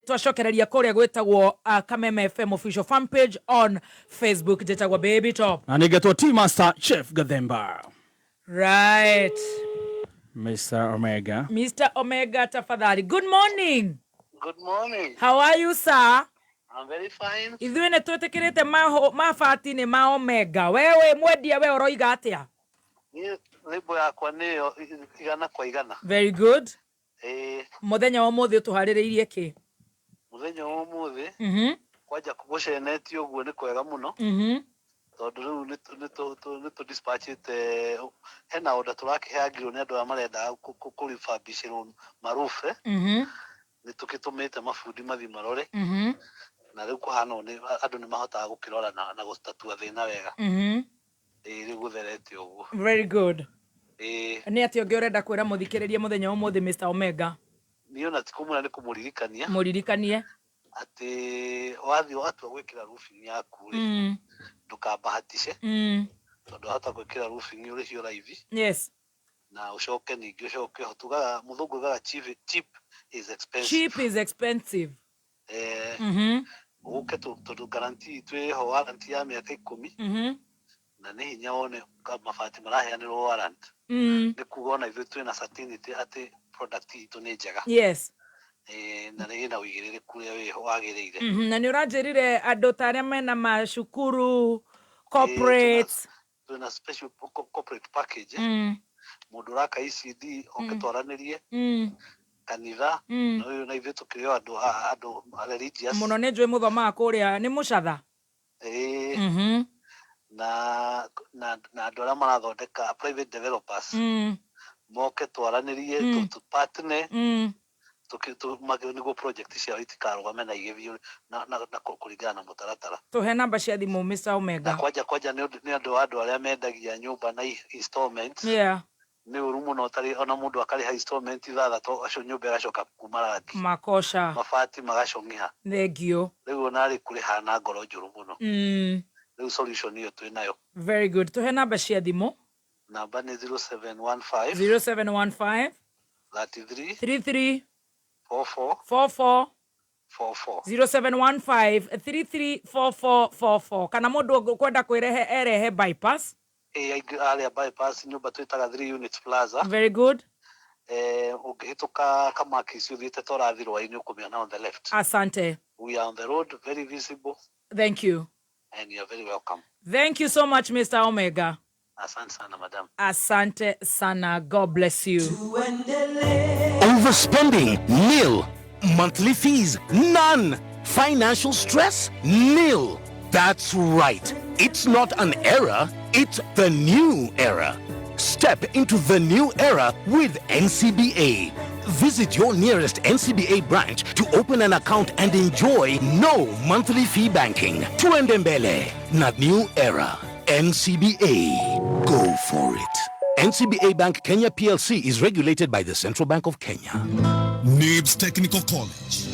Twacokereria kũrĩa gwĩtagwo Kameme FM official fan page on Facebook. Njĩtagwo Baby Top. Na nĩngetwo T Master Chef Gathemba. Right. Mr. Omega. Mr. Omega, tafadhali. Good morning. Good morning. How are you, sir? I'm very fine. Ithuĩ nĩ twĩtĩkĩrĩte mabati nĩ ma Omega. Wewe mwendia, we ũroiga atĩa? Niĩ rĩmbo yakwa nĩyo 100%. Very good. Ĩĩ. Mũthenya wa ũmũthĩ ũtũharĩrĩirie kĩ? Mũthenya wa ũmũthĩ kwanja gũcenetio ũguo nĩ kwega mũno tondũ rĩu nĩ tũ dispatchĩte, hena order tũrakĩheangirwo nĩ andũ arĩa marendaga kũrefurbishĩrwo marufe. Nĩ tũkĩtũmĩte mabundi mathiĩ marore na rĩu kũhana ũũ nĩ andũ nĩ mahotaga gũkĩrora na gũtatua thĩna wega. Ĩĩ, rĩu gũtherete ũguo. Very good. Ĩĩ. Nĩ atĩa ũngĩ ũrenda kwĩra mũthikĩrĩria mũthenya wa ũmũthĩ, Mr. Omega? Niĩ ona ti kũmwĩra, nĩ kũmũririkania. Mũririkanie. Atĩ wathiĩ watua gwĩkĩra roofing yaku rĩ, ndũkambahatishe tondũ wahota gwĩkĩra roofing ũrĩhio raithi na ũcoke ningĩ ũcoke tugaga, mũthũngũ ugaga cheap, cheap is expensive. Cheap is expensive. Eh, ũke tondũ guarantee itũ ĩho, warranty ya mĩaka 10 na nĩ hinya wone mabati maraheanĩrwo warrant. Nĩ kuga ona ithuĩ twĩna certainty atĩ product itũ nĩ njega. Eh, na nĩ ĩna ũigĩrĩrĩku ũrĩa wĩho wagĩrĩire. Na nĩ ũranjĩrire andũ ta arĩa mena macukuru, corporates. Twĩna special corporate package. Mũndũ ũraka ECD oke twaranĩrie, kanitha na ũyũ na ithuĩ tũkĩrĩ o andũ religious. Mũno, nĩ njũĩ mũthomaga kũrĩa nĩ mũcatha. Ĩĩ. Na andũ arĩa marathondeka, private developers, moke twaranĩrie, tũ partner nĩguo project ciao itikarũgame na igĩthiĩ na kũringana na mũtaratara. Tũhe namba cia thimũ, Mr. Na Omega. Kwanja nĩ ũndũ wa andũ arĩa mendagia nyũmba na installments. Nĩ ũru mũno tarĩ ona mũndũ akarĩha installment 6 acio nyũmba ĩgacoka kuma rangi. Makosha. Mabati magacong'iha. Thank you. Rĩu ona rĩ kũrĩha na ngoro njũru mũno. Rĩu solution ĩyo twĩ nayo. Very good. Tũhe namba cia thimũ. Namba nĩ 0715 0715 33 33 44 44 44. 0715 334444. Kana mũndũ ũkwenda kwĩrehe erehe bypass. Ĩ, aingĩ arĩa bypass, nyũmba twĩtaga 3 Units Plaza. Very good. Eh, ũngĩhĩtũka Kamakisi ũthiĩte Torathi rwainĩ, ũkũmĩona on the left. Asante. We are on the road, very visible. Thank you. And you are very welcome. Thank you so much, Mr. Omega. Asante sana, madam. Asante sana. God bless you. Overspending? Nil. Monthly fees? None. Financial stress? Nil. That's right. It's not an era, it's the new era. Step into the new era with NCBA. Visit your nearest NCBA branch to open an account and enjoy no monthly fee banking. Tuende mbele na new era. NCBA. Go for it. NCBA Bank Kenya PLC is regulated by the Central Bank of Kenya. NIBS Technical College.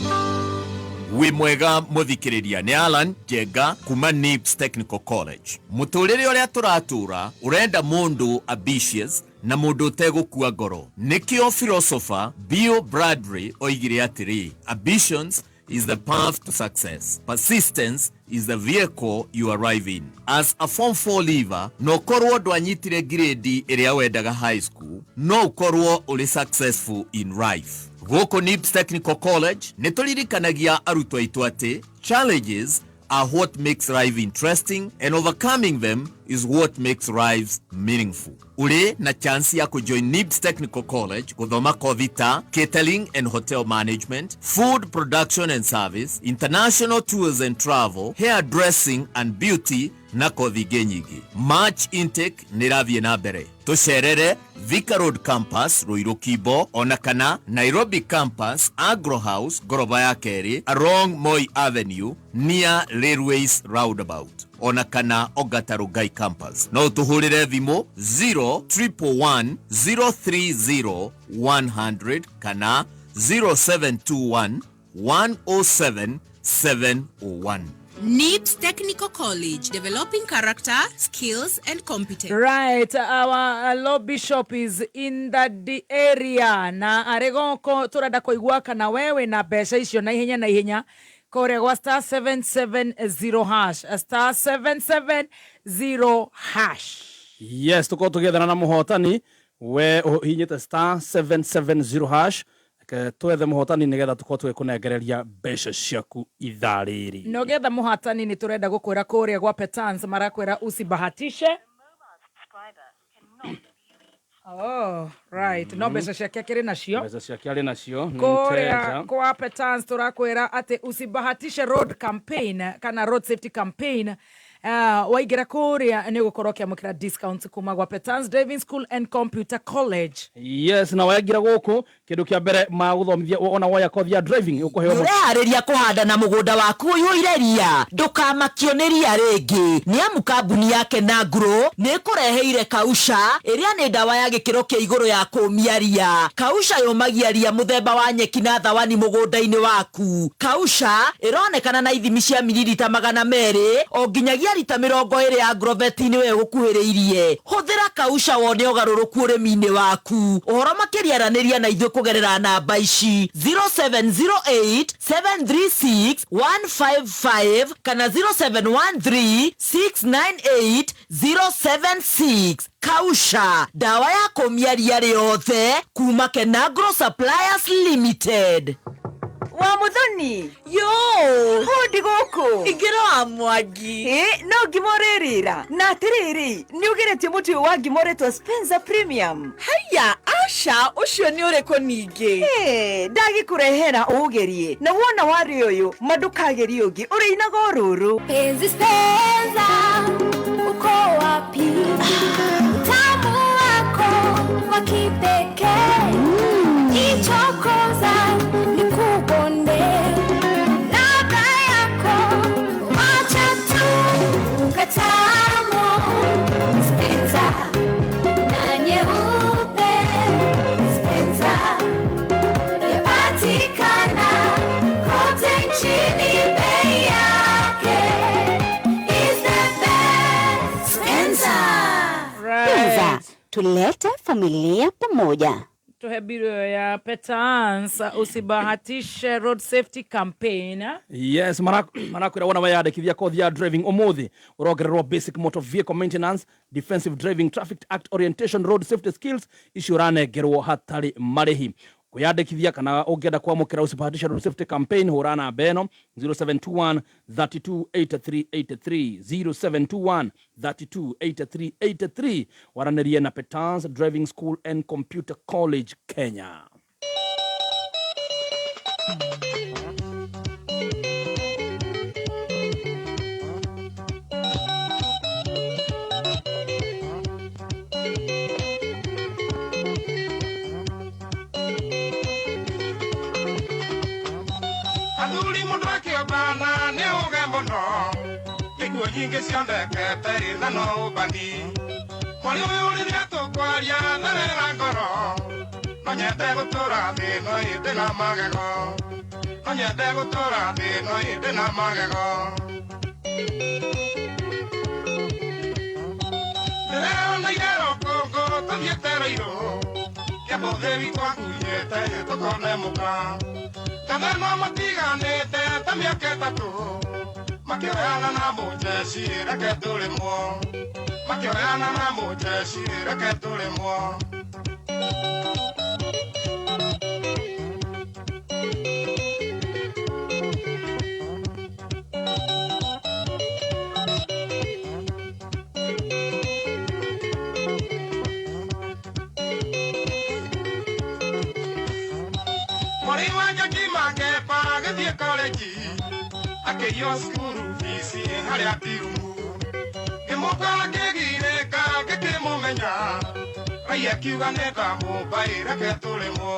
Wĩ mwega mũthikĩrĩria, nĩ Alan Njenga kuma NIBS Technical College. Mũtũrĩre ũrĩa tũratũra ũrenda mũndũ ambitious na mũndũ ũtegũkua ngoro. Nĩkĩo philosopher Bill Bradley oigire atĩrĩ, "Ambitions is the path to success. Persistence is the vehicle you arrive in." As a Form 4 leaver, no korwo ndwanyitire grade ĩrĩa wendaga high school, no ũkorwo ũrĩ successful in life. Gũkũ NIBS Technical College nĩ tũririkanagia arutwo aitũ atĩ challenges are what makes life interesting and overcoming them is what makes lives meaningful. Uri na chance ya kujoin NIBS Technical College guthoma kothi ta catering and hotel management, food production and service, international tours and travel, hair dressing and beauty na kothi ingĩ nyingĩ. March intake nĩ ĩrathiĩ na mbere. Tũcerere Thika Road Campus, Ruiru Kimbo, ona kana Nairobi Campus, Agro House, ngoroba ya kerĩ, along Moi Avenue near Railways Roundabout, ona kana Ongata Rongai Campus. No ũtũhũrĩre thimũ 0111 030 100 kana 0721 107 701. NIBS Technical College, developing character, skills and competence. Right, our law bishop is in the area na arĩ gũkũ tũrenda kũigua kana wewe na mbeca icio na ihenya na ihenya kũrĩa gwa *770 hash, *770#. Yes, tukorwo tũgĩethana na mũhotani we ũhihinyĩte *770#. Reke twethe mũhotani nĩgetha tũkorwo tũgĩkũnengereria mbeca ciaku ithaa rĩrĩ. Na ũgĩetha mũhatani nĩ tũrenda gũkwĩra kũrĩa gwa Petans marakwĩra usibahatishe. Oh, right, no mbeca ciake akĩrĩ nacio. Mbeca ciake arĩ nacio nĩ Kũrĩa mteja. Kwa Petans tũrakwĩra atĩ usibahatishe road campaign kana road safety campaign. Waingĩra kũrĩa nĩ ũgũkorwo ũkĩamũkĩra discounts kuma gwa Petans Driving School and Computer College. Yes, na waingĩra gũkũ kĩndũ kĩa mbere magũthomithia ona woya kothi ya driving ũkũheo Ũreharĩria kũhanda na mũgũnda waku ũiyũire ria, ndũkamakio nĩ ria rĩngĩ nĩ amu kambuni ya Kenagro nĩ ĩkũreheire Kausha ĩrĩa nĩ ndawa ya gĩkĩro kĩa igũrũ ya kũmia ria. Kausha yũmagia ria mũthemba wa nyeki na thawani mũgũnda-inĩ waku. Kausha ĩronekana na ithimi cia mililita 200 o nginyagia rita 20 ya Agrovet-inĩ we gũkuhĩrĩirie. Hũthĩra Kausha wone ũgarũrũku ũrĩmi-inĩ waku. Ũhoro makĩria aranĩria na ithuĩ kũgerera namba ici 0708 736 155 kana 0713 698 076. Kausha, ndawa ya kũmia ria rĩothe kuma Kenagro Suppliers Limited. Wa Muthoni. Yo. Hundi gũkũ. Ingĩra wa Mwangi. Ĩ no ngima ũrĩrĩra na atĩrĩrĩ nĩ ũgeretie mũtu ũyũ wa ngima ũretwo Spencer Premium? Haya, aca, ũcio nĩ ũrĩkũ ningĩ? Ĩ, ndagĩkũrehera ũgerie na wona warĩ ũyũ ma ndũkagerie ũngĩ ũrĩinaga o rũrũ. Penzi Spencer, uko wapi? Utamu wako wa kipekee ichokoza nikubonde, ladha yako wacha tu katamu. Spencer na nyeupe, Spencer yapatikana kote nchini, bei yake is the best. Spencer. Right. Tulete familia pamoja. Tuhe biro ya Petans usibahatishe road safety campaign. Yes, marakwĩra wona weyandĩkithia kothi ya driving ũmũthĩ ũrongererwo basic motor vehicle maintenance, defensive driving, traffic act orientation, road safety skills icio ũranengerwo hatarĩ marĩhi. Kwĩyandĩkithia kana ũngĩenda kwamũkĩra usibahatishe road safety campaign hũra namba ĩno 0721 328383, 0721 328383, waranĩrie na Petans Driving School and Computer College Kenya. Athuri mũndũ akĩombana nĩ ũge mũno ikuũ nyingĩ cionekete ĩna no ũmbani mwarĩ ũyũ rĩrĩa tũkwaria therera ngoro no nyende gũtũra thĩ no ĩndĩ na magego no nyende gũtũra thĩ no ĩndĩ na magego ndĩreoneire rũkũngũ tũthiĩte rũirũ kĩamũthĩri twakunyĩte tũkone mũka Kathema matiganĩte ta mĩaka 3 makĩoyana na mũjeci reke tũrĩmwo makĩoyana na mũjeci reke tũrĩmwo. Mwarĩ wa Njoki Makepa agĩthiĩ korenji akĩiywo cukuru bici harĩa tirumu ngĩmũkora ngĩgirĩka ngĩkĩmũmenya raia akiuga nĩ ndamũmbaĩ reke tũrĩmwo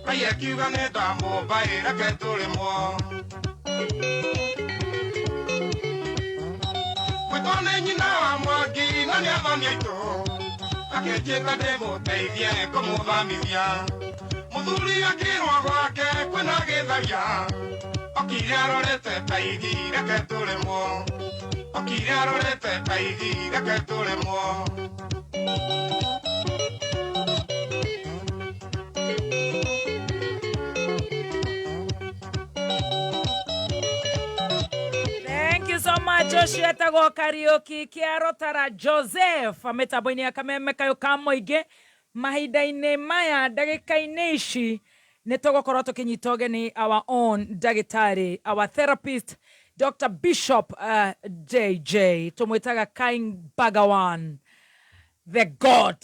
raia akiuga nĩ ndamũmbaĩ reke tũrĩmwo. Gwĩtwo nĩ nyina wa Mwangi na nĩ athoni aitũ akĩnjĩta ndĩmũteithie kũmũthamithia mũthuri akĩrwo gwake kwĩna gĩtharia Okire arorete kaigi reke tũremwo. Okire arorete kaigi reke tũremwo. Thank you so much ũcio etagwo Kariũki Kĩarotara Joseph mĩtambo-inĩ ya kameme kayũ ka mũingĩ mahinda-inĩ maya ndagĩka-inĩ ici nĩ tũgũkorwo tũkĩnyita ũgeni our own ndagĩtarĩ, our therapist Dr. Bishop JJ tũmwĩtaga King Bagawan the God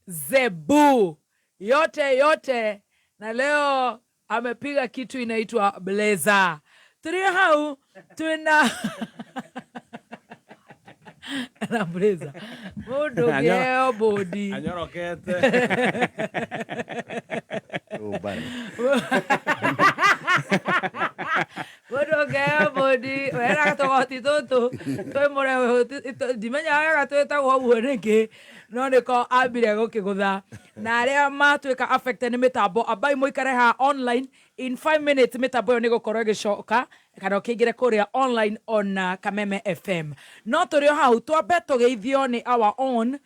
Zebu yote yote, na leo amepiga kitu inaitwa blazer. Tuli hau tuna na blazer mundu ngeo bodi Anyorokete. Mundu ngeo bodi wera tugoti tutu twi murehu ndimenyaga wega twitagwo ũguo nĩkĩ no nĩko ambire gũkĩgũtha na arĩa matuĩka affected nĩ mĩtambo ambai mũikare haha online in 5 minutes mĩtambo ĩyo nĩ gũkorwo ĩgĩcoka kana ũkĩingĩre kũrĩa online on Kameme FM. No tũrĩ o hau twambe tũgeithio nĩ our own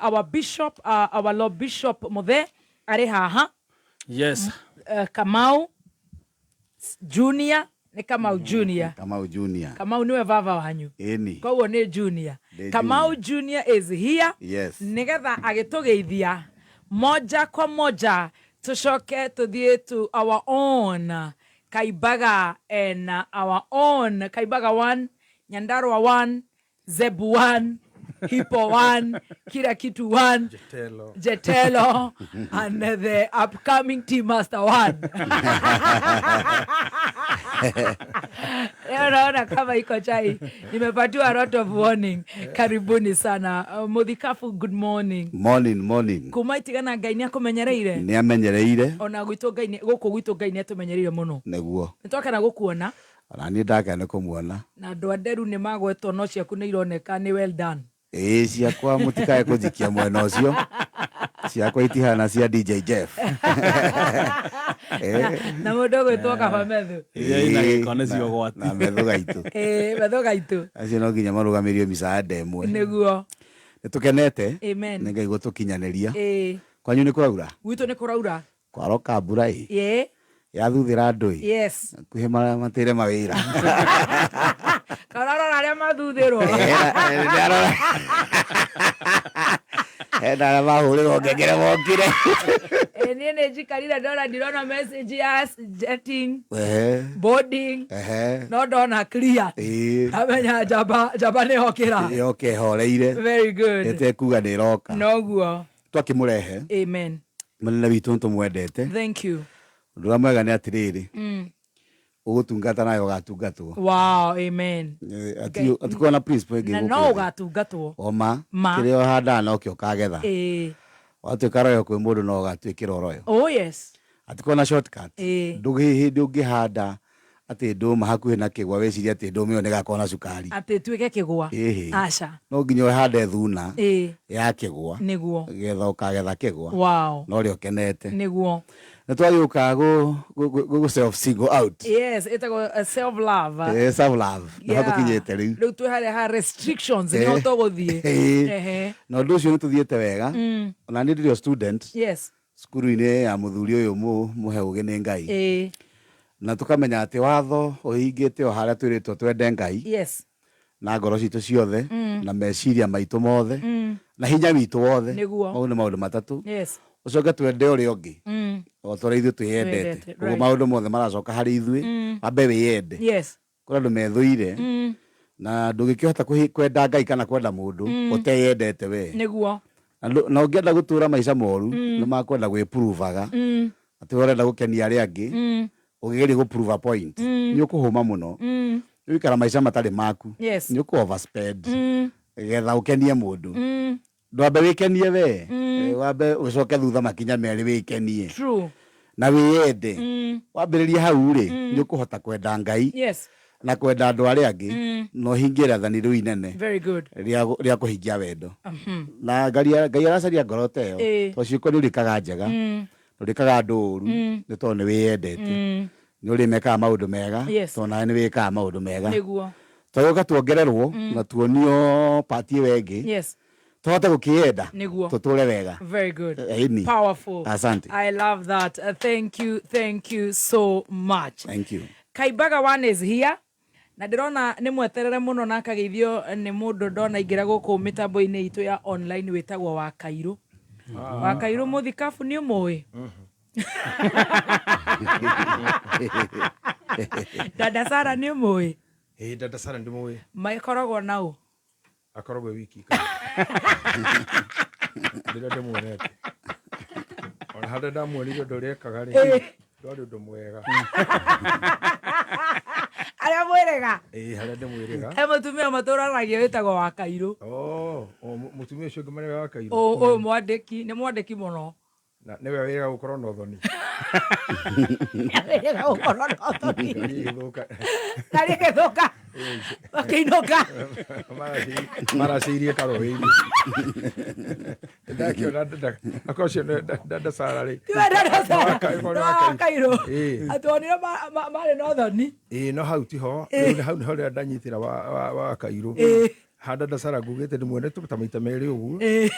our bishop, our Lord Bishop Muthe arĩ haha. Yes. Kamau Junior nĩ Kamau Junior. Kamau Junior. Kamau niwe baba wanyu. Ĩni. Koguo nĩ Junior. Ndĩ Kamau Junior is here. Yes. Nigetha agĩtũgeithia moja kwa moja tucoke tuthiĩ to our own Kaibaga and our own Kaibaga 1, Nyandarua 1, Zebu 1, Hippo 1, kila kitu 1, Jetelo. Jetelo and the upcoming Team Master 1. Leo naona kama iko chai. Nimepatiwa a lot of warning. Karibuni sana. Muthikabu, good morning. Morning, morning. Kuma itigana Ngai nĩ akũmenyereire. Nĩ amenyereire. Ona gwitũ Ngai gũkũ gwitũ Ngai nĩ atũmenyereire mũno. Nĩguo. Nĩ twakena gũkuona. Ona niĩ ndakena nĩ kũmuona. Na andũ a nderu nĩ magwetwo no ciaku nĩ ironeka nĩ well done. Ĩĩ ciakwa mũtikae kũnjikia mwena ũcio. Ciakwa itihana cia DJ Jeff. Na mũndũ ũgwĩtwo Kaba Methu. Iria ina gĩko nĩcio ũgwati. Na Methu gaitũ. Ĩĩ Methu gaitũ. Acio no nginya marũgamĩrio micaada ĩmwe. Nĩguo. Nĩ tũkenete. Amen. Nĩ Ngai gũtũkinyanĩria. Ĩĩ. Kwanyu nĩ kũraura? Gwitũ nĩ kũraura. Kwaroka mbura ĩ. Ĩĩ. Yathuthĩra andũ ĩ. Yes. Hakuhĩ matĩre mawĩra. Kararora arĩa mathuthĩrwo. Hena arĩa mahũrĩrwo ngengere mokire. Niĩ nĩ njikarire ndona ndirona message ya jetting, Ehe. boarding, Ehe. no ndona clear. Ĩĩ. Ndamenya njamba njamba nĩ yokĩra. Yoka ĩhoreire. Very good. Ĩtekuga nĩ ĩroka. Noguo. Twakĩmũrehe. Amen. Mũnene witũ nĩ tũmwendete. Thank you. Ũndũ ũrĩa mwega nĩ atĩrĩrĩ. Ũgũtungata nawe ũgatungatwo. Wow, amen. Atikorwo na principle ĩngĩ Na gũkũ no thĩ. ũgatungatwo. Oma. Ma. Kĩrĩa ũhandaga nokĩo ũkagetha. Ĩĩ. Watuĩka royo kwĩ mũndũ no ũgatuĩkĩra royo. Oh yes. Atikorwo na shortcut. Ĩĩ. Ndũgĩ hĩndĩ ũngĩhanda atĩ ndũma hakuhĩ na kĩgwa wĩcirie atĩ ndũma ĩyo nĩgakorwo na cukari. Atĩ ĩtuĩke kĩgwa. Ĩhĩ. Aca. No nginya ũhande thuna Ĩĩ. ya kĩgwa. Nĩguo. Getha ũkagetha kĩgwa. Wow. Na ũrĩa ũkenete. Nĩguo. Nĩ twagĩũka gũ self single out. Yes, ĩtagwo self love. Self love. Nĩho tũkinyĩte rĩu. Rĩu twĩ harĩa ha restrictions nĩho tũgũthiĩ. Ehe. Na ũndũ ũcio nĩ tũthiĩte wega. Ona niĩ ndĩrĩ o student. Yes. Cukuru-inĩ ya mũthuri ũyũ mũhe ũgĩ nĩ Ngai. Ĩĩ. Na tũkamenya atĩ watho ũhingĩte o harĩa twĩrĩtwo twende Ngai. Yes. Na ngoro citũ ciothe, na meciria maitũ mothe, na hinya witũ wothe. Nĩguo. Mau nĩ maũndũ matatũ. Yes. Ũcoke twende ũrĩa ũngĩ. O ta ũrĩa ithuĩ twĩyendete. Twĩyendete, Ũguo right. maũndũ mothe maracoka harĩ ithuĩ, wambe wĩyende. Yes. Kũrĩ andũ methũire, na ndũngĩkĩhota kwenda Ngai kana kwenda mũndũ ũteyendete we. Nĩguo. Na ũngĩenda gũtũra maica moru, nĩ makwenda gwĩpuruvaga. Atĩ we ũrenda gũkenia arĩa angĩ, ũkĩgeria gũ prove a point. Nĩ ũkũhũma mũno. Nĩ ũikara maica matarĩ maku. Yes. Nĩ ũkũ overspend. Getha ũkenie mũndũ. Ndwambe wĩkenie we. Wambe ũcoke thutha makinya merĩ wĩkenie. True. Na wĩyende. Wambĩrĩria hau rĩ, nĩ ũkũhota kwenda Ngai. Yes. Na kwenda andũ arĩa angĩ, na ũhingie rĩathani rĩu inene. Very good. Rĩa kũhingia wendo. Na Ngai aracaria ngoro ta ĩyo. Ĩĩ. Tondũ ciĩko nĩ ũrĩkaga njega. Ndũrĩkaga andũ ũru, nĩ tondũ nĩ wĩyendete. Nĩ ũrĩ mekaga maũndũ mega. Yes. Tondũ nawe nĩ wĩkaga maũndũ mega. Nĩguo. Twagĩũka tuongererwo na tuonio pati ĩyo ĩngĩ. Yes. Tũhote gũkĩenda. Nĩguo. Tũtũre wega. Very good. Ĩni. Powerful. Asante. I love that. Thank you. Thank you so much. Thank you. Kaimbaga one is here. Na ndĩrona nĩ mweterere mũno na akageithio nĩ mũndũ ndona ingĩra gũkũ mĩtambo-inĩ itũ ya online wĩtagwo wa Kairũ. Wa Kairũ mũthikabu nĩ ũmũĩ? Dada Sara nĩ ũmũĩ? Ĩĩ, Dada Sara ndĩmũĩ. Makoragwo na ũ? Akoragwo e wiki. Rĩrĩa ndĩmuonete. Ona harĩa ndamuonire ũndũ ũrĩa ekaga rĩ, ndwarĩ ũndũ mwega. Arĩa mwĩrĩga? Ĩĩ, harĩa ndĩmwĩrĩga. He mũtumia matũranagia wĩtagwo wa Kairũ. Oh, mũtumia ũcio ũngĩ marĩa wa Kairũ. Ũyũ mwandĩki, nĩ mwandĩki mũno. Na nĩwe wĩraga gũkorwo na ũthoni. Wĩraga gũkorwo na ũthoni. Ngari ĩgĩthũka. Ngari ĩgĩthũka. Makĩinũka. Maracĩirie karũĩ-inĩ. Ndakĩona akorwo ũcio nĩ Dada Sara rĩ. Tiwe Dada Sara. Wa No wa Kairũ. Ĩĩ. Atuonire marĩ na ũthoni. Ĩĩ, no hau tiho. Rĩu hau nĩho rĩrĩa ndanyitĩra wa Kairũ. Ĩĩ. Ha Dada Sara ngugĩte ndĩmuonete ta maita merĩ ũguo. Ĩĩ.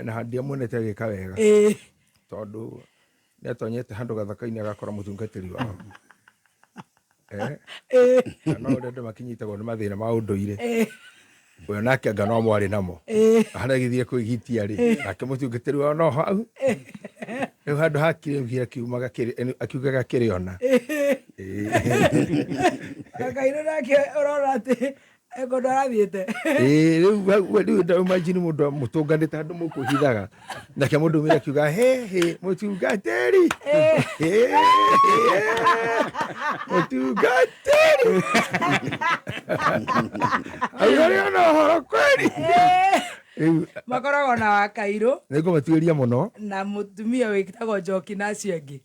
Na ndiamuonete agĩka wega. Ĩĩ. Tondũ nĩatonyete handũ gathaka-inĩ agakora mũtungatĩri wao. Ĩĩ. Na no ũrĩa andũ makinyitagwo nĩ mathĩna ma ũndũire. Ĩĩ. Ũyũ nake anga no mwarĩ namo. Ĩĩ. Harĩa agĩthiĩ kwĩgitia rĩ, Ĩĩ. nake mũtungatĩri wao no hau. Rĩu handũ hakire akiugaga kĩrĩ ona. Ĩĩ. Ĩĩ. Kairũ nake ũrona atĩ kũndũ arathiĩte. Ĩĩ, rĩu rĩu nda imagine mũndũ mũtũnganĩte handũ mũkwĩhithaga. Nake mũndũ ũmwe akiuga he he mũtungatĩri. He, mũtungatĩri. Auga rĩ ona ũhoro kweli. Rĩu Makoragwo na wa Kairũ nĩngũmatuĩria mũno. na mũtumia wĩtagwo Njoki na acio angĩ.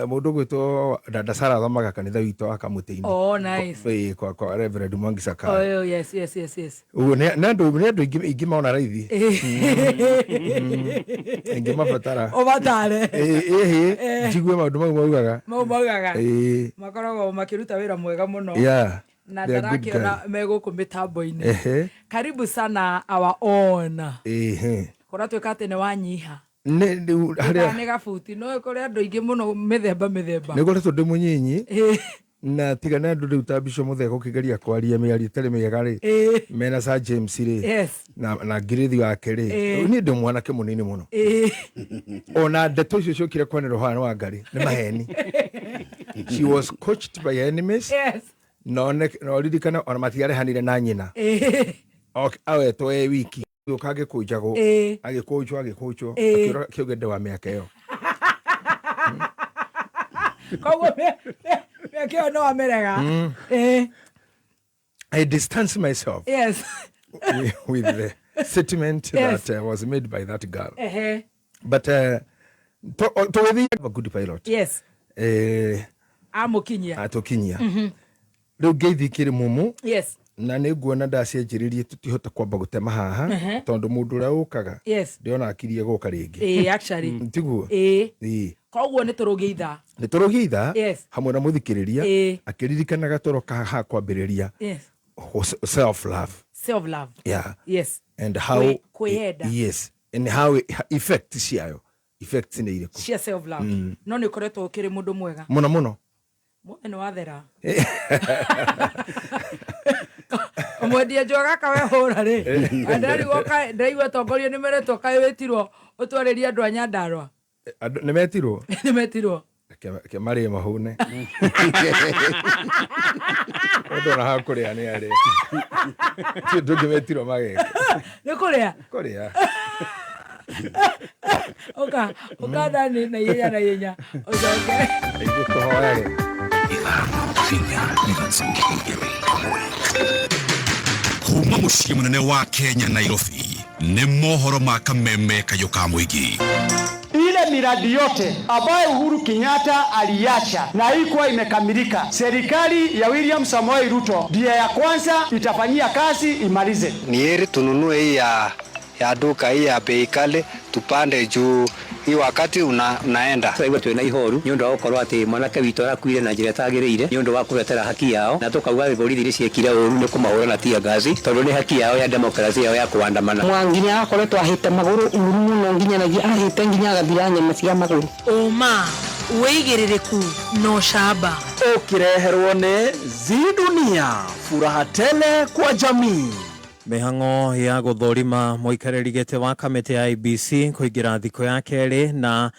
Mũndũ ũgwĩtwo Dada Sara athomaga kanitha witũ wa Kamũtĩ-inĩ. Oh, nice. Ĩĩ, kwa Reverend Mwangi Sakaya. Oh, yes, yes, yes, yes. Ũguo nĩ andũ ingĩmona raithi. Ingĩmabatara. Ũmatare. Ĩĩ, ĩhĩ, njigue maũndũ mau maugaga. Mau maugaga. Ĩĩ. Makoragwo makĩruta wĩra mwega mũno. Yeah. Na They are good ndarakĩona guys. me gũkũ mĩtambo-inĩ. Ehe. Karibu sana our own. Ĩhĩ. Kũratuĩka atĩ nĩ wanyiha. Nĩ rĩu harĩa Nĩ gabuti no kũrĩ andũ aingĩ mũno mĩthemba mĩthemba. nĩ ngoretwo ndĩ mũnyinyi Ĩĩ. na tiga na andũ rĩu ta Bishop Muthee gũkĩgeria kwaria mĩario ĩtarĩ mĩega rĩ, Ĩĩ. mena Sir James rĩ, Yes. na ngirĩthi wake rĩ, Ĩĩ. niĩ ndĩ mwanake mũnini mũno. Ĩĩ. Ona ndeto icio ciokire kwanĩrwo haha nĩ Wangari nĩ maheni. She was coached by enemies. Yes. No ririkane ona matiarehanire na nyina. Ĩĩ. Awetwo e wiki gũka agĩkũnjagwo, Ĩĩ. agĩkũnjwo agĩkũnjwo, Ĩĩ. akĩũra kĩũgende wa mĩaka ĩyo. Koguo mĩaka ĩyo no amĩrega. Ĩĩ. I distance myself Yes. with the statement Yes. that was made by that girl. Ehe. But tũgĩthiĩ a good pilot. Yes. Amũkinyia. Atũkinyia. Rĩu ngeithi ikĩrĩ mũmũ. Yes. Na nĩ nguona ndacianjĩrĩrie tũtihota kwamba gũtema haha tondũ mũndũ ũrĩa ũkaga Yes. ndĩona akirie gũka rĩngĩ. Ĩĩ, actually. Tiguo? Ĩĩ. Ĩĩ. Koguo nĩ tũrũgie ithaa. Nĩ tũrũgie ithaa Yes. hamwe na mũthikĩrĩria Ĩĩ. akĩririkanaga tũroka haha kwambĩrĩria Yes. self love. Self love. Yeah. Yes. And how Kwĩyenda. Yes. And how effect ciayo. Effects nĩ irĩkũ? Cia self love. No nĩ ũkoretwo ũkĩrĩ mũndũ mwega. Mũno mũno. Mũthĩ nĩ wathera. Mwendia njũa gaka we hũra rĩ. Ndĩraigua atongoria nĩ meretwo kaĩ wĩtirwo ũtwarĩrie andũ a Nyandarũa. Andũ nĩ metirwo? Nĩ metirwo. Ke marĩe mahũne. Mũndũ ona ha kũrĩa nĩ arĩe. Ti ũndũ ũngĩ metirwo mageke. Nĩ kũrĩa? Kũrĩa. Ũka, ũka ndani na ihenya na ihenya. Ũcoke. Ithuĩ tũhoyage. Kuma mũciĩ mũnene wa Kenya Nairobi nĩ mohoro ma kameme kayũ ka mũingĩ. Ile miradi yote ambayo Uhuru Kenyatta aliacha na haikuwa imekamilika, serikali ya William Samoei Ruto ndiye ya kwanza itafanyia kazi imalize. Ni heri tununue hii ya duka hii ya bei kali tupande juu Hii wakati unaenda. Turaigua twina ihoru ni undu wa gukorwo ati mwanake witu arakuire na njira itagiriire ni undu wa kuretera haki yao, na tukauga borithi ni ciekire uru ni kumahura na tear gas tondu ni haki yao ya demokrasia yao ya kuandamana. Mwangi nĩ arakoretwo ahĩte magũrũ ũru mũno nginyanagia ahĩte nginya agathira nyama cia magũrũ. Ũma, wĩigĩrĩrĩku na ũcamba. Ũkĩreherwo nĩ Zidunia, furaha tele kwa jamii. Mĩhang'o ya gũthũrima mũikarĩri gĩtĩ wa kamĩtĩ ya IEBC kũingĩra thikũ ya kerĩ na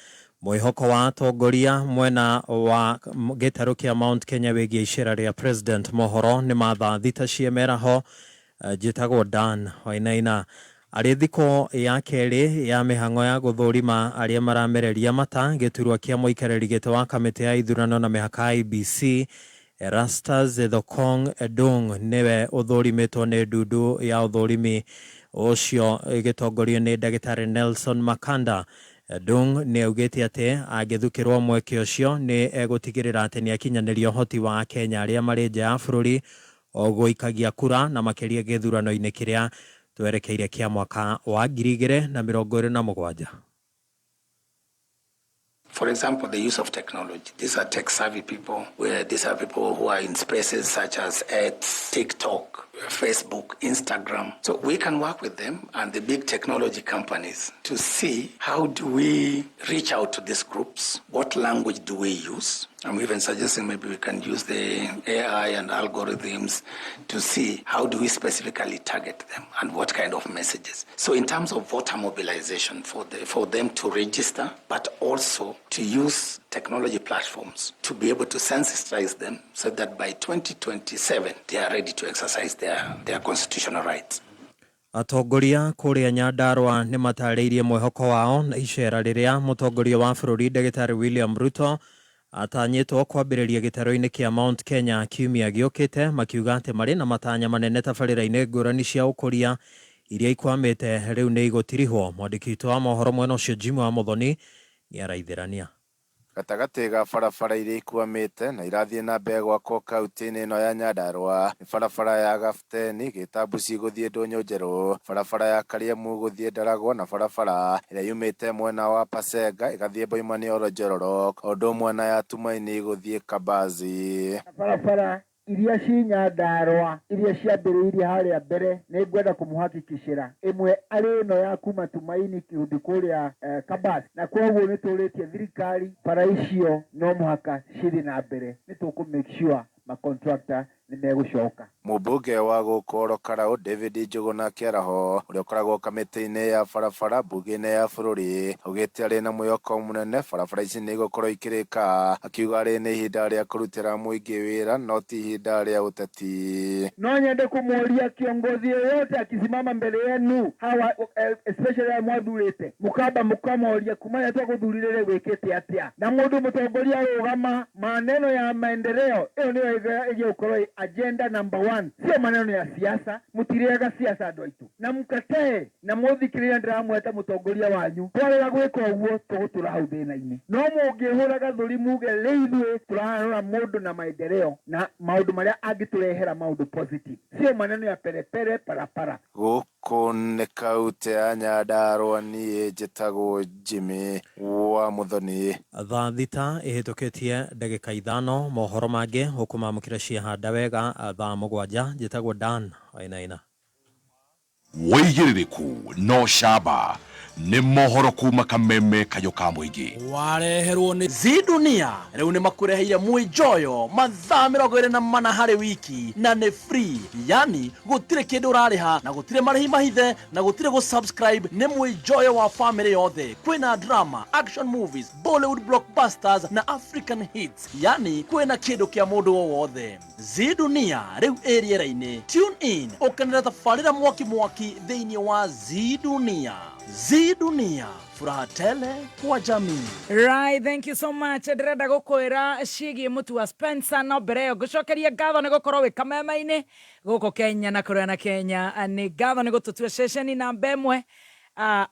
mwĩhoko wa atongoria mwena wa gĩtarũ kĩa Mount Kenya wĩgiĩ icera rĩa president. Mohoro nĩ ma thaa thita cia mĩaraho. Njĩtagwo Dan Wainaina. Arĩ thikũ ya kerĩ ya mĩhang'o ya gũthũrima arĩa maramereria mata gĩturwa kĩa mũikarĩri gĩtĩ wa kamĩtĩ ya ithurano na mĩhaka IEBC, Erastus Thokong Edung nĩwe ũthũrimĩtwo nĩ ndundu ya ũthũrimi ũcio ĩgĩtongorio nĩ ndagĩtarĩ Nelson Makanda. Edung nĩ augĩte atĩ angĩthukĩrwo mweke ũcio nĩ egũtigĩrĩra atĩ nĩ akinyanĩria ũhoti wa Akenya arĩa marĩ nja ya bũrũri o gũikagia kura na makĩria gĩthurano-inĩ kĩrĩa twerekeire kĩa mwaka wa 2027. For example, the use of technology. These are tech-savvy people. Where these are people who are in spaces such as X, TikTok, Facebook, Instagram. So we can work with them and the big technology companies to see how do we reach out to these groups? What language do we use? I'm even suggesting maybe we can use the AI and algorithms to see how do we specifically target them and what kind of messages. So in terms of voter mobilization for them to register, but also to use technology platforms to be able to sensitize them so that by 2027 they are ready to exercise their constitutional rights. Atongoria kũrĩa Nyandarua nĩ matarĩirie mwĩhoko wao na icera rĩrĩa mũtongoria wa bũrũri ndagĩtarĩ William Ruto atanyĩtwo kwambĩrĩria gĩtarũ-inĩ kĩa Mount Kenya kiumia gĩũkĩte, makiuga atĩ marĩ na matanya manene tabarĩra-inĩ ngũrani cia ũkũria iria ikwamĩte rĩu nĩ igũtirihwo. Mwandĩki witũ wa mohoro mwena ũcio Jim wa Muthoni nĩ araithĩrania. Gatagatĩ ga barabara iria ikwamĩte na irathiĩ na mbere gwakwo kaunti-inĩ ĩno ya Nyandarua nĩ barabara ya Gabuteni Gĩtambuci gũthiĩ Ndũnyũ Njerũ, barabara ya Kariemu gũthiĩ Ndaragwa na barabara ĩrĩa yumĩte mwena wa Pasenga ĩgathiĩ Boimanioro Njororok, o ũndũ ũmwe na ya Tumaini gũthiĩ Kabazi. Barabara iria ci Nyandarua iria ciambĩrĩirie harĩa mbere nĩ ngwenda kũmũhakikicĩra ĩmwe arĩ ĩno ya kuma Tumaini kĩhundi kũrĩa Kabas, na koguo nĩ tũrĩtie thirikari bara icio no mũhaka cithiĩ na mbere, nĩ tũkũ make sure ma contractor nĩ megũcoka. Mũmbunge wa gũkũ Oro Karau David Njuguna Kĩaraho ũrĩa ũkoragwo kamĩtĩ-inĩ ya barabara mbunge-inĩ ya bũrũri augĩte arĩ na mwĩhoko mũnene barabara ici nĩ igũkorwo ikĩrĩka, akiuga arĩ nĩ ihinda rĩa kũrutĩra mũingĩ wĩra no ti ihinda rĩa ũteti. No nyende kũmũria kiongozi yeyote akisimama mbele yenu hawa especially aya mwathurĩte mukamba mukamoria kuma rĩrĩa twagũthurire wĩkĩte atĩa, na mũndũ mũtongoria arũgama maneno ya maendeleo ĩyo nĩyo ĩgĩgũkorwo agenda number 1, sio maneno ya siasa. Mutirega siasa andũ aitũ na mukatae na muthikĩrĩria ndĩramweta mũtongoria wanyu twarega gwĩka ũguo tũgũtũra hau thĩna-inĩ, no mũngĩhũra gathũri muge rĩu ithuĩ tũrarora mũndũ na maendeleo na maũndũ marĩa angĩtũrehera maũndũ positive, sio maneno ya perepere parapara. Gũkũ nĩ kaunti ya Nyandarua, niĩ njĩtagwo Jimmy wa Muthoni. Thaa thita ĩhĩtũkĩtie ndagĩka 5, mohoro mangĩ ũkũmamũkĩra ciahanda wega thaa 7. Njĩtagwo Dan Wainaina. Wĩigĩrĩrĩku no camba nĩ mohoro kuma kameme kayũ ka mũingĩ. Wareherwo nĩ Zidunia rĩu nĩ makũreheire mwĩnjoyo mathaa 24 harĩ wiki na nĩ free, yani gũtirĩ kĩndũ ũrarĩha na gũtirĩ marĩhi mahithe na gũtirĩ gũ-subscribe. Nĩ mwĩnjoyo wa family yothe, kwĩna drama, action movies, Bollywood blockbusters na African hits, yani kwĩna kĩndũ kĩa mũndũ o wothe. Zidunia rĩu ĩ rĩera-inĩ. Tune in ũkenere tabarĩra mwaki mwaki thĩinĩ wa Zidunia. Zidunia, furaha tele kwa jamii. Right, thank you so much. Ndĩrenda gũkwĩra ciĩgiĩ mũtu wa Spencer, no mbere ĩyo ngũcokeria ngatho nĩ gũkorwo wĩ kameme-inĩ gũkũ Kenya na kũrĩa na Kenya. Nĩ ngatho nĩ gũtũtua ceceni namba 1.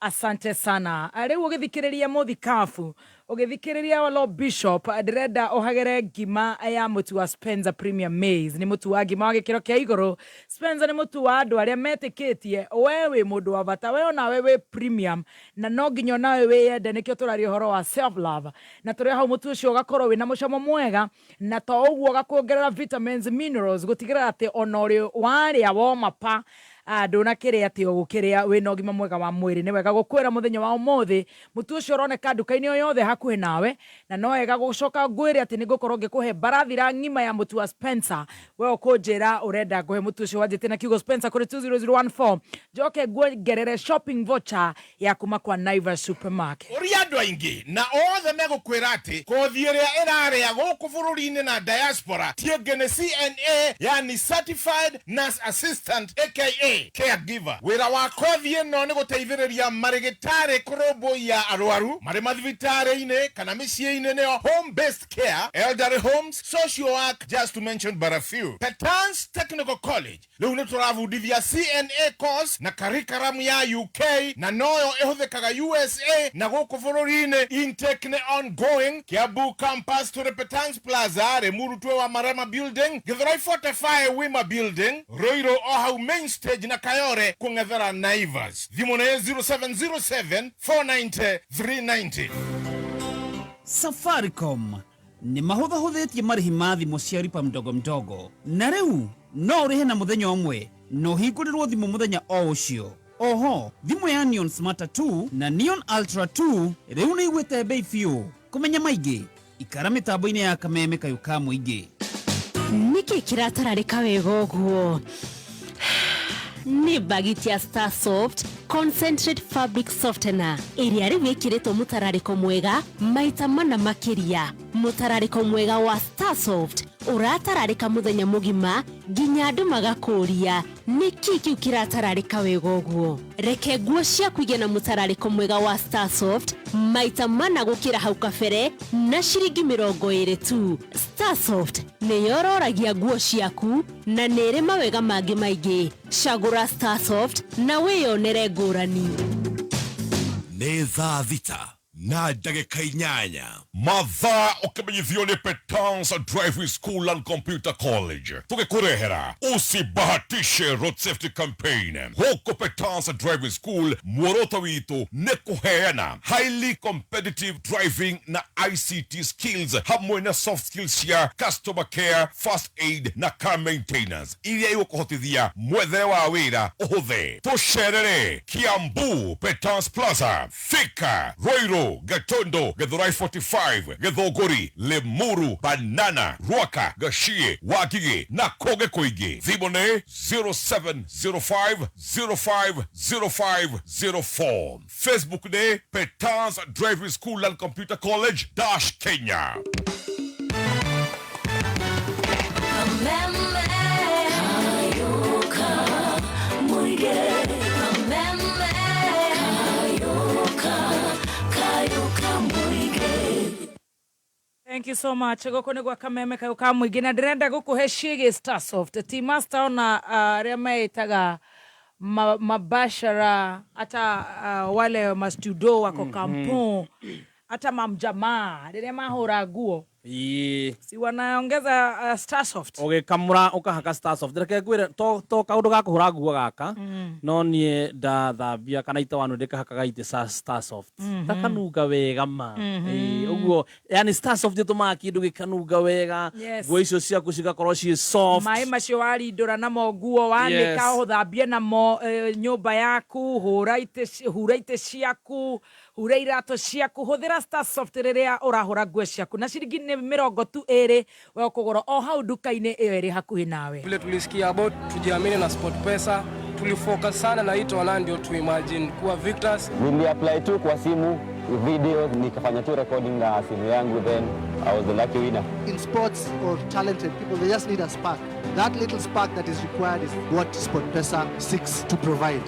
Asante sana. Rĩu ũgĩthikĩrĩria mũthikabu Ũgĩthikĩrĩria Walo Bishop, ndĩrenda ũhagĩre ngima ya mũtu wa Spencer Premium Maize. Nĩ mũtu wa ngima wa gĩkĩro kĩa igũrũ. Spencer nĩ mũtu wa andũ arĩa metĩkĩtie we wĩ mũndũ wa bata, we onawe wĩ premium, na no nginya onawe wĩyende. Nĩkĩo tũraria ũhoro wa self love, na tũrĩ hau mũtu ũcio ũgakorwo wĩna mũcamo mwega, na to ũguo ũgakuongerera vitamins, minerals, gũtigĩrĩra atĩ ona ũrĩ warĩa woma pa ndũnakĩrĩa atĩ ũgũkĩrĩa wĩna ũgima mwega wa mwĩrĩ. Nĩ wega gũkwĩra mũthenya wa ũmũthĩ mũtu ũcio ũroneka nduka-inĩ o yothe hakuhĩ nawe, na no wega gũcoka ngwĩre atĩ nĩ ngũkorwo ngĩkũhe mbarathira ng'ima ya mũtu wa Spencer. We ũkũnjĩra ũrenda ngũhe mũtu ũcio wanjĩtie na kiugo Spencer kũrĩ 20014, njoke nguongerere shopping voucher ya kuma kwa Naivas Supermarket. Ũria andũ aingĩ na othe megũkwĩra atĩ kothi ĩrĩa ĩrarĩa gũkũ bũrũri-inĩ na diaspora ti ĩngĩ nĩ CNA, yani Certified Nurse Assistant aka caregiver. Wĩra wa kothi ĩno nĩ gũteithĩrĩria marĩgĩtarĩ kũrũmbũiya arwaru marĩ mathibitarĩ-inĩ kana mĩciĩ-inĩ, nĩyo home based care, elderly homes, social work, just to mention but a few. Petans Technical College rĩu nĩ tũrabundithia CNA course na curriculum ya UK, na noyo ĩhũthĩkaga USA na gũkũ bũrũri-inĩ. Intake nĩ ongoing. Kiambu campus tũrĩ Petans Plaza, Limuru twĩ wa Marema Building, Githurai 45 Wima Building, Ruiru o hau main stage, na Kayore kũng'ethera Naivas. Thimũ nĩ 0707 490 390. Safaricom nĩ mahũthahũthĩtie marĩhi ma thimũ cia lipa mdogo mdogo, na rĩu no ũrĩhe na mũthenya ũmwe na ũhingũrĩrwo thimũ mũthenya o ũcio. Oho thimũ ya Neon Smarter 2 na Neon Ultra 2 rĩu nĩ igwĩte bei biũ. Kũmenya maingĩ, ikara mĩtambo-inĩ ya Kameme kayũ ka mũingĩ. Nĩkĩ kĩratararĩka wega ũguo? Nĩ bagiti ya Star Soft Concentrate Fabric Softener ĩrĩa rĩu ĩkĩrĩtwo mũtararĩko mwega maita mana makĩria. Mũtararĩko mwega wa Star Soft ũratararĩka mũthenya mũgima nginya andũ magakũria nĩkĩ kĩu kĩratararĩka wega ũguo. Reke nguo ciaku igĩe na mũtararĩko mwega wa Star Soft maita mana gũkĩra hau kabere na ciringi 20 tu. Star Soft nĩ yororagia nguo ciaku na nĩ ĩrĩ mawega mangĩ maingĩ. Cagũra Star Soft na wĩyonere ngũrani. Nĩ thaa 6:08. Mathaa ũkĩmenyithio nĩ Petans Driving School and Computer College, tũgĩkũrehera usibahatishe road safety campaign. Gũkũ Petans Driving School muoroto witũ nĩ kũheana highly competitive driving na ICT skills hamwe na soft skills cia customer care, first aid na car maintenance iria igũkũhotithia mwethere wa wĩra ũhũthe. Tũcerere Kiambu Petans Plaza, Thika, Ruiru, Gatondo, Githurai 45, Githunguri, Limuru, Banana, Ruaka, Gachie, Wangigĩ na kũngĩ kũingĩ. Thimũ nĩ 0705 050504. Facebook nĩ Petans Driving School and Computer College dash Kenya. Kameme Kayuka Muige. Kameme Kayuka, Kayuka Muige. Thank you so much. Gũkũ nĩ gwa Kameme kayũ ka mũingĩ, na ndĩrenda gũkũhe ciĩgiĩ Starsoft. Ti master ona arĩa meĩtaga mabashara hata wale mastudo wako kampu hata mamjamaa rĩrĩa mahũra nguo si wanaongeza Starsoft. Ũgĩkamũra ũkahaka Starsoft. Reke ngwĩre to kaũndũ ga kũhũra nguo gaka, no niĩ ndathambia kana itawanu ndĩkahakaga itĩ Starsoft, takanunga wega ma. Ĩĩ, ũguo yani Starsoft ĩtũmaga kĩndũ gĩkanunga wega, nguo icio ciaku cigakorwo ciĩ soft. Maĩ macio warindũra namo nguo, wanĩka, ũthambie namo nyũmba yaku, hũra itĩ, hura itĩ ciaku, hura iratũ ciaku. Hũthĩra Starsoft rĩrĩa ũrahũra nguo ciaku na ciringi nĩ 22 we ũkũgũra o hau nduka-inĩ ĩyo ĩrĩ hakuhĩ nawe. Vile tulisikia about Tujiamini na SportPesa, tulifocus sana na hii tournament ndio tuimagine kuwa victors. Niliapply tu kwa simu video, nikafanya tu recording na simu yangu, then I was the lucky winner. In sports or talented people, they just need a spark. That little spark that is required is what SportPesa seeks to provide.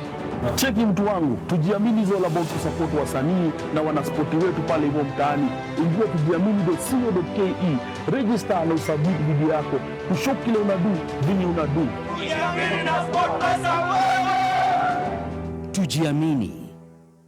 Cheki mtu wangu, Tujiamini is all about kusupport wasanii na wanaspoti wetu pale hivyo mtaani. Ingia tujiamini.co.ke, register na usubmit video yako, kushow kile unadu, vinye unadu. Tujiamini na SportPesa wewe. Tujiamini.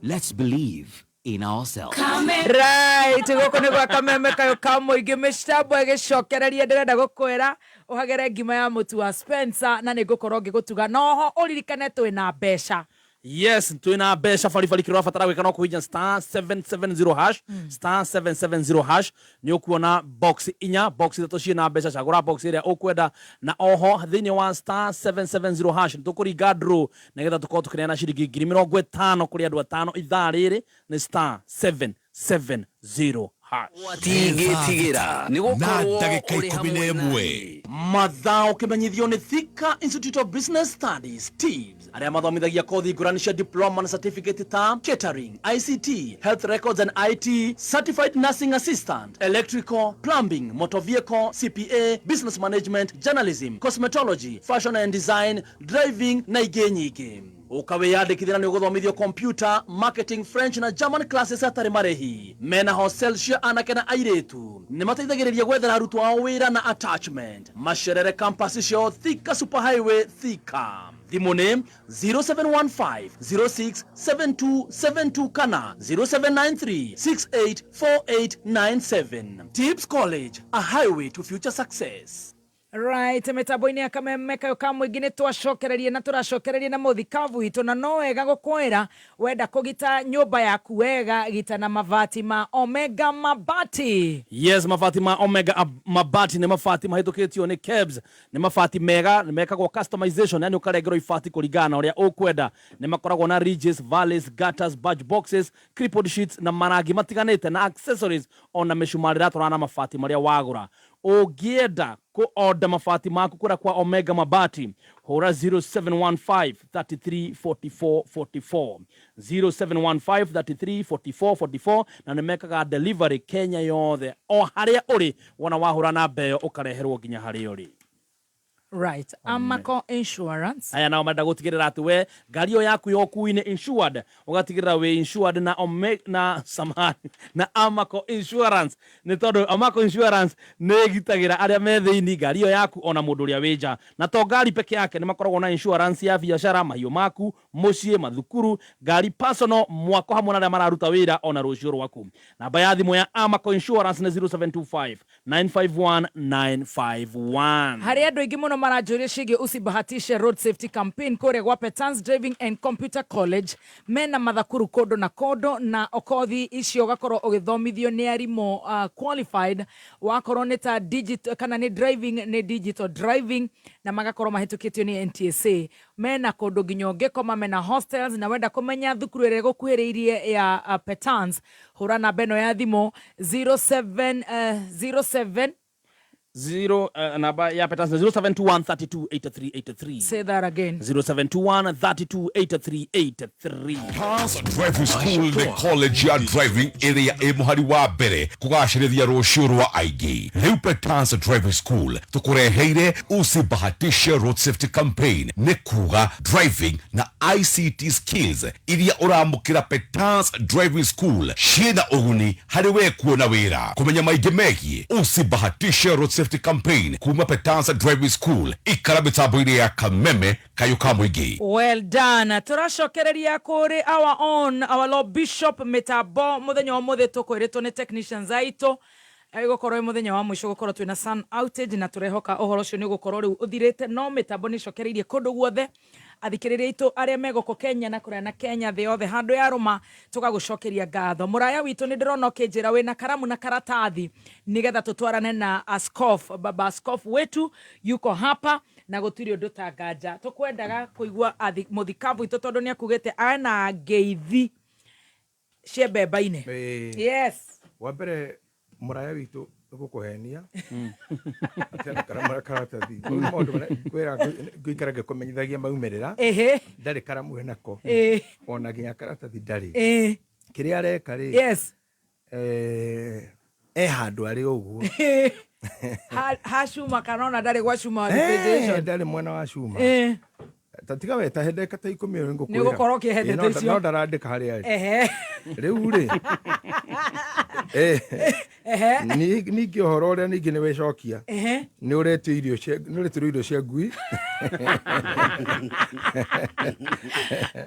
Let's believe. in ourselves. Right, gũkũ nĩ gwa kameme kayũ ka mũingĩ mĩcambo ĩgĩcokereria. Ndĩrenda gũkwĩra ũhagĩre ngima ya mũtu wa Spencer na nĩ ngũkorwo ngĩgũtuga. Noho ũririkane twĩna mbeca. Yes, twina mbeca baribari. Kĩrĩa ũrabatara gwĩka no kũhihinya star 770 hash, star 770 hash, nĩ ũkuona box inya, box ithatũ ciĩna mbeca. Cagũra box ĩrĩa ũkwenda. Na oho thĩinĩ wa star 770 hash nĩ tũkũringa draw nĩgetha tũkorwo tũkĩneana ciringi 50,000 kũrĩ andũ atano ithaa rĩrĩ. Nĩ star 770 hash. Watigĩtigĩra nĩ Na gũkorwo ndagĩka ũrĩ ikũmi na hamwe na ĩmwe. Mathaa ũkĩmenyithio nĩ Thika Institute of Business Studies, TIBS, arĩa mathomithagia kothi ngũrani cia diploma na certificate ta catering, ICT, health records and IT, certified nursing assistant, electrical, plumbing, motor vehicle, CPA, business management, journalism, cosmetology, fashion and design, driving na ingĩ nyingĩ. Ũkawĩyandĩkithia na nĩ ũgũthomithio computer, marketing, French na German classes hatarĩ marĩhi. Mena hostel cia anake na airĩtu. Nĩ mateithagĩrĩria gwethera arutwo ao wĩra na attachment. Macerere campus ciao Thika Super Highway, Thika. Thimũ nĩ 0715 067272 kana 0793 684897. Tips College, a highway to future success. Right, mĩtambo-inĩ ya kameme kayũ ka mũingĩ nĩ twacokereria na tũracokereria na mũthikabu witũ. Na no wega gũkwĩra, wenda kũgita nyũmba yaku wega, gita na mabati ma Omega Mabati. Yes, mabati ma Omega Mabati nĩ mabati mahĩtũkĩtio nĩ KEBS. Nĩ mabati mega, nĩ mekagwo customization, yani ũkarengerwo ibati kũringana na ũrĩa ũkwenda. Nĩ makoragwo na ridges, valleys, gutters, badge boxes, crippled sheets na marangi matiganĩte na accessories, ona mĩcumarĩ ĩratwarana na mabati marĩa wagũra. Ũngĩenda kũ-order mabati maku kũrĩa kwa Omega Mabati, hũra 0715 33 44 44, 0715 33 44 44, na nĩ mekaga delivery Kenya yothe o harĩa ũrĩ. Wona wahũra namba ĩyo, ũkareherwo nginya harĩa ũrĩ. Right, Amaco Insurance. Aya nao marenda gũtigĩrĩra atĩ we ngari ĩyo yaku ya ũkui-inĩ insured, ũgatigĩrĩra wĩ insured na ome, na samahani, na Amaco Insurance, nĩ tondũ Amaco Insurance nĩ ĩgitagĩra arĩa me thĩinĩ, ngari ĩyo yaku, ona mũndũ ũrĩa wĩ nja. Na to ngari peke yake, nĩ makoragwo na insurance ya biacara, mahiũ maku, mũciĩ, mathukuru, ngari personal, mwako hamwe na arĩa mararuta wĩra, ona rũciũ rwaku. Namba ya thimũ ya Amaco Insurance nĩ 0725 951 951. Harĩ andũ aingĩ mũno maranjũria ciĩgiĩ usibahatishe road safety campaign kũrĩa gwa Petans Driving and Computer College. Mena mathakuru kũndũ na kũndũ, na okothi icio ũgakorwo ũgĩthomithio nĩ arimũ qualified, wakorwo nĩ ta digital kana nĩ driving, nĩ digital driving, na magakorwo mahĩtũkĩtio nĩ NTSA. Mena kũndũ nginya ũngĩkoma, mena hostels. Na wenda kũmenya thukuru ĩrĩa ĩgũkuhĩrĩirie ya Petans, hũra namba ĩno ya thimũ 07 07 Zero, namba ya Petans 0721 32 83 83. Say that again. 0721 32 83 83. Pass Driving School nĩ college ya driving ĩrĩa ĩ mũhari wa mbere kũgacĩrithia rũciũ rwa aingĩ. Rĩu Petans Driving School tũkũreheire usibahatishe road safety campaign, nĩ kuga driving na ICT skills iria ũramũkĩra Petans Driving School ciĩna ũguni harĩ we kuona wĩra. Kũmenya maingĩ megiĩ usibahatishe road safety campaign kuma Petans Driving School, ikara mĩtambo-inĩ ya kameme kayũ ka mũingĩ. Well done. Tũracokereria kũrĩ our own, our Lord Bishop mĩtambo mũthenya wa mũthĩ. Tũkwĩrĩtwo nĩ technicians aitũ ĩgũkorwo ĩ mũthenya wa mũico gũkorwo twĩna sun outage, na tũrehoka ũhoro ũcio nĩ ũgũkorwo rĩu ũthirĩte, no mĩtambo nĩ ĩcokereirie kũndũ guothe. Athikĩrĩria aitũ arĩa me gũkũ Kenya na kũrĩa na Kenya, thĩ yothe handũ ya rũma, tũgagũcokeria ngatho. Mũraya witũ, nĩ ndĩrona ũkĩnjĩra wĩna karamu na karatathi nĩgetha tũtwarane na askof. Baba askofu wetu yuko hapa na gũtirĩ ũndũ ta nganja tũkwendaga kũigua mũthikabu witũ, tondũ nĩ akugĩte ana ngeithi cia mbemba-inĩ. Ĩĩ. Yes. Wa mbere, mũraya witũ gũkũhenia atĩ na karamu na karatathi. Rĩu maũndũ marĩa ngwĩra ngũikara ngĩkũmenyithagia maumĩrĩra. Ĩhĩ. Ndarĩ karamu enako. Ĩĩ. Ona nginya karatathi ndarĩ. Ĩĩ. Kĩrĩa areka rĩ, Yes. e handũ arĩ ũguo. Hacuma kana ona ndarĩ gwa cuma wa Eh, refrigeration. ndarĩ mwena wa cuma. Ĩĩ. Ta tiga we tahe ndagĩka ta 10 ũyũ ngũkwĩra. Nĩ ũgũkorwo ũkĩhe Ĩĩ, ndeto icio. no ndarandĩka harĩa arĩ. Ehe. Rĩu rĩ, Ehe. Ningĩ ũhoro ũrĩa ningĩ nĩ wecokia Ehe. nĩ ũretio irio cia nĩ ũretirwo irio cia ngui.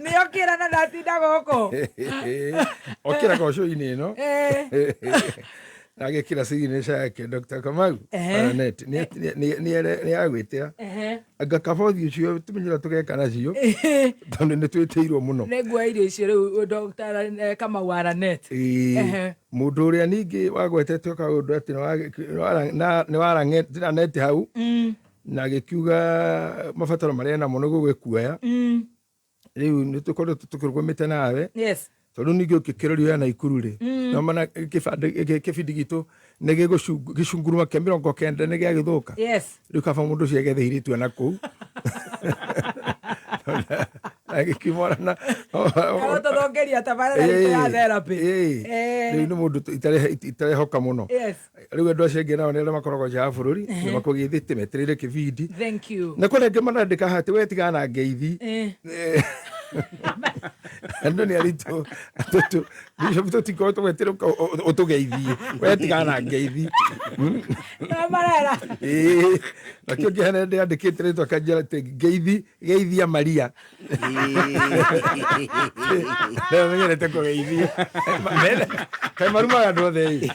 Nĩ okĩra na ndatinda gũkũ. Okĩra gocũ-inĩ ĩno Eh. na agĩkĩra signature yake Dr. Kamau. Ehe. Aranet nĩ agwĩtĩra Ehe. anga kaba ũthiĩ ũcio tũmenyera tũgeka nacio tondũ nĩ twĩtĩirwo mũno. Nĩ nguoya irio icio rĩu Dr. Kamau Aranet. Ĩĩ. Ehe. Mũndũ ũrĩa ningĩ wagwetetwo kaũndũ atĩ nĩ waraneti hau na agĩkiuga mabataro marĩa namo nĩ gũgĩkuoya. Rĩu nĩ tũkoretwo tũkĩrũgamĩte nawe tondũ ningĩ ũngĩkĩrorio ya Naikuru rĩ, no mana kĩbindi gitũ nĩ gĩcunguruma kĩa 90 nĩ gĩagĩthũka. Rĩu kaba mũndũ ũcio agethe irĩtu na kũu agĩkiumana na Tũthongeria tabarĩra itũ ya therapy. Eh. Rĩu nĩ mũndũ itarehoka mũno. Rĩu andũ acio angĩ nao nĩ arĩa makoragwo nja wa bũrũri nĩ makũgĩthĩte metereire kĩbindi. Thank you. Na kũrĩ angĩ marandĩka haha atĩ we tigana na ngeithi. Andũ nĩ aritũ bishop tũtikorwo tũgweterwo ũtũgeithie we tigana na ngeithi. Na marera. Ĩĩ, nakĩo ngĩhana ndĩandĩkĩte rĩtwa kanjĩra atĩ ngeithi geithia Maria menyerete kũgeithia kaĩ marumaga andũ othe ĩ.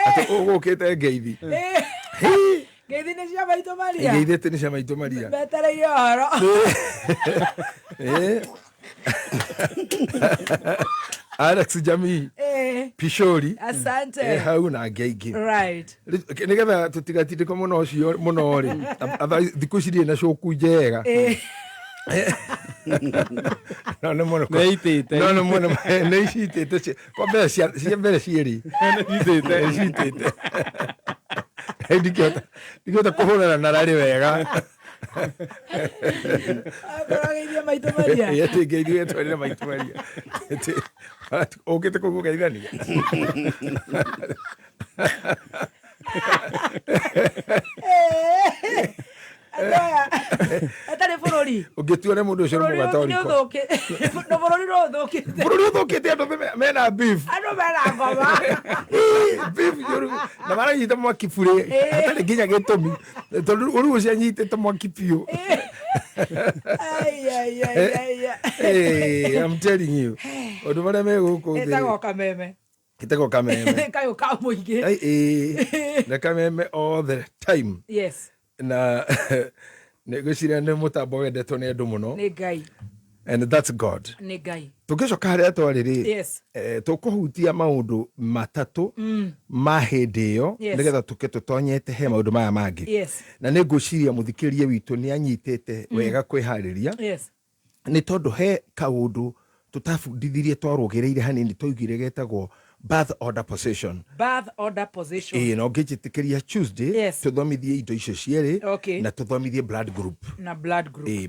Atĩ ũgũkĩte ngeithi. Ngeithi nĩ cia maitũ Maria. Ngeithĩte nĩ cia maitũ Maria. Metereire ũhoro. Ĩĩ. Alex Jamii Pishori. Asante. Hau na angĩ aingĩ. Nĩgetha tũtigatindĩkwo mũno ũcio mũno rĩ, thikũ ici ndirĩ na cũku njega. No nĩ mũno. Nĩ No nĩ mũno nĩ icitĩte kwa mbere cia mbere cierĩ. Nĩ Nĩ citĩte. Ndingĩhota kũhũrana na rarĩ wega. Akorwo maitũ Maria. Ĩ, atĩ ngeithie wetwarĩre maitũ Maria. Atĩ, ũkĩte kũu kũgeithania. Andũ aya atarĩ bũrũri. Ũngĩtua nĩ mũndũ ũcio nĩ Bũrũri mũgatoriko. nĩ bũrũri nĩ ũthũkĩte. Bũrũri ũthũkĩte andũ mena beef. Andũ mena ngoma. Beef njũru na maranyita mwaki burĩ hatarĩ nginya gĩtũmi tondũ rĩu ũcio anyitĩte mwaki biũ. Ai, ai, ai, ai, ai. Hey, I'm telling you ũndũ marĩa me gũkũ thĩ Ĩtagwo kameme. gĩtagwo kameme. Kayũ ka mũingĩ. Ai, ĩĩ, na kameme all the time. Na nĩ ngwĩciria nĩ mũtambo wendetwo nĩ andũ mũno. Nĩ Ngai. And that's God. Nĩ Ngai. Tũngĩcoka harĩa twarĩ rĩ, tũkũhutia maũndũ matatũ ma hĩndĩ ĩyo nĩgetha tũke tũtonyete he maũndũ maya mangĩ. Na nĩ ngwĩciria mũthikĩria witũ nĩ anyitĩte wega kwĩharĩria nĩ tondũ he kaũndũ tũtabundithirie twarũgĩrĩire hanini twaugire getagwo birth order position. Birth order position. Ĩĩ, na ũngĩnjĩtĩkĩria Tuesday tũthomithie indo icio cierĩ na tũthomithie blood group. Na blood group. Ĩĩ,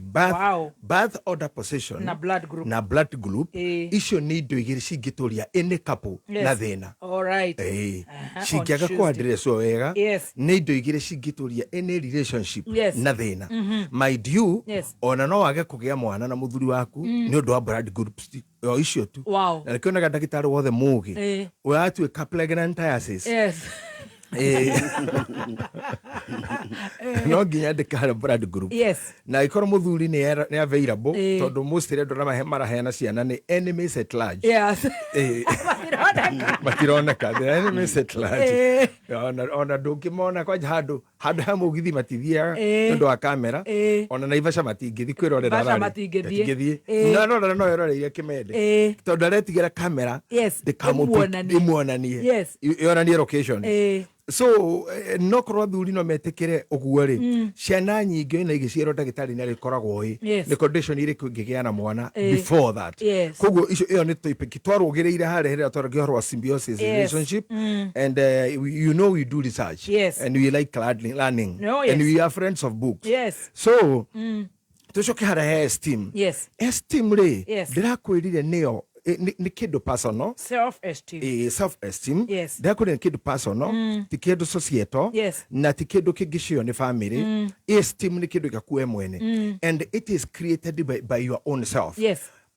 birth order position Na blood group. na blood group. Ĩĩ. Icio nĩ indo igĩrĩ cingĩtũria any couple na thĩna. All right. Ĩĩ. Aha, on Cingĩaga Tuesday. kũandresswo wega nĩ indo igĩrĩ cingĩtũria any relationship na thĩna. Mind you, ona no wage kũgĩa mwana na mũthuri waku nĩ ũndũ wa blood groups o icio tu. Na nĩkĩo onaga ndagĩtarĩ wothe mũgĩ ũratuĩka pregnantiasis. Ĩĩ. No nginya andĩke harĩa blood group na ĩkorwo mũthuri nĩ available tondũ mostly andũ arĩa maraheana ciana nĩ enemies at large. Ĩĩ. Matironeka, the enemies at large. Ona ndũngĩmona kwanja handũ handũ ha mũgithi matithiaga nĩ ũndũ wa kamera. Ona Naivasha matingĩthiĩ kwĩrorera Naivasha rally. matingĩthiĩ. Matingĩthiĩ. No rora no eroreire kĩmende tondũ aretigĩra kamera Ĩmuonanie. ĩmuonanie yonanie location. So no korwo athuri no metĩkĩre ũguo rĩ, ciana nyingĩ na igĩciarwo ndagĩtarĩ nĩ arĩkoragwo ĩ nĩ condition irĩkũ ingĩgĩa na mwana before that. Koguo icio ĩyo nĩ topic twarũgĩrĩire harĩa rĩrĩa twaragia ũhoro wa symbiosis relationship. And you know we do research and we like learning and we are friends of books. So tũcoke harĩa he esteem. Esteem rĩ, ndĩrakwĩrire nĩyo nĩ kĩndũ personal. Self esteem. Self esteem. Ndĩrakwĩrire nĩ kĩndũ personal, ti kĩndũ societal na ti kĩndũ kĩngĩcio nĩ family. Esteem nĩ kĩndũ gĩaku we mwene and it is created by your own self.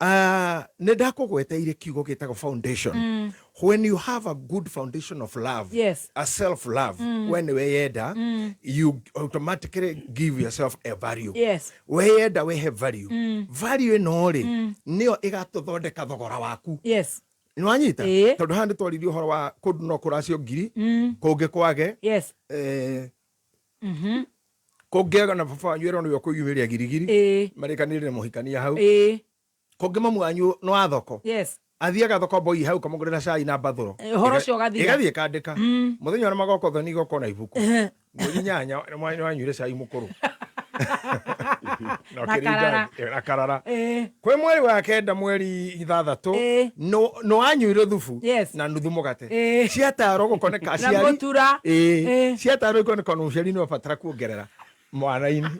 Nä ndakågweteire kiugo gä tagwo foundation. When you have a good foundation of love, a self love, we nä weyenda, you automatically give yourself a value. Weyenda, wehe value. Value ĩno rĩ, nĩyo ĩgatũthondeka thogora waku. Nĩwanyita? Ĩĩ. Tondũ haha nĩ twaririe ũhoro wa kũndũ no kũracio ngiri, kũngĩ kwage. Kũngĩ na baba wanyu ĩrwo nĩwe ũkũyumĩria girigiri, marĩkanĩire na mũhikania hau. Kũngĩ mamu wanyu nĩ wa thoko, athiaga thoko mboi hau kamũgũrĩra cai na mbathũro. Ũhoro ũcio ũgathira. Ĩgathiĩ ĩkandĩka mũthenya ũrĩa magoka ũthoni igokona ibuku mweri 8 nĩ wanyuire cai mũkũrũ na Na ũkĩringa karara. Na karara. Kwĩ mweri wa 9 mweri 6 no wanyuire thubu na nuthu mũgate. Ciatarwo gũkoneka Na aciari mũtura. Ciatarwo ikoneka ona mũciari nĩ wabatara kuongerera mwana-inĩ.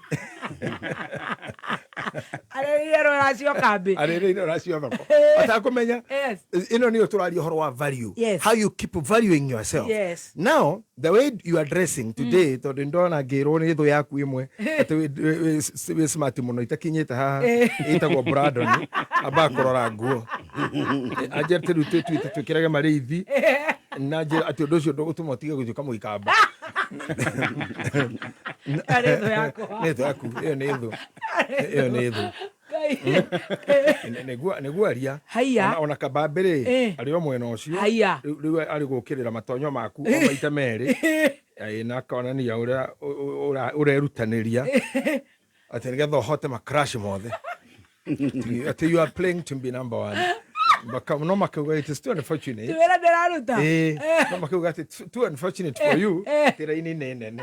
Arĩrĩire rũracio kambĩ. Arĩrĩire rũracio thoko atakũmenya. Ĩno nĩyo tũraria ũhoro wa value. How you keep valuing yourself. Now the way you are dressing today, tondũ ndona ngĩrwo nĩ thũ yaku ĩmwe atĩ wĩ smart mũno itakinyĩte haha, ĩtagwo Brandon, ambaga kũrora nguo anjĩra atĩ rĩu twĩtuĩte twĩkĩrage marĩithi na njĩra atĩ ũndũ ũcio ndũgũtũma ũtige gũtuĩka mũikamba. Arĩ thũ yakwa. Nĩ thũ yaku ĩyo, nĩ thũ ĩyo, nĩ thũ. Nĩguo aria. Haiya. Ona kabambĩ rĩ, arĩ o mwena ũcio. Haiya. Rĩu arĩ gũkĩrĩra matonyo maku o maita merĩ. Na akonania ũrĩa ũrerutanĩria atĩ nĩgetha ũhote macrash mothe, atĩ you are playing to be number one. No makauga it is too unfortunate. Ti wĩra ndĩraruta. No makauga atĩ it's too unfortunate for you, atĩ raini nĩ nene.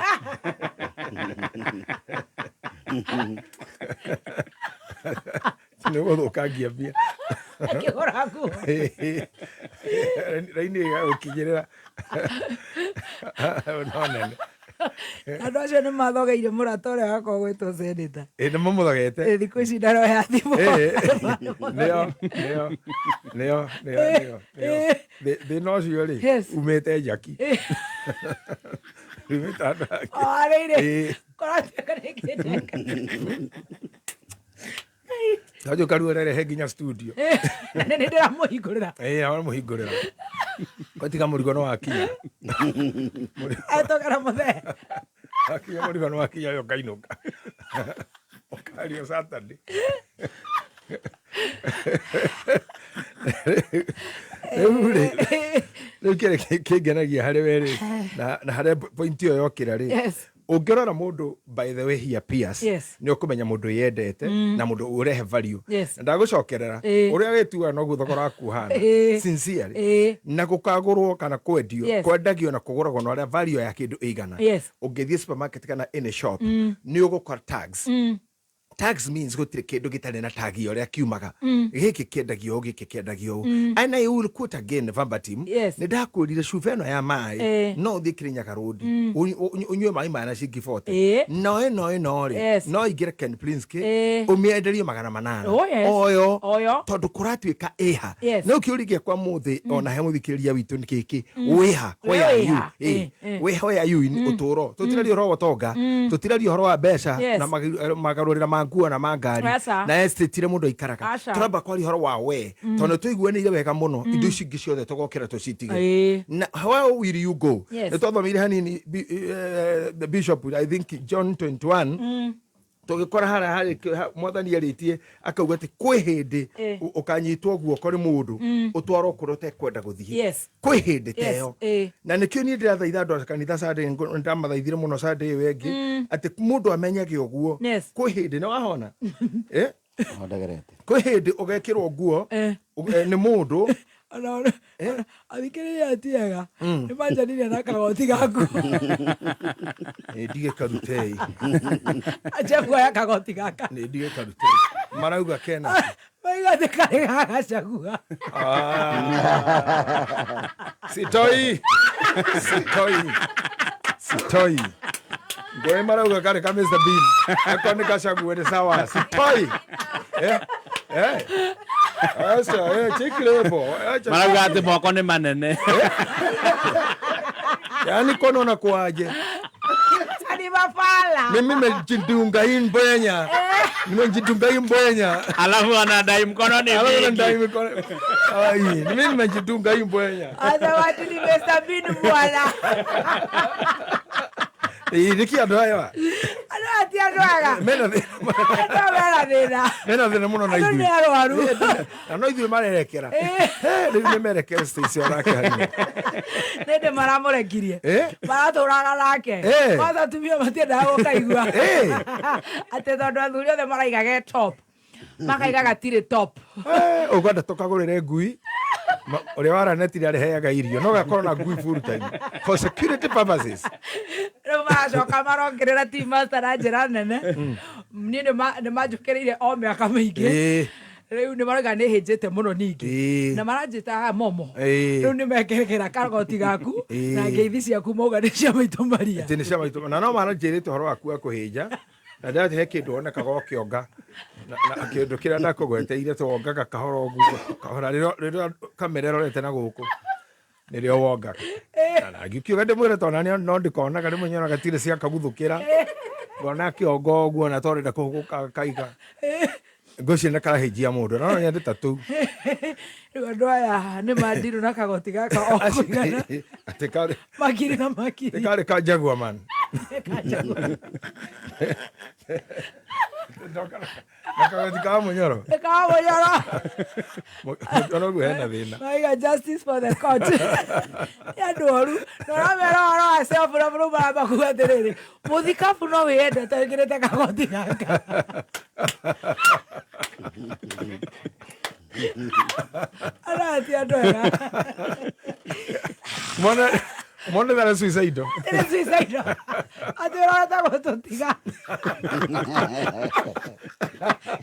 Nĩ gũthũkangia mbia. Akĩgũra nguo. Raini ĩgagũkinyĩrĩra no nene. Andũ acio nĩ mathogeire mũrata ũrĩa wakwa gwĩtwo seneta. Ĩ, nĩ mamũthogete. Thikũ ici ndaroya thimũ. Nĩo nĩo nĩo nĩo nĩo nĩo. Thĩna ũcio rĩ, umĩte njaki, umĩte handũ hangĩ. Arĩire. Kũratuĩka nĩ Tanjũ karuo rerehe nginya studio. Na nĩ ndĩramũhingũrĩra. Ĩ, aramũhingũrĩra gwatiga mũrigo no wakinya. Etũkĩra mũthee. Wakinya mũrigo no wakinya yo kainũka ũkario Saturday. Rĩu rĩ, rĩu kĩrĩa kĩngenagia harĩ we rĩ, na harĩa point ĩyo yokĩra rĩ, ũngĩrora mũndũ by the way he appears, nĩ ũkũmenya mũndũ yendete na mũndũ ũrehe value. Na ndagũcokerera, ũrĩa wĩtuaga noguo thogora waku ũhana. Sincerely, na gũkagũrwo kana kwendio, kwendagio na kũgũragwo na ũrĩa value ya kĩndũ ĩigana. Ũngĩthiĩ supermarket kana any shop, nĩ ũgũkora tags. Tags means gũtirĩ kĩndũ gĩtarĩ na tag ya ũrĩa kiumaga. Gĩkĩ kĩendagio ũũ, gĩkĩ kĩendagio ũũ. And I will quote again verbatim. Nĩ ndakwĩrire cuba ĩno ya maĩ, no ũthiĩ Kirinyaga Road, ũnyue maĩ maya na ciringi 40. No ĩno ĩno rĩ, no ingĩre Ken Plinsky, ũmĩenderie 800. Oh, yes. Oyo. Oyo. Tondũ kũratuĩka ĩha. No kĩũria gĩakwa mũthĩ ona he mũthikĩrĩria witũ nĩ gĩkĩ: wĩha? We Where are you? wĩha? Wĩha, where are you in ũtũũro? Tũtiraria ũhoro wa ũtonga, tũtiraria ũhoro wa mbeca na magarũrĩra ma nguo na ma ngari Aca. na estate iria mũndũ aikaraga. Aca. Tũramba kwaria ũhoro wa we, tondũ nĩ tũiguanĩire wega mũno, indo ici ingĩ ciothe tũgokĩra tũcitige. Na how will you go? Nĩ twathomeire hanini the bishop, I think John 21, tũgĩkora harĩa harĩ mwathani arĩtie akauga atĩ kwĩ hĩndĩ ũkanyitwo guoko nĩ mũndũ, ũtwarwo kũrĩa ũtekwenda gũthiĩ. Kwĩ hĩndĩ ta ĩyo. Na nĩkĩo niĩ ndĩrathaitha andũ a kanitha Sunday, nĩndamathaithire mũno Sunday ĩyo ĩngĩ, atĩ mũndũ amenyage ũguo. Kwĩ hĩndĩ nĩ wahona. Kwĩ hĩndĩ ũgekĩrwo nguo nĩ mũndũ. Athikĩrĩria tiega nĩ manjanirie na kagoti gaku. Nĩ ndige karutei. Anjia kuoya kagoti gaka. Nĩ ndige karutei marauga kena. Maiga atĩ karĩ gagacagua. Ah. Sitoi, sitoi, sitoi. Ngoi marauga kare ka Mr Bean ako nĩ kacague nĩ sawa. Sitoi. Eh. Aca, check level. Acha. Marauga atä moko nä manene. Yaani kono na kuaje? Ni mafala. Mimi mejidunga hii mbenya. Nimejitunga hii mbwenya. Alafu anadai mkono ni Alafu mingi. anadai mikono. Ai, mimi nimejitunga hii mbwenya. Aza watu nimesabini bwana. Niki andå aya Andå aya ti andå ega. Mena thä Andå mena thĩna. Mena thä na må no na Andũ ithuĩ. nĩ arwaru. Na no ithuĩ marerekera. Rĩu nĩ merekere Stacy onake hanini. Nĩ ndĩ maramũrekirie. Eh? Maratũraga nake. Eh. Kwanza atumia matiendaga gũkaigua. Eh. Atĩ tondũ athuri othe maraiga ge top. Makaiga gatirĩ top. Ũkwenda tũkagũrĩre ngui ũrĩa waranetire arĩheaga irio no gakorwo na ngui full time for security purposes. Rĩu maracoka marongerera team master na njĩra nene. Niĩ nĩ manjũkĩrĩire o mĩaka mĩingĩ. Rĩu nĩ marauga nĩ hĩnjĩte mũno ningĩ. Na maranjĩta haha momo. Rĩu nĩ mekĩrĩkĩra kagoti gaku na ngeithi ciaku mauga nĩ cia maitũ maria. Atĩ nĩ cia maitũ na no maranjĩrĩte ũhoro waku wa kũhĩnja na ndĩrati he kĩndũ wonekaga ũkĩonga na kĩndũ kĩrĩa ndakũgweteire twongaga kahora ũguo kahora rĩrĩa kamera ĩrorete na gũkũ nĩrĩo wongaga na ngĩkiuga ndĩmwĩre tondũ nani no ndĩkonaga rĩmwe nyonaga tirĩ ciakaguthũkĩra ngona kĩongo ũguo na tondũ kũhũgũka kaiga ngwĩciria nĩ karahĩnjia mũndũ na no nyende ta tũu. Rĩu andũ aya nĩ mandirũ na kagoti gaka o kũigana atĩ karĩ makiri na makiri. Karĩ ka Jaguar man. Na kagoti ka mũnyoro. Nĩ ka mũnyoro. Mũnyoro ũguo hena thĩna. Maiga justice for the court. Nĩ andũ oru. Na ũramera ũhoro wa self love rĩu maramba kuga atĩrĩrĩ, mũthikabu no wĩyendete wĩkĩrĩte kagoti gaka. Andũ ti andũ ega. Mwana mwana thara suicidal. Ĩrĩ suicidal. Atĩ ũrorete gũtũtiga.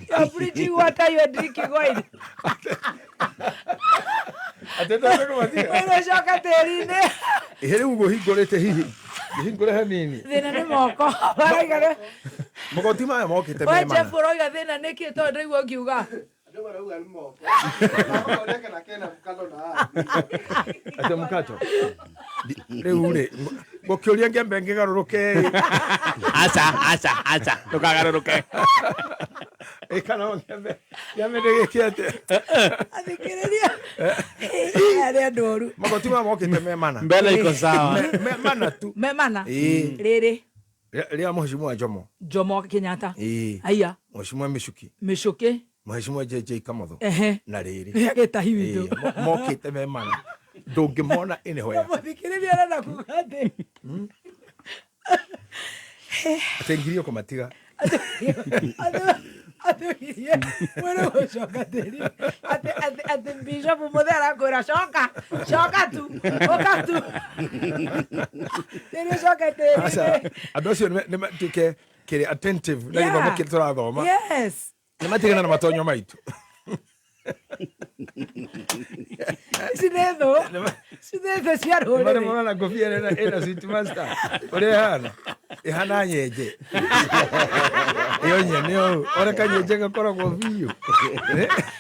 You're preaching water, you're drinking wine. Atĩ ndĩrenda kũmatiga. Ũgĩcoka tĩri-inĩ. Ĩ rĩu ngũhingũrĩte hihi ngĩhingũre hanini. Thĩna nĩ moko. Marauga nĩ Magoti maya mokĩte We me mana. Jeff ũroiga thĩna nĩkĩ tondũ ndĩraigua ũkiuga. Atĩ mũkato. Rĩu rĩ ngũkĩũria ngĩambe ngĩgarũrũke. Aca aca aca ndũkagarũrũke. Ĩ kana ngĩambe ngĩambe ndĩgĩke atĩa. Athikĩrĩria. Aya nĩ andũ oru. Magoti maya mokĩte me mana. Mbele iko sawa. Me mana tu. Me mana. Ĩ. Rĩrĩ. Rĩa mheshimiwa Jomo. Jomo Kenyatta. Ĩ. Aya. Mheshimiwa Michuki. Mĩcũkĩ. Mheshimiwa JJ Kamotho. Ehe. Na rĩrĩ. Rĩa gĩtahi witũ. Ĩ, mokĩte me mana. Ndũngĩmona anywhere. Mũthikĩrĩria arenda kuga atĩ. Atĩ ngirie kũmatiga. Atĩ mwĩrĩ gũcoka tĩri. Atĩ Bishop Mũthee arakwĩra coka coka tu ũka tu. Tĩri ũcoke Aca, tĩri-inĩ. andũ acio nĩ matuĩke kĩrĩ attentive na gĩthomo kĩrĩa tũrathoma. Yes. Nĩ matigana na matonyo maitũ. Ici nĩ thũ. Ici nĩ thũ cia Nĩ rũrĩrĩ. marĩ mona ngũbia ĩna sweet master ũrĩa ĩhana ĩhana nyenje ĩyo nyene ũũ ũrĩa kanyenje gakoragwo biũ.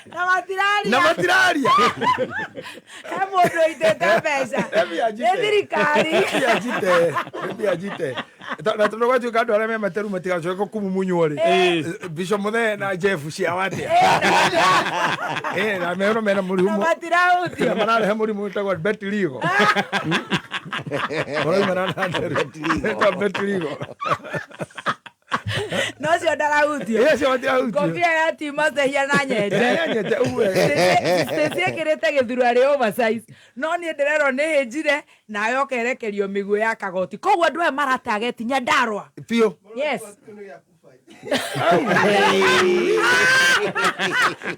Na matiraria. Na matiraria. He mũndũ ũitĩte mbeca. Nĩ thirikari. Mbia njite. Na tondũ gwatuĩka andũ arĩa me materu matigacoke kũmumunywo rĩ Bishop Mũthee na Jeff ciao atĩa. Na mero mena mũrimũ. Na matirahutio. Na mararehe mũrimũ wĩtagwo betirigo. Maraumana na nderu. Wĩtagwo betirigo. No cio ndarahutio. Ĩ, acio matirahutio. Ngobia ya team master hiana nyenje. Ya nyenje, ũguo. Stacy ekĩrĩte gĩthurwa arĩ oversize. No niĩ ndĩrerwo nĩ hĩnjire nawe ũkerekerio mĩguĩ ya kagoti. Koguo andũ aya maratageti Nyandarua. Biũ. Yes.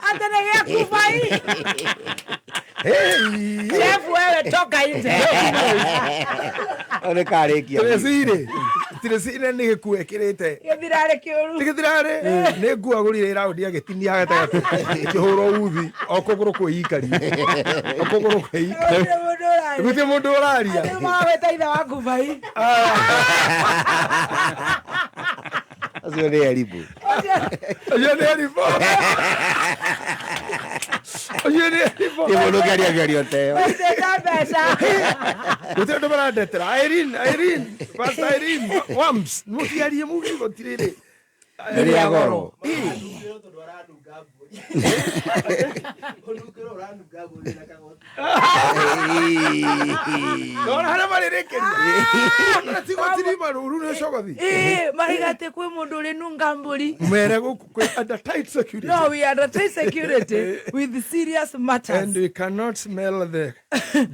Atĩ nĩ gĩa kubai. Jeff wewe toka nje. Nĩ karĩkia. Tracy-rĩ, Tracy nĩ gĩkuo ĩkĩrĩte. Gĩthirarĩ kĩũru. Ti gĩthirarĩ nĩ nguo agũrire raũndi agĩtinia gatagatĩ ĩkĩhũrwo uthi o kũgũrũ kwĩikaria. O kũgũrũ kwĩikaria. Gũtirĩ Gũtirĩ mũndũ ũraria. Andũ maragwĩta ithe wa kubai. Acio nĩ eribu. Acio nĩ eribu. Acio nĩ eribu. Nĩ mũndũ ũngĩaria mĩario ta ĩyo. Maitĩte mbeca. Gũtirĩ ũndũ marandetera. Irene, Irene, Pastor Irene, Wams, mũtiarie muge igoti rĩrĩ. Nĩ rĩa goro. Ndona harĩa marĩrĩkĩria. Ona ti goti rima rũru nĩ cogothi. Ĩĩ, maraiga atĩ kwĩ mũndũ ũrĩ nunga mbũri. Mere gũkũ kwĩ under tight security. No, we are under tight security with serious matters. And we cannot smell the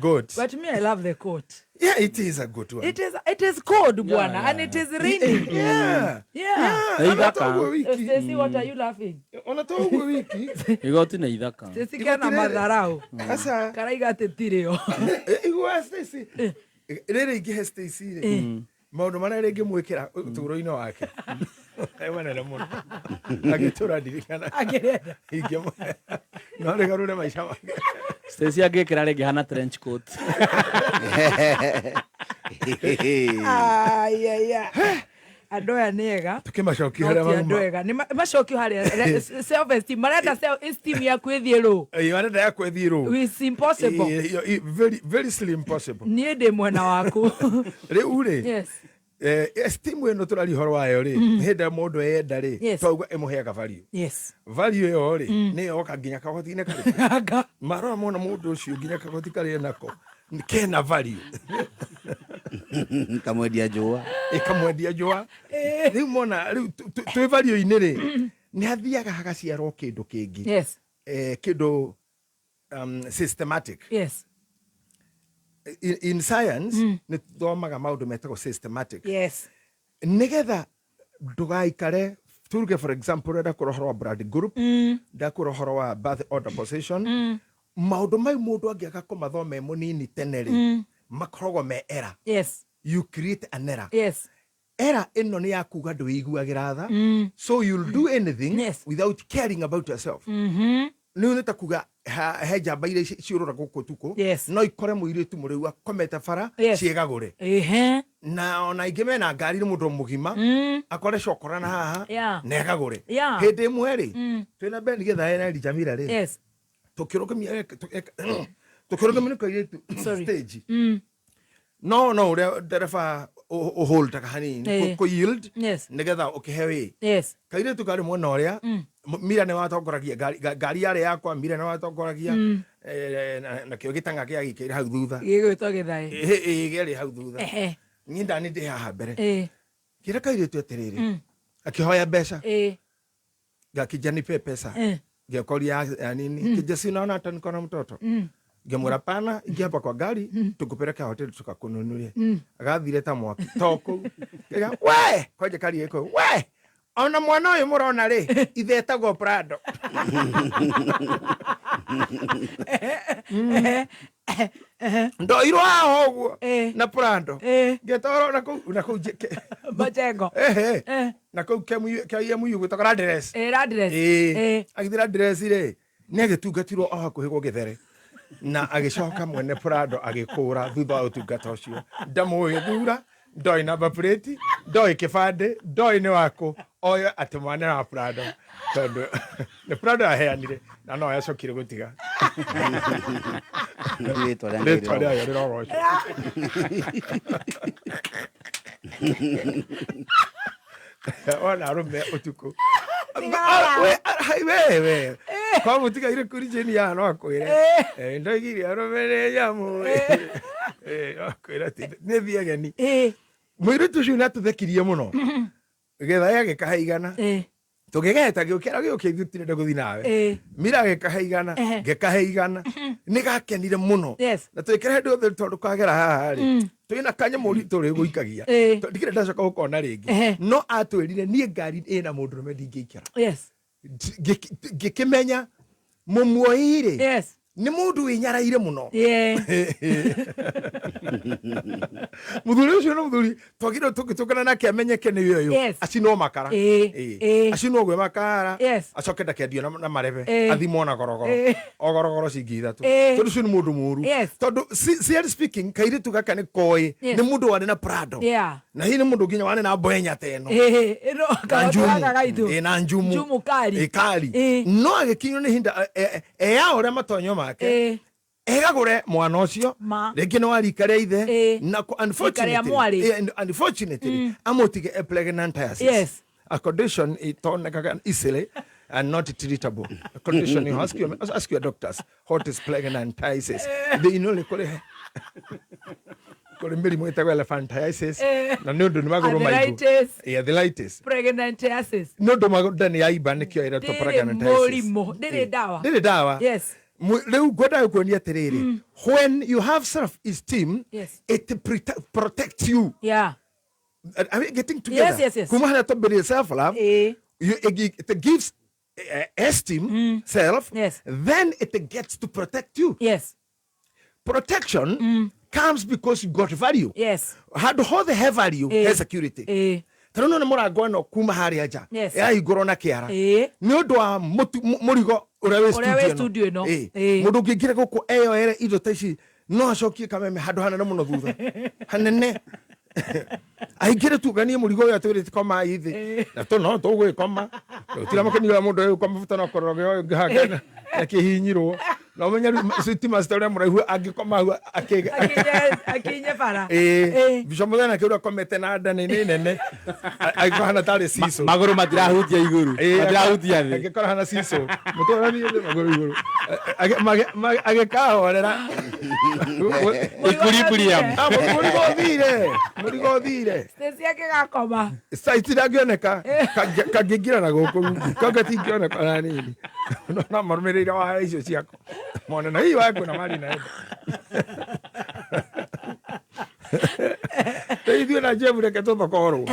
goat. But me, I love the coat. Yeah, it is a good one. It is cold, bwana, yeah. and it is raining. Yeah. Yeah. Nĩ ithaka. Stacy, what are you laughing? Ona to ũguo wiki. Igoti nĩ ithaka. Stacy kena matharau. Aca. Karaiga atĩ tirĩo. Igua Stacy. Rĩrĩ ingĩhe Stacy rĩ. Maũndũ marĩa rĩngĩ mwĩkĩra ũtũũro-inĩ wake. E manene mũno. Agĩtũra ndirikana. Akĩrenda. Ingĩmũhe. No rĩgarũre maica make. Stacy angĩkĩra rĩngĩ hana trench coat. Ai, ai, ai. Andũ aya nĩ ega. Tũkĩmacokia No harĩa ti andũ mauma. ega. Nĩ macokio harĩa self esteem. Marenda self esteem yaku ĩthiĩ rũ. Ĩĩ, marenda yaku ĩthiĩ rũ. It's impossible. Ĩĩ, ĩĩ, very very slim possible. Niĩ ndĩ mwena waku. Rĩu rĩ. Yes. Esteem ĩno tũraria ũhoro wayo rĩ hĩndĩ ĩrĩa mũndũ eyenda rĩ Yes. twauga ĩmũheaga value. Yes. Value ĩyo rĩ nĩ yoka nginya kagoti-inĩ karĩ marora mona mũndũ ũcio nginya kagoti karĩa nako kena value. Kamwendia njũa. Ĩkamwendia njũa. Rĩu mona rĩu twĩ value-inĩ rĩ nĩ hathiaga hagaciarwo kĩndũ kĩngĩ. Yes. Kĩndũ systematic. Yes. In science nĩ tuthomaga maũndũ metagwo systematic. Yes. Nĩgetha ndũgaikare tuge for example ũrenda kũra ũhoro wa blood group, ndakũra ũhoro wa birth order position, maũndũ mau mũndũ angĩaga kũmathoma e mũnini tene rĩ makoragwo me error. Yes. You create an error. Yes. Error ĩno nĩ ya kuga ndwĩiguagĩra tha. So you'll do anything without caring about yourself. Nĩ nĩ ta kuga he njamba iria ciũrũra gũkũ ũtukũ no ikore mũirĩtu mũrĩu akomete bara ciĩgagũre. Ehe. Na ona ingĩ mena ngari nĩ mũndũ mũgima akore cokora na haha na egagũre. Yeah. Hĩndĩ ĩmwe rĩ twĩna Ben Githae na Elijah Mira rĩ Yes. tũkĩrũgamia tũkĩrũgamia nĩ kairĩtu Sorry. stage. No no ũrĩa ndereba ũholdaga hanini kũ yield Yes. nĩgetha ũkĩhe wĩ. Yes. Kairĩtu karĩ mwena ũrĩa Mira nĩ watongoragia ngari yarĩ yakwa Mira nĩ watongoragia nakĩo gĩtang'a gĩa gĩkĩrĩ hau thutha. Gĩgwĩtwo Gĩthae. Ĩĩ kĩarĩ hau thutha. Ehe. Niĩ ndani ndĩ haha mbere. Ĩĩ. Kĩra kairĩtu atĩrĩrĩ akĩhoya mbeca. Ĩĩ. Ngakija nipe pesa. Ngĩkoria ya nini. Kija si unaona hata niko na mtoto. Ngĩmwĩra pana ingia hapa kwa gari tukupeleke hoteli tukakununulie. Agathire ta mwaki to kũu. Ngĩga we kwanja kari ĩko we ona mwana ũyũ mũrona rĩ ithe etagwo Prado. Ndoirwo haha ũguo na Prado ngĩtwarwo na kũu na kũu Majengo. Ehe. Na kũu KMU gwĩtagwo Radress. Radress. Ĩĩ. Agĩthiĩ Radress rĩ nĩ agĩtungatirwo o hakuhĩ gwa gĩthere na agĩcoka mwene Prado agĩkũra thutha wa ũtungata ũcio ndamũĩ thura ndoĩ namba plate ndoĩ kĩbandĩ ndoĩ nĩ wakũ oyo atĩ mwana wa Prado tondũ nĩ Prado aheanire na no acokire gũtiga Rĩtwa rĩa Ngai rĩtwa rĩayo rĩrogocwo. Ona arũme ũtukũ wewe kwa mũtigaire kũri jeni ya no akwĩre ndoigire arũme nĩ nyamũ no akwĩre atĩ nĩ thiĩ ageni mũirĩtu ũcio nĩ atũthekirie mũno Gĩthae agĩkahe igana tũgĩgeta gĩũkĩra gĩũkĩ ithuĩ tirenda gũthiĩ nawe Mira agĩkahe igana ngĩkahe igana nĩ gakenire mũno na twĩkĩra hĩndĩ yothe tondũ kagera haha rĩ twĩna kanyamũ tũrĩ gũikagia tondũ ndikĩrĩ ndacoka gũkona rĩngĩ no atwĩrire niĩ ngari ĩna mũndũrũme ndingĩikara Yes. Ngĩkĩmenya mũmuoi rĩ nĩ mũndũ wĩnyaraire mũno mũthuri ũcio nĩ mũthuri twagĩrĩirwo tũngĩtũngana nake amenyeke nĩ ũyũ Yes. acinwo makara Ĩĩ. Ĩĩ. Acinwo gwe makara Yes. acoke ndakendio na marebe Ĩĩ. athimwo na gorogoro Ĩĩ. o gorogoro ciringi ithatũ Ĩĩ. tondũ ũcio nĩ mũndũ mũru Yes. tondũ seriously speaking kairĩtu gaka nĩ koĩ Yes. nĩ mũndũ warĩ na Prado Yeah. na hihi nĩ mũndũ nginya warĩ na mbwenya ta ĩno Ĩĩ, ĩno na kaũndũ njumu gaka gaitũ. Ĩĩ, na njumu Njumu kari. Ĩĩ, kari no agĩkinywo nĩ ihinda eya ũrĩa matonyo make egagũre mwana ũcio Ma. rĩngĩ nĩ wa rika rĩa ithe na Rika rĩa mwarĩ. unfortunately amũtige e pregnantiasis Yes. A condition itonekaga easily and not treatable. A condition you ask your doctors what is pregnantiasis. They know nĩ kũrĩ kũrĩ mĩrimũ ĩtagwo elephantiasis na nĩ ũndũ nĩ magũrũ maigũ. Arthritis. Yeah, arthritis. Pregnantiasis. Nĩ ũndũ magũrũ nda nĩ yaimba nĩkĩo ĩretwo Ndĩrĩ pregnantiasis. mũrimũ, ndĩrĩ ndawa. Ndĩrĩ ndawa. Yes. Rĩu ngwendaga kuonia atĩrĩrĩ, when you have self esteem, Yes. it protects you. Yeah. Are we getting together? Yes, yes, yes. Kuma harĩa twambĩrĩrie self love, it gives esteem, self, yes. Then it gets to protect you. Yes. Protection comes because you got value. Yes. Handũ hothe he value, he security. Ta rĩu nĩ mũrango ĩno kuma harĩa nja Yes. ĩrahingũrwo na kĩara nĩ ũndũ wa mũrigo ũrĩa wĩ Ũrĩa wĩ studio ĩno. ĩno. Mũndũ ũngĩingĩra gũkũ eyoere indo ta ici no acokie kameme handũ hanene mũno thutha hanene aingĩre tuganie mũrigo ũyũ atwĩrĩte koma thĩ na tũ no tũgwĩkoma tũtiramakenia ũrĩa mũndũ ũyũ mabuta no koroge ũyũ ngĩhangana akĩhinyirwo na ũmenye rĩu city master ũrĩa mũraihu angĩkoma hau Akinye bara. Ĩĩ, Bishop Muthene akĩũria akomete na nda nĩ nene angĩkorwo hana tarĩ cico Magũrũ matirahutia igũrũ, matirahutia thĩ. Angĩkorwo hana cico mũtwe ũrathiĩ thĩ magũrũ igũrũ agĩkahorera. Equilibrium. Ah, mũrigo ũthire, mũrigo ũthire. Stacy akĩgakoma. Itirangĩoneka kangĩingĩra na gũkũ rungu kanga tingĩoneka na nini no no marũmĩrĩire waya icio ciako mone na hii waya kwĩna mari naenda rĩu ithuĩ na Jeff reke tũthokorwo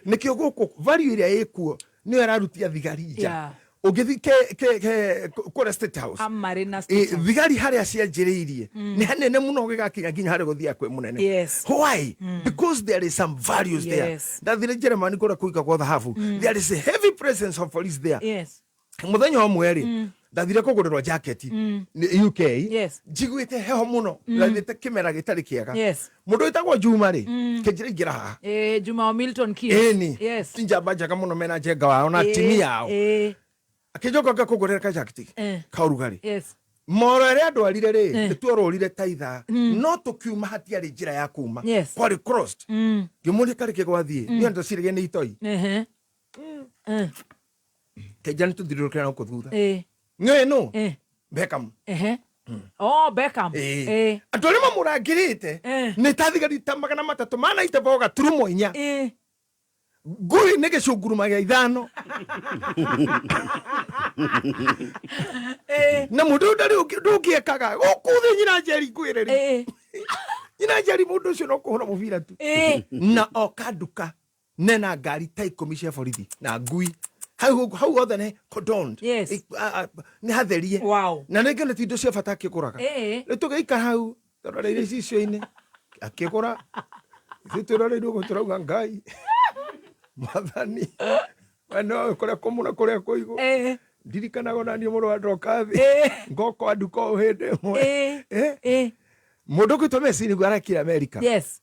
nĩkĩo gũkũ value ĩrĩa ĩkuo nĩyo ĩrarutia thigari nja. Yeah. Ũngĩthiĩ kũrĩa State House, Amarĩ na State House. Thigari harĩa cianjĩrĩirie nĩ hanene mũno gĩgakinya nginya harĩa gũthiaga kwĩ mũnene. Yes. Why? Because there is some values there. Ndathire Germany kũrĩa kũigagwo thahabu. There is a heavy presence of police there. Yes. Mũthenya ũmwe rĩ, ndathire kũgũrĩrwo jaketi nĩ UK. Yes. Njiguĩte heho mũno, ndathiĩte kĩmera gĩtarĩ kĩega. Yes. Mũndũ wĩtagwo Juma rĩ, kĩnjĩra ingĩra haha. Juma wa Milton Keynes. Ĩni. Yes. Ti njamba njega mũno mena njenga wao na timi yao. Akĩnjoka ngakũgũrĩra kajaketi ka ũrugarĩ. Yes. Moro ĩrĩa ndwarire rĩ, nĩtuorũrire ta ithaa no tũkiuma hatiarĩ njĩra ya kuma. Yes. Kwarĩ crossed. Ngĩmũria karĩ kĩ gwathiĩ niĩ ndaciragia nĩ itoi. Ehe. Kĩnja nĩ tũthiũrũrũkĩra na gũkũ thutha. Nĩũĩ nũ? Beckham. Ehe. Oh, Beckham. Andũ arĩa mamũrangĩrĩte nĩ ta thigari ta 300 manaite boga turumo 4. Ngui nĩ gĩcunguruma gĩa 5 na mũndũ ũyũ ndarĩ ndũngĩekaga gũkũ thĩ nyina Njeri ngwĩre rĩ nyina Njeri mũndũ ũcio no kũhũra mũbira tu na oka nduka nena ngari ta 10 cia borithi na ngui hau hau hothe nĩ cordoned. Yes. Nĩ hatherie. Wow. Na rĩngĩ nĩ ti indo cia bata akĩgũraga. Rĩu tũgĩikara hau tũroreire icicio-inĩ akĩgũra ithuĩ twĩroreire ũguo tũrauga Ngai mwathani we nowe kũrĩa kũmũ na kũrĩa kũigũ ndirikanaga ona niĩ mũrũ wa ndoka thĩ ngoka nduka o hĩndĩ ĩmwe. Mũndũ ũgwĩtwo Messi nĩguo arekire America. Yes.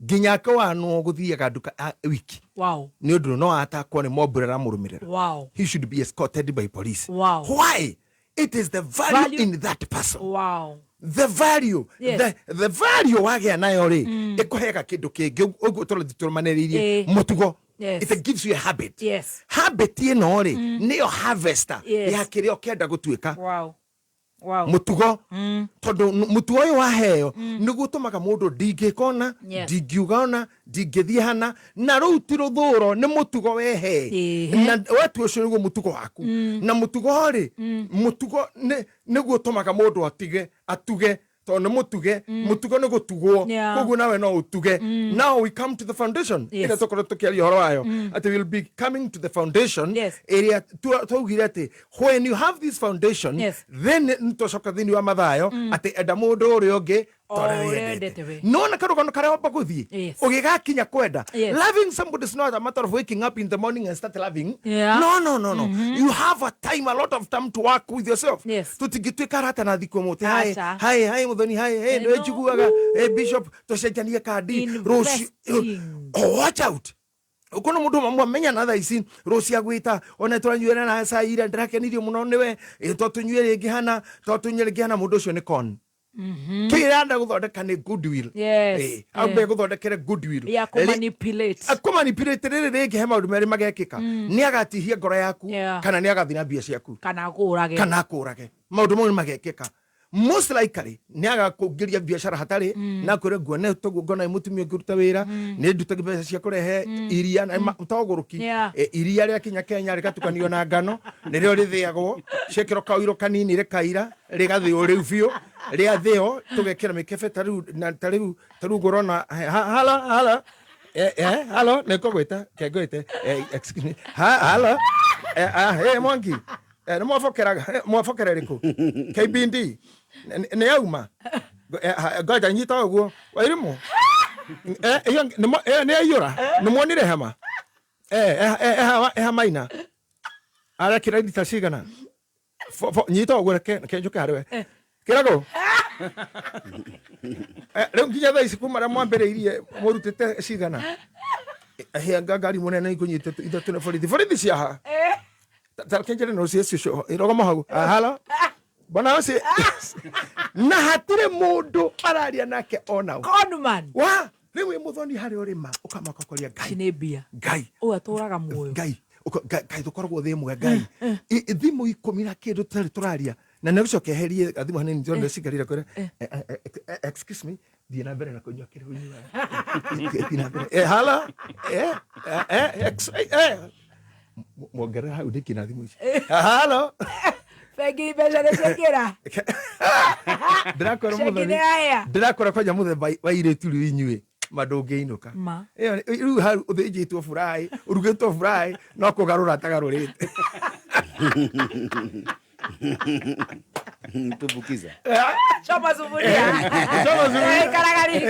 Nginya akawanwo gũthiaga nduka wiki. Wow. Nĩ ũndũ no atakwo nĩ mob ĩrĩa ĩramũrũmĩrĩra. Wow. He should be escorted by police. Wow. Why? It is the value in that person. Wow. The value. Yes. The value wagĩa nayo rĩ ĩkũheaga kĩndũ kĩngĩ ũguo tũrathiĩ tũrũmanĩrĩirie mũtugo. Yes. It gives you a habit. Yes. Habit ĩno rĩ nĩyo harvester Yes. ya kĩrĩa ũkĩenda gũtuĩka. Wow. Wow. Mũtugo tondũ mũtugo ũyũ waheo nĩguo ũtũmaga mũndũ ndingĩka ona Yes. ndingiuga ona ndingĩthiĩ hana na rũu ti rũthũro nĩ mũtugo wehe na wetu ũcio nĩguo mũtugo waku na mũtugo rĩ mũtugo nĩguo ũtũmaga mũndũ atige atuge tondũ nĩ mũtuge mũtugo nĩ gũtugwo. Yeah. Koguo nawe no ũtuge. Now we come to the foundation Yes. ĩrĩa tũkorwo tũkĩaria ũhoro wayo atĩ we'll be coming to the foundation Yes. ĩrĩa twaugire atĩ when you have this foundation Yes. then nĩtwacoka thĩinĩ wa Mathayo atĩ enda mũndũ ũrĩa ũngĩ O ta ũrĩa ũrĩa wĩyendete. wendete we. Nona karũgano karĩa wamba gũthiĩ Yes. ũgĩgakinya kwenda. Yes. Loving somebody is not a matter of waking up in the morning and start loving. Yeah. No, no, no, no. You have a time, a lot of time to work with yourself. Yes. Tũtingĩtuĩka arata na thikũ ĩmwe atĩ hi Aca. hi hi Muthoni, hi hi Eh, nĩwe no. njiguaga bishop tũcenjanie kandi rũciũ. Investing. Oh, watch out ukona mundu mamwamenya na thaa ici rũciũ agwĩta ona tũranyuĩra na cai ira ndĩrakenirio mũno nĩwe to tũnyue rĩngĩ hana to tũnyue rĩngĩ hana mũndũ ũcio nĩ con. Kĩrĩa arenda gũthondeka nĩ goodwill. Yes. Ambe gũthondekere goodwill. Ya kũmanipulate. Akũmanipulate rĩrĩ rĩngĩ he maũndũ merĩ magekĩka. Nĩ agatihia ngoro yaku kana nĩ agathira mbia ciaku kana akũrage. Kana akũrage. Maũndũ mau nĩ magekĩka. Most likely nĩ agakũingĩria biacara hatarĩ na akwĩre nguone toguo ngona wĩ mũtumia ũngĩruta wĩra nĩ ndute mbeca cia kũrehe iria na to ũgũrũki. Iria rĩakinya Kenya rĩgatukanio na ngano nĩrĩo rĩthĩagwo ciekĩrwo kaũiro kanini rĩkaira rĩgathĩo rĩu biũ rĩathĩo tũgekĩra mĩkebe ta rĩu na ta rĩu ta rĩu ngũrona hala hala halo nĩ ngũgwĩta ke ngwĩte excuse me halo Mwangi nĩ mwabokeraga mwabokera rĩkũ KBD nĩ yauma ngoja nyita ũguo Wairimũ nĩ yaiyũra nĩ mwonire hema ehamaina arekĩra rita cigana nyita ũguo reke njũke harĩ we kĩrago rĩu nginya thaa ici kuma rĩa mwambĩrĩirie mũrutĩte cigana hĩa ngari mũnene ikũnyitĩte ithatũ nĩ borithi borithi ciaha takenjere no cio irogoma hau halo bwana ũcio na hatirĩ mũndũ araria nake ona Conman wa rĩu wĩ mũthoni harĩa ũrĩma ũkamaka ũkoria Ngai nĩ mbia Ngai ũyũ atũraga muoyo Ngai Ngai tũkoragwo thĩ ĩmwe Ngai thimũ ikũmi na kĩndũ tũtarĩ tũraria na nĩ gũcoka eherie thimũ hanini tondũ cikarire kwĩra excuse me thiĩ na mbere na kũnyua kĩrĩa ũnyuaga thiĩ na mbere hala mwongerera hau ndĩkĩ na thimũ ici halo bengi mbeca nĩ ciaingĩra ndĩrakwĩra Ceki mũthoni nĩ yaya. ndĩrakwĩra kwanja mũthemba wa irĩtu rĩu inyuĩ ma ndũngĩinũka Ma. Ĩyo rĩu hau ũthĩnjĩtwo buraĩ ũrugĩtwo buraĩ no kũgarũra atagarũrĩte Tumbukiza. Choma sufuria. Choma sufuria. Ikaraga riko.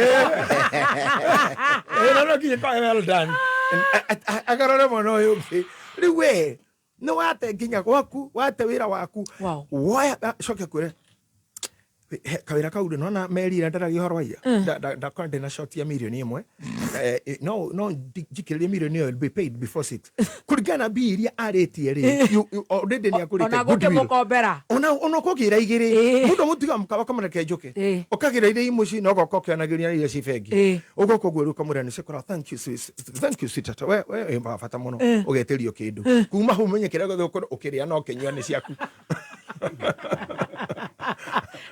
No no nginya kwa well done agarore mwana ũyũ ũngĩ rĩu we nĩ wate nginya gwaku wate wĩra waku woya coke kwĩre kawĩra kau rĩ nona meri ĩrĩa ndaragia ũhoro wa ira ndakora ndĩna short ya mirioni ĩmwe no njikĩrĩrie mirioni ĩyo will be paid before 6 kũringana na mbia iria arĩtie rĩ already nĩ akũrĩte Ona goodwill. gũkĩmũkombera. Ona ũkũgĩra igĩrĩ mũndũ mũtiga mũkawa kamũreke njũke ũkagĩra iria i mũciĩ na ũgoka ũkĩonagĩria na iria ci bengi ũgoka ũguo rĩu ũkamwĩra nĩ cikora thank you thank you sweetheart we wĩ wa bata mũno ũgetĩrio kĩndũ kuma hau ũmenye kĩrĩa gĩothe ũkorwo ũkĩrĩa na ũkĩnyua nĩ ciaku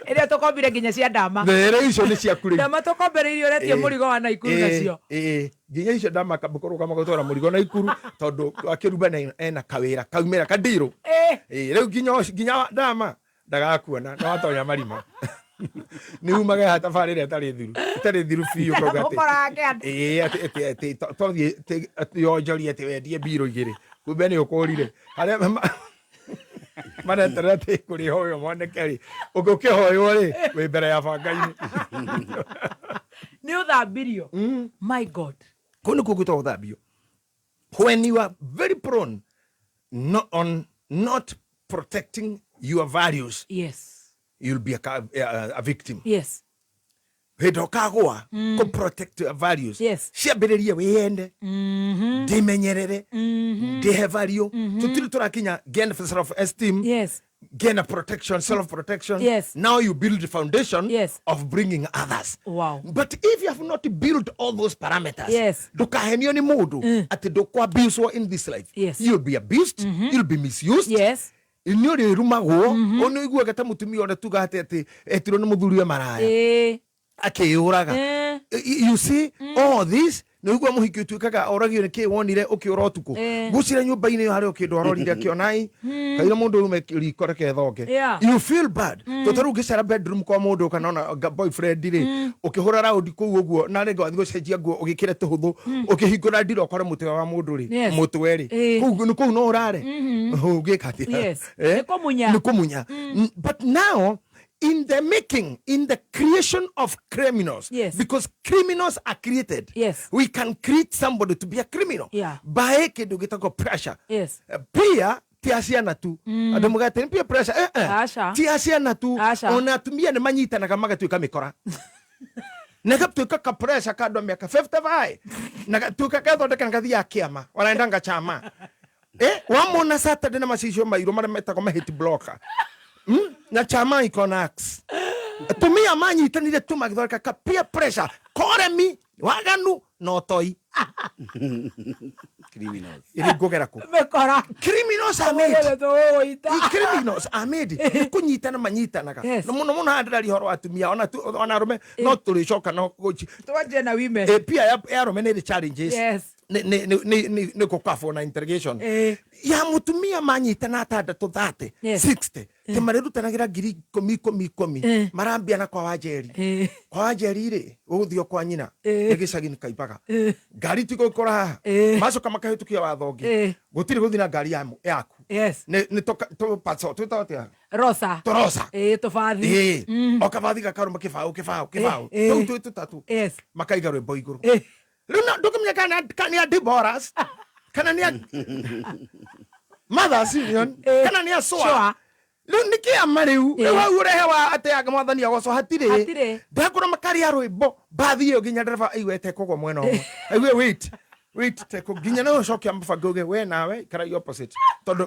Ĩrĩa tũkombire nginya cia ndama. There icio nĩ ciaku rĩu Ndama tũkombereirie ũretie mũrigo wa Naikuru nacio. Nginya icio ndamaka gũtwara mũrigo Naikuru tondũ akĩruba ena kawĩra kaumĩra kandirũ rĩu nginya ndama ndagakuona no watonya marima nĩ umaga haha tabarĩra ĩtarĩ thiru ĩtarĩ thiru biũ ũkauga atĩ Ũkorage andũ. Atĩ atĩ tothiĩ atĩ yonjorie atĩ wendie mbirũ igĩrĩ kumbe nĩ ũkũrire harĩa mareterera atĩ kũrĩhoywo moneke rĩ ũngĩkĩhoywo rĩ wĩ mbere ya banga-inĩ Nĩ ũthambirio. My God. Kũu nĩkuo gwĩtagwo gũthambio when you are very prone on not protecting your values. Yes. You'll be a victim. Yes. Hĩndĩ ũkagũa kũ protect your values. Yes. Ciambĩrĩrie wĩyende ndĩmenyerere ndĩhe value tũtirĩ tũrakinya gain self esteem. Yes. Gain a protection, self protection. Yes. Now you build the foundation Yes. of bringing others. Wow. But if you have not built all those parameters, Yes. ndukahenio nĩ mũndũ atĩ ndũkũ in this life. Yes. You'll be abused, you'll be misused. Yes. Nĩ ũrĩrumagwo nĩ ũiguaga ta mũtumia ũrĩa tuga atĩ atĩ etirwo nĩ mũthuri we maraya akĩyũraga. You see all this nĩ ũigua mũhiki ũtuĩkaga oragio nĩ kĩ wonire ũkĩũra ũtukũ ngũcira nyũmba-inĩ ĩyo harĩa kĩndũ arorire akĩonai kaira mũndũ ume riko reke thonge. You feel bad to tarĩu ũngĩcera bedroom kwa mũndũ kana ona boyfriend rĩ ũkĩhũra raundi kũu ũguo na rĩngĩ wathiĩ gũcenjia nguo ũgĩkĩre tũhũthũ ũkĩhingũra ndira ũkore mũtwe wa mũndũ rĩ mũtwe rĩ kũu no ũrare ũngĩka atĩa? Yes. Nĩ kũmunya. Nĩ kũmunya. But now in the making, in the creation of criminals, Yes. because criminals are created. Yes. We can create somebody to be a criminal. Yeah. By kĩndũ gĩtagwo pressure. Yes. Pia ti a ciana tu andũ mũgate nĩ peer pressure Aca. ti a ciana tu Aca. ona atumia nĩ manyitanaga magatuĩka mĩkora na gatuĩka ka pressure ka andũ a mĩaka 55 na gatuĩka gathondeka na gathiaga kĩama wanaendanga chama wamona Saturday na macicio mairũ marĩa metagwo ma hate blocker na chama iko na axe. Atumia manyitanire tu magĩthondeka ka peer pressure, koremi, waganu na ũtoi. Criminals. Ĩrĩ ngũgera kũ? Mĩkora. Criminals are made. Ũmũthĩ tũgũgũita. I criminals are made. Nĩ kũnyitana manyitanaga. Na mũno mũno haha ndĩraria ũhoro wa atumia ona ona arũme no tũrĩcoka no gũchi. Twanjie na women. Eh, pia ya arũme nĩ ĩrĩ challenges. Yes. Nĩ gũkabwo na interrogation. Ya mũtumia manyitana atandatũ 30, Yes. 60 tä marä ngiri ikũmi ikũmi ikũmi marambia na kwa Wanjeri, kwa Wanjeri rĩ ũgũthiĩ o kwa nyina nĩ gĩcagi nĩ kaimbaga ngari tigũkora haha macoka makahĩtũkia watho ũngĩ gũtirĩ gũthiĩ na ngari yaku. Yes. Nĩ tũpaco twĩtagwo atĩa? Rosa. Tũrosa. Ĩĩ, tũbathi. Ĩĩ. O kabathi gakarũma kĩbaũ kĩbaũ kĩbaũ Ĩĩ. tũu twĩ tũtatũ Yes. makaiga rwĩmbo igũrũ rĩu ndũkĩmenya kana nĩ a Deborahs kana nĩ a Mothers Union kana nĩ a SOA. Shoa. Rĩu nĩ kĩama rĩu rĩu hau ũrehe wa atĩ anga mwathani agocwo hatirĩ. Hatirĩ. Ndakũra makarĩa rwĩmbo mbathi ĩyo nginya ndereba aigue tekũgwa mwena ũmwe, aigue wait wait teko nginya no ũcoke mũbango uge we nawe ikara opposite tondũ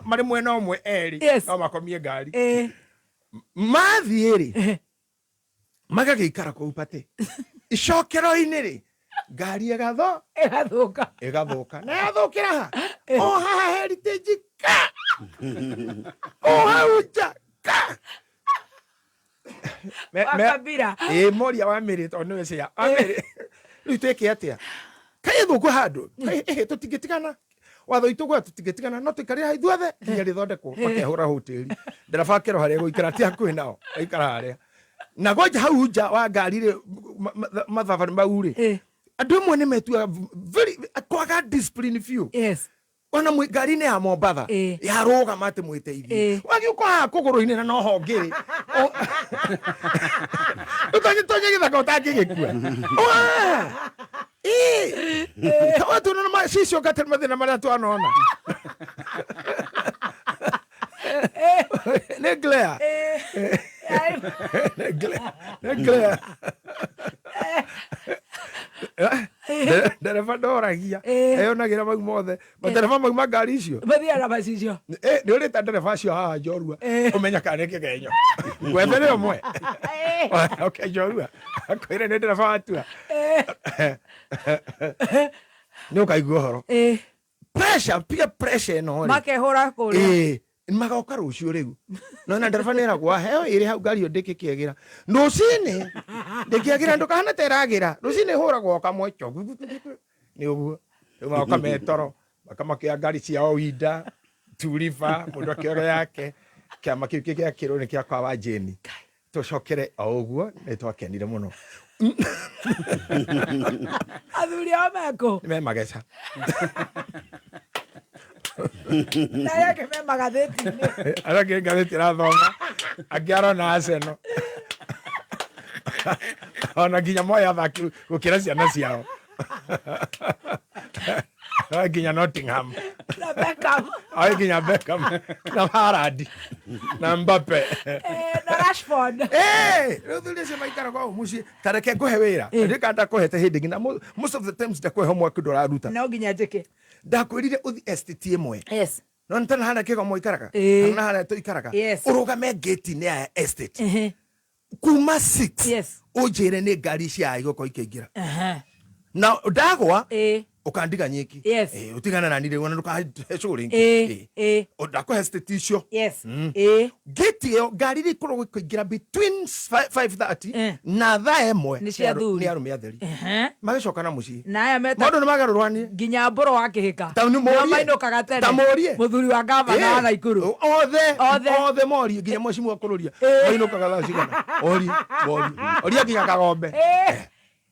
marĩ mwena ũmwe erĩ Yes. no makomie ngari. Ĩĩ. Mathiĩ rĩ magagĩikara kũu patĩ icokero-inĩ rĩ ngari ĩgatho Ĩgathũka. Ĩgathũka na yathũkĩra ha o haha Heritage ka o hau nja ka. Wakabira. Ĩ moria wa mĩrĩ tondũ nĩwe cia wa mĩrĩ rĩu twĩke atĩa kaĩ thũku handũ ĩhĩ tũtingĩtigana watho itũ gwa tũtingĩtigana no tũikarĩre ha ithuothe nginya rĩthondekwo makehũra hoteli ndereba akerwo harĩa gũikara ti hakuhĩ nao aikara harĩa na gwanja hau nja wa ngari rĩ mathabarĩ mau rĩ andũ amwe nĩ metuaga very kwaga discipline biũ. Yes. Ona mwĩ ngari-inĩ ya Mombatha yarũgama atĩ mwĩteithie wagĩũka haha kũgũrũ-inĩ na noho ngĩrĩ ũtonye tonye gĩthaka ũtangĩgĩkua cicio ngate mathĩna marĩa twanona nĩ glare. Nĩ glare, nĩ glare. Ndereba ndoragia eyonagĩra mau mothe matereba mau ma ngari icio Mathiaga na macicio. Nĩ ũrĩta ndereba acio haha njorua ũmenya kana nĩ kĩgenyo gwethere ũmwe okay njorua akwĩre nĩ ndereba watua nĩ ũkaigua ũhoro pressure piga pressure ĩno rĩ Makehũra kũrĩa. Ĩĩ, magoka rũciũ rĩu no na ndereba nĩeragwo heo ĩrĩ hau ngari ĩyo ndĩkĩkĩagĩra rũcinĩ ndĩkĩagĩra ndũkahana ta ĩragĩra rũcinĩ ĩhũragwo o kamwe cho nĩ ũguo rĩu magoka metoro makamakĩa ngari ciao winda turiba mũndũ akĩoga yake kĩama kĩu gĩakĩrwo nĩ kĩa kwa wa Jane tũcokere o ũguo nĩ twakenire mũno. Athuri ao mekũ? Nĩ me mageca. Na arĩa angĩ me magathĩti-inĩ. Arĩa angĩ ngathĩti ĩrathoma angĩ arona Arsenal ona nginya moya athaki gũkĩra ciana ciao Oe nginya Nottingham Na Beckham. oe nginya Beckham na Haaland na Mbappe Na Rashford. Rĩu thuri acio maikaraga o mũciĩ ta reke ngũhe wĩra ndĩka ndakũhete hĩndĩ nginya most of the times ndakũhe homework ndũraruta No nginya njĩke. Ndakwĩrire ũthi estate ĩmwe. Yes. No nĩ tana harĩa kĩgomo ikaraga Ĩĩ. kana harĩa tũikaraga Yes. ũrũgame ngĩti-inĩ ya estate kuma 6 Yes. ũnjĩre nĩ ngari cia igũkorwo ikĩingĩra Aha. na ndagwa Ĩĩ. ũkandiga nyiki. Yes. Ĩĩ, ũtigane nani rĩu ona ndũkahe cũ rĩngĩ. Ĩĩ. Ĩĩ. Ndakũhe estate icio. Yes. Ĩĩ. Ngĩti ĩyo ngari iria ikoragwo ikĩingĩra between 5:30 na thaa ĩmwe Nĩ cia athuri. nĩ arũme atheri Ehe. magĩcoka na mũciĩ Na aya meta maũndũ nĩ magarũrwanie nginya mbũrũ wa kĩhĩka. Ta nĩ mũrie. Nĩo mainũkaga tene. Ta mũrie. Mũthuri wa gavana wa Ĩĩ. Naikuru. Othe Othe. othe morie nginya mheshimiwa kũrũria mainũkaga thaa cigana orie morie oria nginya kagombe. Ĩĩ.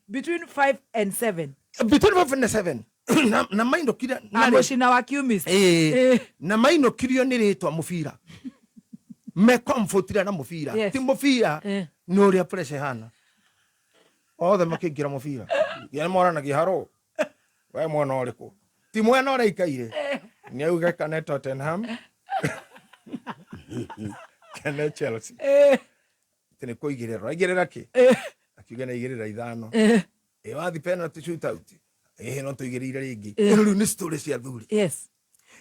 Between 5 and 7. Between 5 and 7 na mainũkire na rĩ- Amũcina wa Kiumist. Ĩĩ. Na mainũkirio nĩ rĩtwa mũbira me comfortire na mũbira. Yes. Ti mũbira nĩ ũrĩa pressure ĩhana othe makĩingĩra mũbira nginya nĩmoranagia harũ we mwena ũrĩkũ ti mwena ũrĩa ikaire nĩ auge kana Tottenham kana Chelsea atĩ nĩ kũigĩrĩra ũraigĩrĩra kĩ akiuga nĩ aigĩrĩra ithano ĩ wathi penalty shootout ĩ no tũigĩrĩire rĩngĩ. Ĩno rĩu nĩ story cia thuri. Yes.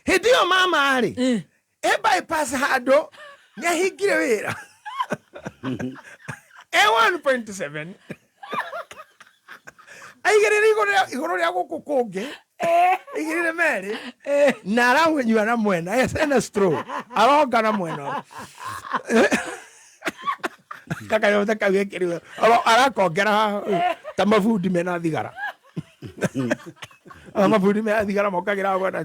Hĩndĩ ĩyo mama rĩ e bypass handũ nĩ ahingire wĩra. E 1.7 aigĩrĩre igũrũ rĩa gũkũ kũngĩ, aigĩrĩre merĩ na arawĩnyua na mwena ena straw, aronga na mwena kakanyota kau gekĩrĩwe, arakongera haha ta mabundi mena thigara. Aya mabundi mena thigara mokagĩra gwena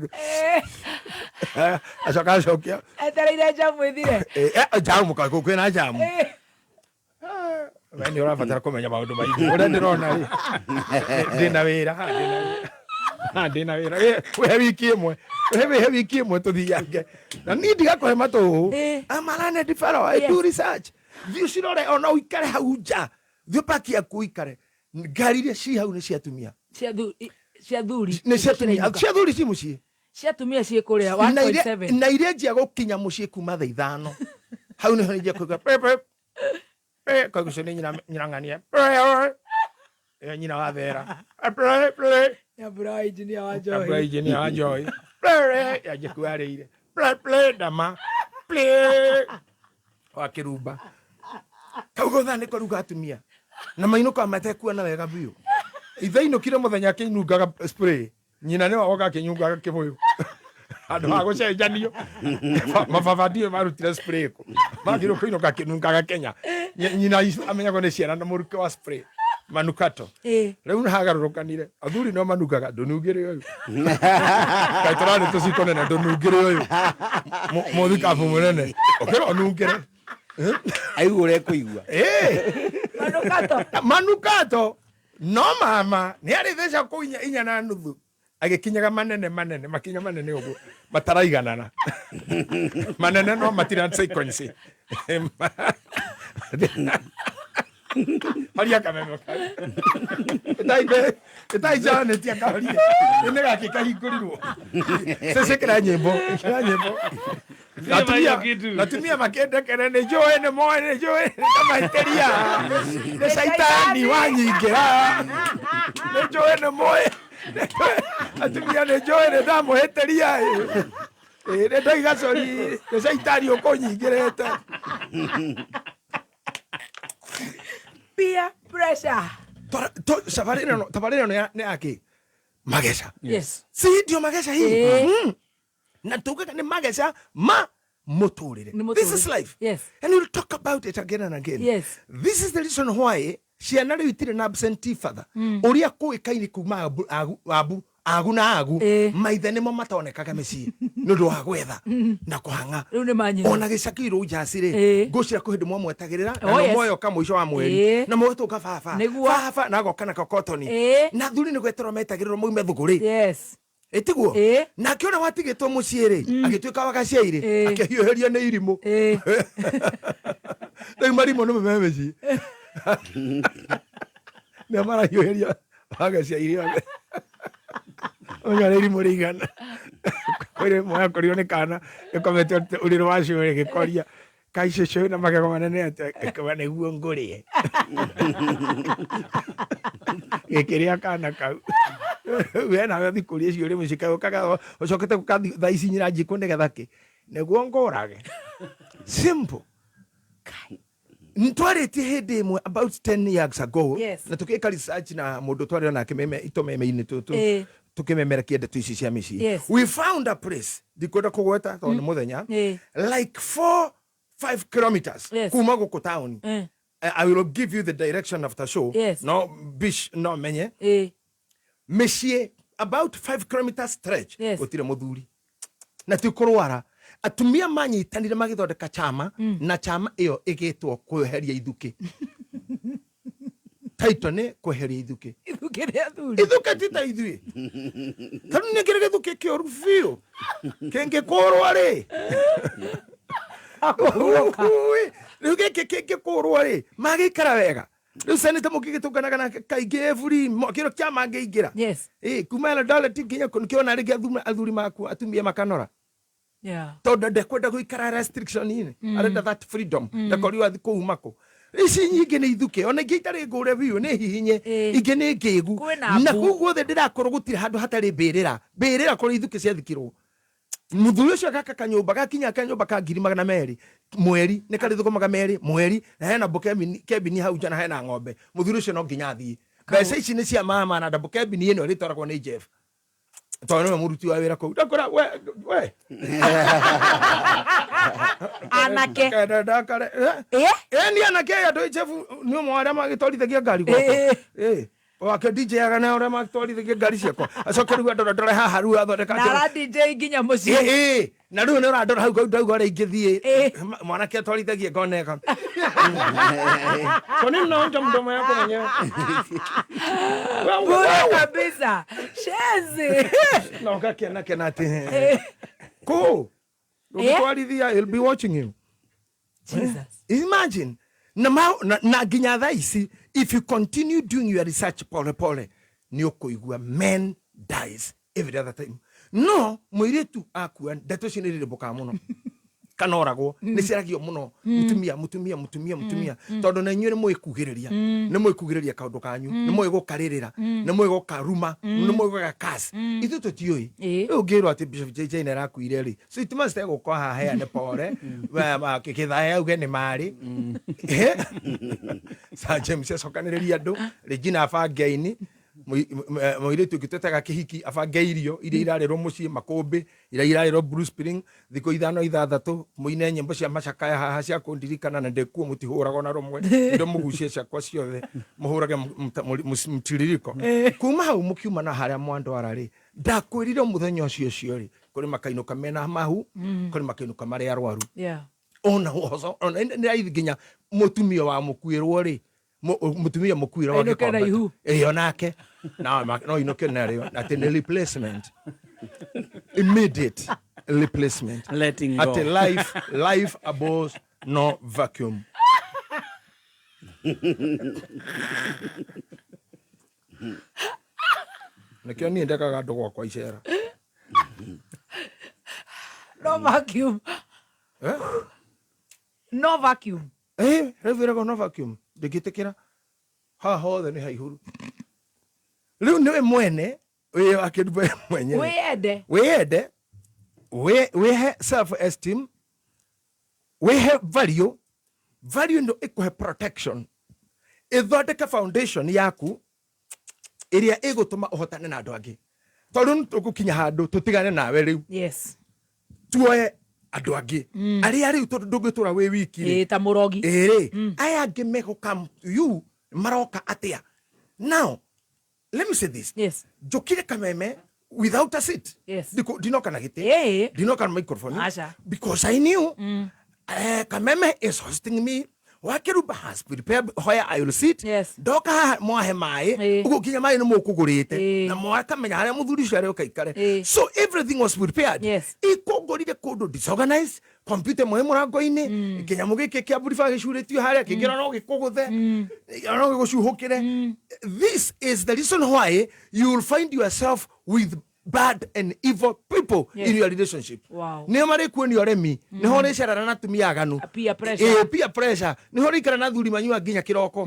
acoka acokia. Etereire njamu ĩthire. Jamu kwĩna jamu. We nĩ ũrabatara kũmenya maũndũ maingĩ ũrĩa ndĩrona rĩ, ndĩna wĩra haha, ndĩna wĩra haha, ndĩna wĩra. Wĩhe wiki ĩmwe, wĩhe wiki ĩmwe tũthiange na niĩ ndigakũhe matũhũ. I'm a learned fellow. I do research. Thiĩ ũcirore, ona ũikare hau nja, thiĩ paki yaku ũikare, ngari iria ci hau nĩ cia atumia. Cia thuri. Nĩ cia atumia, cia thuri ci mũciĩ. Cia atumia ciĩ kũrĩa Na 1.7. Na iria njia gũkinya mũciĩ kuma thaa 5 hau nĩho njia kũigua pe pe pe, kaguo ũcio nĩ nyina ng'ania pe pe, ĩyo nyina wa thera pe pe. Nyambura wa engineer wa Nyambura Njohi. Engineer wa Njohi pe pe, yanjia kuarĩire pe pe, ndama pe wa kĩrumba kau thaa nĩ kũruga atumia na mainũkaga matekuona wega biũ. Ithe ainũkire mũthenya akĩnungaga spray, nyina nĩwe woka akĩnyungaga kĩbũyũ handũ ha gũcenjanio. Mababa ndiũĩ marutire spray kũ, magĩrĩirwo kũinũka akĩnungaga Kenya. Nyina amenyagwo nĩ ciana na mũrukĩ wa spray manukato. Rĩu nĩhagarũrũkanire, athuri no manungaga ndũnungĩre ũyũ, kaĩ tũrarĩ tũciko nene, ndũnungĩre ũyũ mũthikabu mũnene ũkĩra ũnungĩre. Aigua ũrĩa ekũigua. Manukato. Manukato. No mama nĩ arĩ theca kũu 4.5 agĩkinyaga manene manene, makinya manene ũguo mataraiganana, manene no matirĩ sequence. Horia kameme kau. Ĩtai Janet akahorie nĩ gakĩ kahingũrirwo. Cece kĩra nyĩmbo, kĩra nyĩmbo. Natumia makĩndekere nĩ njũĩ nĩ moĩ nĩ njũĩ ndamaitĩria nĩ caitani wanyingĩra nĩ njũĩ nĩ moĩ atumia nĩ njũĩ nĩ ndamũhĩtĩria nĩ ndoiga cori nĩ caitani ũkũnyingĩrĩte. Peer pressure. Tabarĩra ĩno nĩ yakĩ mageca. Yes. Si ndio mageca hii? Na tugaga nĩ mageca ma mũtũrĩre. Nĩ This is mũtũrĩre. Life. And we'll talk about it again and again. This is the reason why ciana rĩu itirĩ na absentee father. Ũrĩa kũĩkaine kuma abu, agu, abu, agu na agu, maithe nĩmo matonekaga mĩciĩ nĩ ũndũ wa gwetha na kũhang'a. Rĩu nĩ manyina. Ona gĩcaki rũu njacĩ rĩ, ngũcira kwĩ hĩndĩ mwamwetagĩrĩra na Oh, yes. moyoka mũico wa mweri na mũgĩtũnga baba. Nĩguo. Baba na agoka na kokotoni na thuri nĩ gweterwo metagĩrĩrwo maume thũgũrĩ. Ĩtiguo nake ũrĩa watigĩtwo mũciĩ rĩ, agĩtuĩka wa gaciairĩ, akĩhiũhĩrio nĩ irimũ. Rĩu marimũ nĩmo me mĩciĩ, nĩo marahiũhĩria wagaciairĩ othe. Ũnya nĩ irimũ rĩigana kwĩrĩ mwakorirwo nĩ kana gĩkomete ũrĩrĩ wa cũĩ gĩkoria kai cũcũ na magego manene atĩa, gĩkauga nĩguo ngũrĩe, gĩkĩrĩa kana kau. We nawe thikũria icio ũrĩ mũciĩ kaĩ ũkaga ũcokete gũka thaa ici nyina njikũ nĩgetha kĩ nĩguo ngũrage. Simple. Twarĩtie hĩndĩ ĩmwe about 10 years ago na tũgĩka research na mũndũ twarĩ nake meme itũmeme-inĩ tũtũ tũkĩmemera kĩende ici cia mĩciĩ. We found a place, ndikwenda kũgweta tondũ nĩ mũthenya, like 4 5 kilometers kuma gũkũ taũni. I will give you the direction after show. No bish no menye mĩciĩ about 5 kilometers stretch gũtirĩ mũthuri na ti kũrwara. Atumia manyitanire magĩthondeka chama na chama ĩyo ĩgĩtwo kweheria ithukĩ. Title nĩ kweheria ithukĩ. Ithukĩ rĩa thuri. Ithukĩ ti ta ithuĩ, tondũ nĩ kĩrĩ gĩthukĩ kĩũru biũ kĩngĩkũrwo rĩ. Ui, rĩu gĩkĩ kĩngĩkũrwo rĩ, magĩikara wega. Rĩu seneta mũkĩgĩtũnganaga nake kaingĩ every kĩro kĩa mangĩingĩra. Kuma Eldoret nginya kũ nĩkĩona rĩngĩ athuri maku atumia makanora. Tondũ ndekwenda gũikara restriction-inĩ. Arenda that freedom. Ndakorirwo athi kũu mako ici nyingĩ nĩ ithukĩ, ona ingĩ itarĩ ngũre biũ nĩ hihinye, ingĩ nĩ ngĩgu. Kwĩna Na mbu. kũu guothe ndĩrakorwo gũtirĩ handũ hatarĩ mbĩrĩra, mbĩrĩra kũrĩa ithukĩ ciathikirwo. Muthuri ucio gaka kanyumba gakinya kanyumba ka 200,000 mweri nĩ karĩ thũkũmaga merĩ mweri, na hena kebini hau nja na hena ng'ombe. Muthuri ucio no nginya athiĩ. Mbeca ici nĩ cia mama na double cabin ĩno ĩrĩtwaragwo nĩ Jeff tondũ nĩwe mũruti wa wĩra kũu. Ndakũra we we Anake. Ndakare eh ni anake aya ndũ Jeff nĩ ũmwe wa arĩa magĩtwarithagia ngari gwakwa. Eh, wake DJ aga na ũrĩa magĩtwarithagia ngari ciakwa, acoke rĩu andora ndore haha rĩu athondeka Na ara DJ nginya mũciĩ. Ĩ na rĩu nĩ ũrandora hau ndauga ũrĩa ingĩthiĩ mwanake atwarithagie ngoneka. Kwa nini unaonja mdomo yako mwenyewe? Bure kabisa. Shenzi. Na ũgakena kena atĩ kũ ũgĩtwarithia, he'll be watching you. Jesus. Imagine na, ma, na, na nginya thaa ici, if you continue doing your research pole pole, nĩ ũkũigua men dies every other time. No mũirĩtu akua, ndeto icio nĩ rĩrĩmbũkaga mũno kana oragwo nĩ ciaragio mũno. Mũtumia, mũtumia, mũtumia, mũtumia, tondũ na inyuĩ nĩ mũĩ kugĩrĩria, nĩ mũĩ kugĩrĩria kaũndũ kanyu, nĩ mũĩ gũkarĩrĩra, nĩ mũĩ gũkaruma, nĩ mũĩ gũgakas. Ithuĩ tũtiũĩ. Rĩu ũngĩrwo atĩ Bishop JJ nĩ arakuire rĩ, so it must egũka haha heane pore kĩthae auge nĩ marĩ Sir James acokanĩrĩria andũ, Regina abange aini, mũirĩtu ũngĩ twetaga kĩhiki abange irio iria irarĩrwo mũciĩ, makũmbĩ iria irarĩrwo Blue Spring thikũ 5 6 mũine nyĩmbo cia macakaya haha cia kũndirikana, na ndĩkuo mũtihũragwo na rũmwe, ndo mũgucie ciakwa ciothe mũhũrage mtiririko. Kuma hau mũkiuma na harĩa mwandwara rĩ, ndakwĩrire mũthenya ũcio ũcio rĩ, kũrĩ makainũka mena mahu, kũrĩ makainũka marĩ arwaru. Ona ona nĩ raithi nginya mũtumia wa mũkuĩrwo rĩ, mũtumia mũkuĩrwo wa Ainũke na gĩkombe. ihu. Ĩĩ, onake no inũke narĩo atĩ nĩ replacement, immediate replacement. Letting go. Atĩ life abhors no vacuum. Nĩkĩo niĩ ndekaga andũ gwakwa icera. No vacuum. Eh? No vacuum. Eh, rĩu ĩragwo no vacuum. Ndingĩtĩkĩra haha hothe nĩ haihũru. Rĩu nĩwe mwene wĩ akĩruba mwenyewe. Wĩyende. Wĩyende, wĩhe self esteem, wĩhe value. Value ndo ĩkũhe protection, ĩthondeke foundation yaku ĩrĩa ĩgũtũma ũhotane na andũ angĩ, tondũ nĩ tũgũkinya handũ tũtigane nawe rĩu. Tuoe andũ angĩ arĩa rĩu, tondũ ndũngĩtũra wĩ wiki rĩ. Ĩ, ta mũrogi. Ĩrĩ aya angĩ megũka to you maroka atĩa? Now let me say this. Njũkire Kameme without a seat. Ndinoka na gĩtĩ, ndinoka na microphone. Aca. Because I knew Kameme is hosting me, Wakiruba has prepared where I will sit. Ndoka haha mwahe maĩ, ũguo nginya maĩ nĩ mũkũgũrĩte na mwakamenya harĩa mũthuri ũcio arĩũka ikare. So everything was prepared. Ikũngũrire kũndũ disorganized, computer ĩmwe ĩ mũrango-inĩ, kĩnyamũ gĩkĩ kĩa buriba gĩcurĩtio harĩa kĩngĩ no gĩkũgũthe, no gĩgũcuhũkĩre. This is the reason why you will find yourself with bad and evil people in your relationship. Nĩo marĩkuonia ũremi, nĩho ũrĩcerana na atumia aganu. Peer pressure. Ĩ, peer pressure. Nĩho ũrĩikara na athuri manyua nginya kĩroko,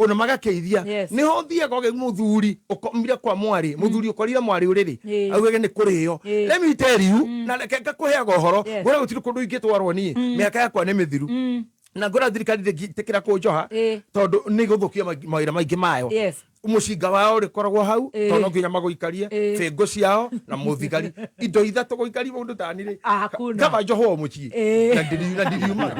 ona magakĩithia. Nĩho ũthiaga ũgĩ mũthuri ũkomire kwa mwarĩ, mũthuri ũkorire mwarĩ ũrĩrĩ, augage nĩ kũrĩo. Let me tell you, na reke ngakũheaga ũhoro, ngwĩra gũtirĩ kũndũ ingĩtwarwo niĩ, mĩaka yakwa nĩ mĩthiru, na ngwĩra thirikari ndĩngĩtĩkĩra kũnjoha tondũ nĩ gũthũkia mawĩra maingĩ mayo. Mũcinga wao ũrĩkoragwo hau, tondũ no nginya magũikarie bĩngũ ciao na mũthigari indo ithatũ gũikaria mũndũ tani rĩ. Hakuna. Kaba njohwo mũciĩ na ndiriumaga.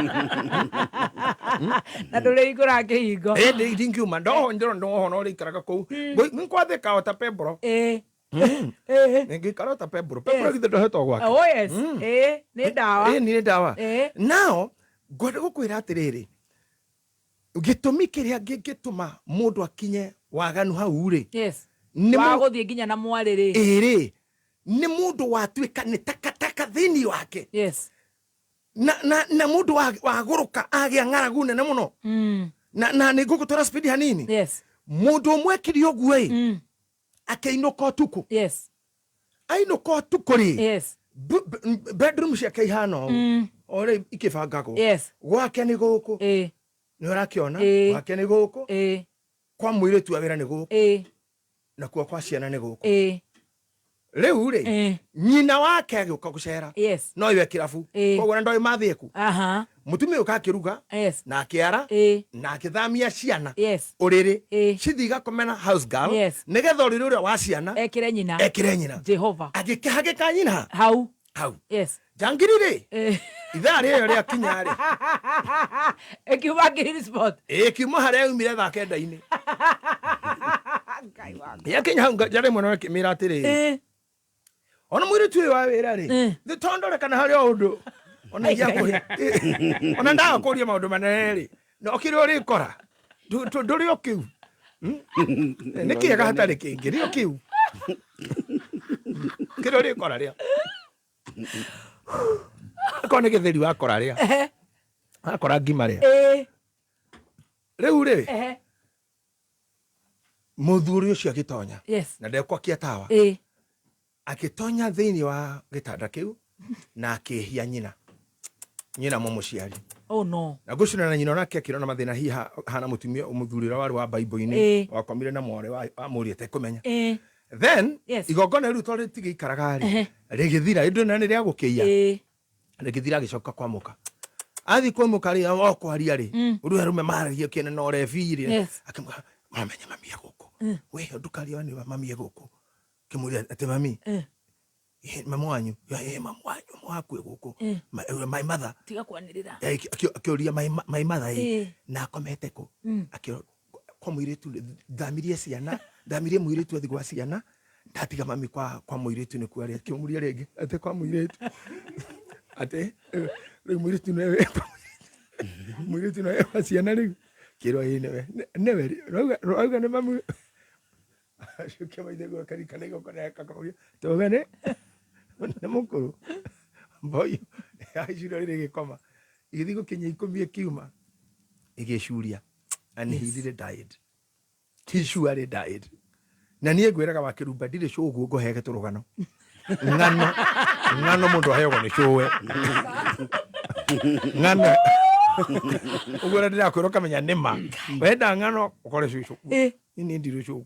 Na ndũrĩhingũra kĩhingo. Ĩ, ndingiuma ndoho ndĩrona ndoho no ũrĩikaraga kũu nkwathĩka o ta pembro. Ngĩikara o ta pembro pembro githĩ ndohetwo gwake. Oh yes. Ĩ, nĩ ndawa. Ĩ, nĩ ndawa. Now ngwenda gũkwĩra atĩrĩrĩ, gĩtũmi kĩrĩa kĩngĩtũma mũndũ akinye waganu hau rĩ, nĩ Wa gũthiĩ nginya na mwarĩ rĩ. Ĩrĩ nĩ mũndũ watuĩka nĩ takataka thĩinĩ wake. Na mũndũ wagũrũka agĩa ng'aragu nene mũno. Na nĩ ngũgũtwara speed hanini. Mũndũ ũmwe ekire ũguo ĩ, akĩinũka ũtukũ. Ainũka ũtukũ rĩ, bedroom ciake ihana ũũ, o rĩ ikĩbangagwo. Gwake nĩ gũkũ, nĩ ũrakĩona, gwake nĩ gũkũ, kwa mũirĩtu wa wĩra nĩ gũkũ, na kuo kwa ciana nĩ gũkũ. Rĩu rĩ, nyina wake agĩũka gũcera. Yes. No iwe kĩrabu. Koguo na ndoĩ mathĩku. Aha. Mũtumia ũka akĩruga. Yes. Na akĩara. Na akĩthamia ciana. Yes. Ũrĩrĩ. Cithiĩ igakome na house girl. Yes. Nĩgetha ũrĩrĩ ũrĩa wa ciana. Ekĩre nyina. Ekĩre nyina. Jehova. Agĩkĩhagĩka nyina. Hau. Hau. Yes. Njangiri rĩ. Ithaa rĩo rĩakinya rĩ. Ĩkiuma green spot. Ĩkiuma harĩa yaumire thaa kenda-inĩ. Yakinya hau njarĩ mwena akĩmĩra atĩrĩrĩ. Ona mũirĩtu ũyũ wa wĩra rĩ, thĩ tondore kana harĩ o ũndũ. Ona ingĩakũhe. Ona ndaga kũria maũndũ manene rĩ. No kĩrĩa ũrĩkora. Ndũrĩ o kĩu. Nĩ kĩega hatarĩ kĩngĩ, rĩ o kĩu. Kĩrĩa ũrĩkora rĩa. Akorwo nĩ gĩtheri wakora rĩa. Wakora ngima rĩa. Rĩu rĩ, mũthuri ũcio agĩtonya. Yes. Na ndekwakia tawa. Agĩtonya thĩinĩ wa gĩtanda kĩu na akĩhia nyina. Nyina mũmũciari. Oh no. Na ngwĩciria na nyina onake akĩrona mathĩna hihi hana mũtumia mũthuri ũrĩa warĩ wa Bible-inĩ wakomire na mwarĩ wa mũriũ atekũmenya. Then Yes. igongona rĩu tondũ rĩtigĩikaraga rĩ, rĩgĩthira ĩndũ na nĩ rĩa gũkĩia. Rĩgĩthira agĩcoka kwa mũka. Athiĩ kwa mũka rĩ, o kwaria rĩ, ũrĩa arũme maragia kĩene na ũrebi rĩ, Yes. akĩmwĩra mamenye mami e gũkũ. We ndũkaria nĩ mami e gũkũ. Kĩmũria atĩ mami, mamu wanyu, mamu wanyu, mamu waku e gũkũ. My mother. Tiga kwanĩrĩra. Akĩũria my mother na akomete kũ? Akĩrwo kwa mũirĩtu thamirie ciana, thamirie mũirĩtu athiĩ gwa ciana, ndatiga mami kwa mũirĩtu nĩkuo arĩ. Akĩmũria rĩngĩ atĩ kwa mũirĩtu. Atĩ rĩu mũirĩtu nĩwe mũirĩtu nĩwe wa ciana rĩu. Kĩrwo ĩĩ nĩwe. Nĩwe rauga nĩ mamu. Acokia maithe guo akarikana igongona akamũria tauga nĩ mũkũrũ. Mboyo yaicura rĩrĩ ĩgĩkoma. Ĩgĩthiĩ gũkinya ikũmi ĩkiuma ĩgĩcuria. And he really died. He surely died. Na niĩ ngwĩraga wa kĩrumba ndirĩ cũguo ngũhege tũrũgano. Ng'ano ng'ano mũndũ aheagwo nĩ cũwe. Ng'ano ũguo ũrĩa ndĩrakwĩra ũkamenya nĩ ma. Wenda ng'ano ũkore cũcũ. Niĩ ndirĩ cũguo.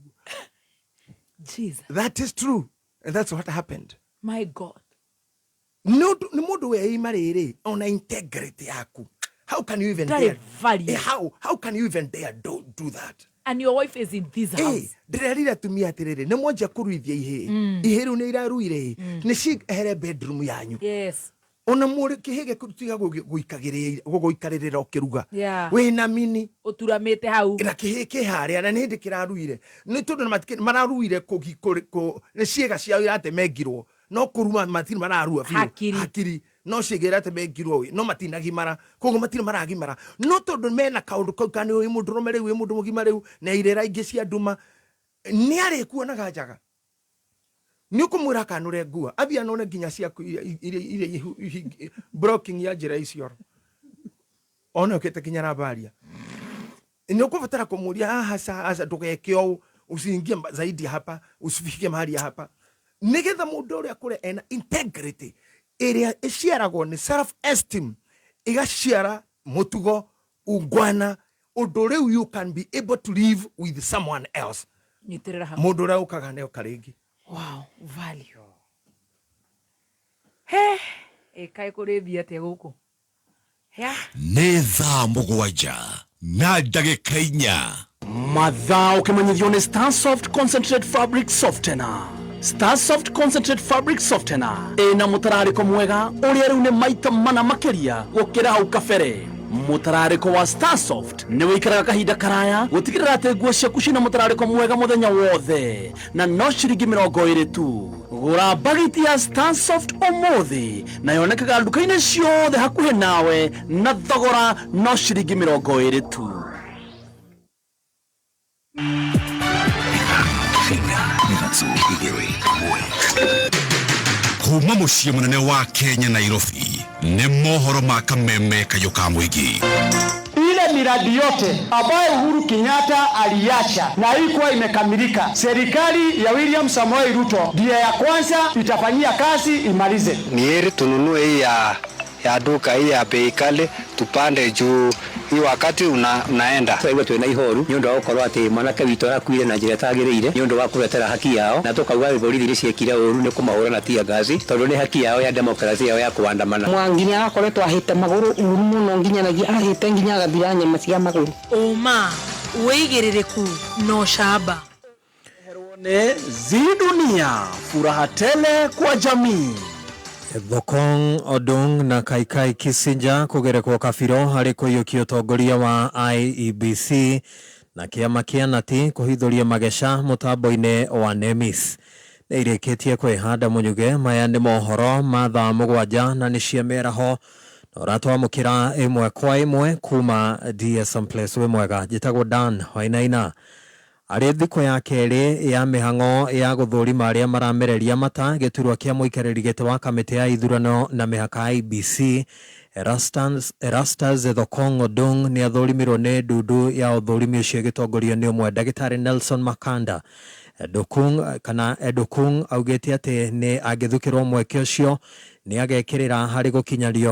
Jesus. That is true. And that's what happened. My God. No, nĩ mũndũ weima rĩrĩ ona integrity yaku. How can you even Ndarĩ dare? value. How can you even dare do that? And your wife is in this house. Ndĩrerire atumia atĩrĩrĩ, nĩ mwanjia kũruithia ihĩĩ. Ihĩĩ rĩu nĩ iraruire nĩ ciehere bedroom yanyu. Yes. Ona mũrĩ kĩhĩĩ gĩaku tiga gũgũikarĩrĩra ũkĩruga. Yeah. Wĩna mini. Ũturamĩte hau. Na kĩhĩĩ kĩ harĩa na nĩ hĩndĩ kĩraruire. Nĩ tondũ mararuire nĩ ciĩga ciao iratemengirwo. No kũruma matirĩ mararua biũ. Hakiri. Hakiri. No ciĩga iratemengirwo no matinagimara. Koguo matirĩ maragimara. No tondũ mena kaũndũ kau ka nĩ wĩ mũndũrũme rĩu wĩ mũndũ mũgima rĩu na irĩra ingĩ cia nduma nĩ arĩkuonaga njaga. Nĩ ũkũmwĩra akanũre nguo athiĩ anone nginya ciaku iria blocking ya njĩra icio ona ũkĩte nginya rabaria. Nĩ ũkũbatara kũmũria aca aca ndũgeke ũũ, usiingie zaidi hapa, usifike mahali hapa, nĩgetha mũndũ ũrĩa akũre ena integrity ĩrĩa ĩciaragwo nĩ self esteem, ĩgaciara mũtugo, ungwana, ũndũ rĩu you can be able to live with someone else. Nyitĩrĩra hau. Mũndũ ũrĩa ũkaga nĩ oka rĩngĩ. Wow, value. He, ĩkaĩ kũrĩ thiĩ atĩa gũkũ? Ya. Nĩ thaa 7 na ndagĩka 4. Mathaa ũkĩmenyithio nĩ Starsoft Concentrate Fabric Softener. Starsoft Concentrate Fabric Softener ĩna mũtararĩko mwega ũrĩa rĩu nĩ maita mana makĩria gũkĩra hau kabere. Mũtararĩko wa Starsoft nĩ wĩikaraga kahinda karaya gũtigĩrĩra atĩ nguo ciaku ciĩna mũtararĩko mwega mũthenya wothe na no ciringi 20 tu. Gũra bagiti ya Starsoft ũmũthĩ na yonekaga nduka-inĩ ciothe hakuhĩ nawe na thogora no ciringi 20 tu. Kuma mũciĩ mũnene wa Kenya Nairobi nĩ mohoro ma kameme kayũ ka mũingĩ. Ile miradi yote ambayo Uhuru Kenyatta aliacha na haikuwa imekamilika, serikali ya William Samoei Ruto ndiye ya kwanza itafanyia kazi imalize. Ni heri tununue hii ya duka hii ya bei kali tupande juu Hii wakati unaenda twaigua twina ihoru ni undu wa gukorwo ati mwanake witu arakuire na njira itagiriire ni undu wa kuretera haki yao na tukauga borithi ni ciekire uru ni kumahura na tear gas tondu ni haki yao ya demokrasia yao ya kuandamana. Mwangi nĩ arakoretwo ahĩte magũrũ ũru mũno nginyanagia ahĩte nginya agathira nyama cia magũrũ. Ũma, wĩigĩrĩrĩku na ũcamba. Nĩ Zii Dunia, furaha tele kwa jamii. Thokong Odung na Kaikai Kissinger kũgerekwo kabiro harĩ kũiyũkia ũtongoria wa IEBC na kĩama kĩa Nati kũhithũria mageca mũtambo-inĩ wa NEMIS. Nĩ irĩkĩtie kwĩhanda mũnyuge. Maya nĩ mohoro ma thaa 7 na nĩ cia mĩaraho na ũratwamũkĩra ĩmwe kwa ĩmwe kuma DSM Place. Wĩ mwega, njĩtagwo Dan Wainaina. Arĩ thikũ ya kerĩ ya mĩhang'o ya gũthũrima arĩa maramereria mata gĩturwa kĩa mũikarĩri gĩtĩ wa kamĩtĩ ya ithurano na mĩhaka IEBC Erastus Thokong Odung nĩ athũrimirwo nĩ ndundu ya ũthũrimi ũcio ĩgĩtongorio nĩ ũmwe ndagĩtarĩ Nelson Makanda. Edukung kana Edukung augĩte atĩ nĩ angĩthukĩrwo mweke ũcio nĩ agekĩrĩra harĩ gũkinyaria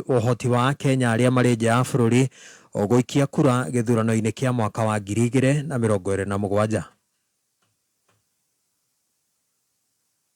ũhoti wa Kenya arĩa marĩ nja ya bũrũri ũgũikia kura gĩthurano-inĩ kĩa mwaka wa 2027.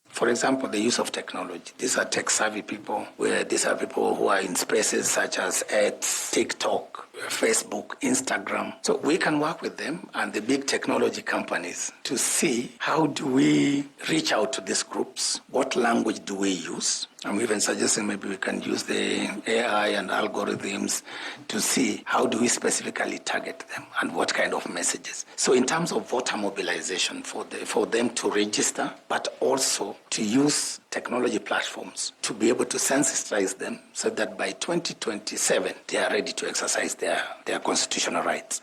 For example, the use of technology. These are tech-savvy people. Where these are people who are in spaces such as X, TikTok, Facebook, Instagram. So we can work with them and the big technology companies to see how do we reach out to these groups, what language do we use. I'm even suggesting maybe we can use the AI and algorithms to see how do we specifically target them and what kind of messages. So in terms of voter mobilization for them to register, but also to use technology platforms to be able to sensitize them so that by 2027 they are ready to exercise their constitutional rights.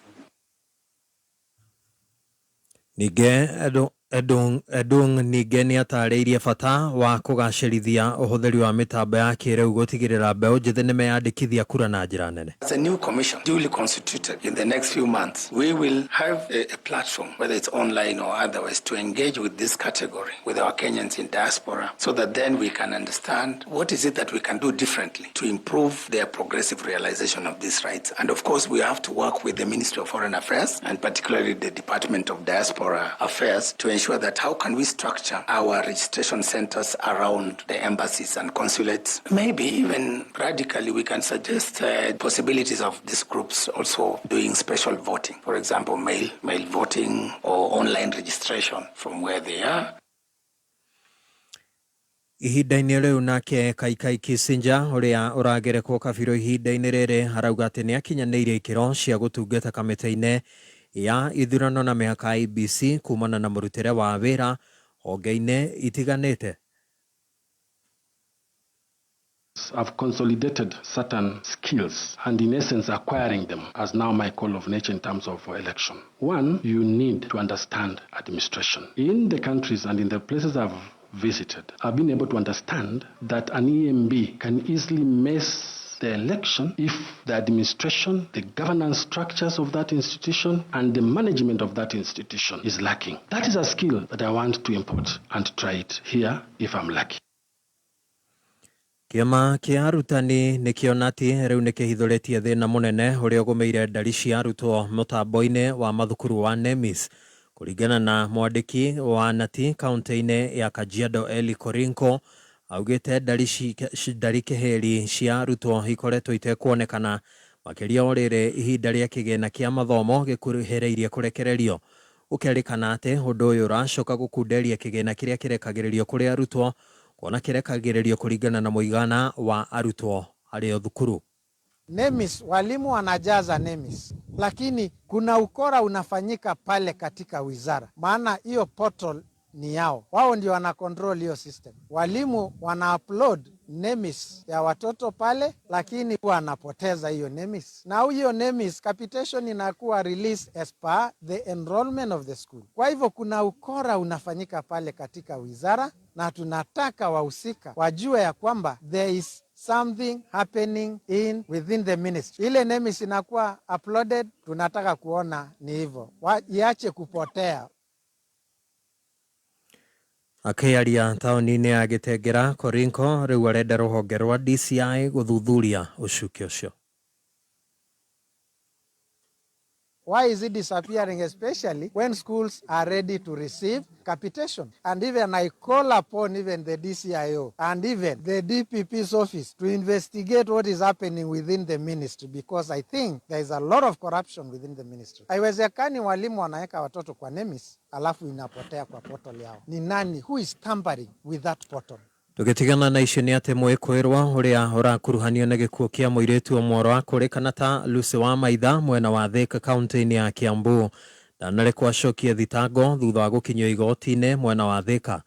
Ningĩ Edung ningĩ nĩ atarĩirie bata wa kũgacĩrithia ũhũthĩri wa mĩtambo ya kĩrĩu gũtigĩrĩra mbeũ njĩthĩ nĩmeyandĩkithia kura na njĩra nene. As a new commission duly constituted in the next few months, we will have a platform, whether it's online or otherwise, to engage with this category, with our Kenyans in diaspora, so that then we can understand what is it that we can do differently to improve their progressive realization of these rights. And of course, we have to work with the Ministry of Foreign Affairs and particularly the Department of Diaspora Affairs to ensure that how can we structure our registration centers around the embassies and consulates. Maybe even radically we can suggest possibilities of these groups also doing special voting. For example, mail voting or online registration from where they are. Ihinda-inĩ rĩu nake Kaikai Kissinger ũrĩa ũragerekwo kabiro ihinda-inĩ rĩrĩ arauga atĩ nĩ akinyanĩirie ikĩro cia gũtungata kamĩtĩ-inĩ ya ithurano na mĩhaka IEBC kumana na mũrutĩre wa wĩra honge-inĩ itiganĩte. I've consolidated certain skills and in essence acquiring them as now my call of nature in terms of election. One, you need to understand administration. In the countries and in the places I've visited, I've been able to understand that an EMB can easily mess the election if the administration, the governance structures of that institution and the management of that institution is lacking. That is a skill that I want to import and try it here if I'm lucky. Kĩama kĩa arutani nĩkĩo Nati rĩu nĩkĩhithũrĩtie thĩna mũnene ũrĩa ũgũmĩire ndari cia arutwo mũtambo-inĩ wa mathukuru wa NEMIS. Kũringana na mwandĩki wa Nati kaunti-inĩ ya Kajiado Eli Korinko, augĩte ndari kĩhĩri cia arutwo ikoretwo itekuonekana makĩria o rĩrĩ ihinda rĩa kĩgĩna kĩa mathomo gĩkuhĩrĩirie kũrekererio. Gũkerĩkana atĩ ũndũ ũyũ ũracoka gũkunderia kĩgĩna kĩrĩa kĩrekagĩrĩrio kũrĩ arutwo kuona kĩrekagĩrĩrio kũringana na mũigana wa arutwo arĩ o thukuru. NEMIS, walimu wanajaza NEMIS, lakini kuna ukora unafanyika pale katika wizara, maana hiyo portal ni yao, wao ndio wana control hiyo system. Walimu wana upload NEMIS ya watoto pale, lakini huwa anapoteza hiyo NEMIS, na hiyo NEMIS capitation inakuwa release as per the enrollment of the school. Kwa hivyo kuna ukora unafanyika pale katika wizara, na tunataka wahusika wajue ya kwamba there is something happening in within the ministry. Ile NEMIS inakuwa uploaded, tunataka kuona ni hivyo, iache kupotea. Akĩaria taũni-inĩ ya Gĩtengera, Korinko rĩu arenda rũhonge rwa DCI gũthuthuria ũcuke ũcio. Why is it disappearing, especially when schools are ready to receive capitation? And even I call upon even the DCIO and even the DPP's office to investigate what is happening within the ministry, because I think there is a lot of corruption within the ministry. Haiwezekani walimu wanaweka watoto kwa NEMIS alafu inapotea kwa portal yao. Ni nani who is tampering with that portal? Tũgĩtigana na icio nĩ atĩ mwĩkwĩrwo ũrĩa ũrakuruhanio na gĩkuũ kĩa mũirĩtu ũmwe ũrakũrĩkana ta Lucy wa Maitha mwena wa Thika kaunti-inĩ ya Kiambu ndanarekwo acokie thitango thutha wa gũkinyio igoti-inĩ mwena wa Thika.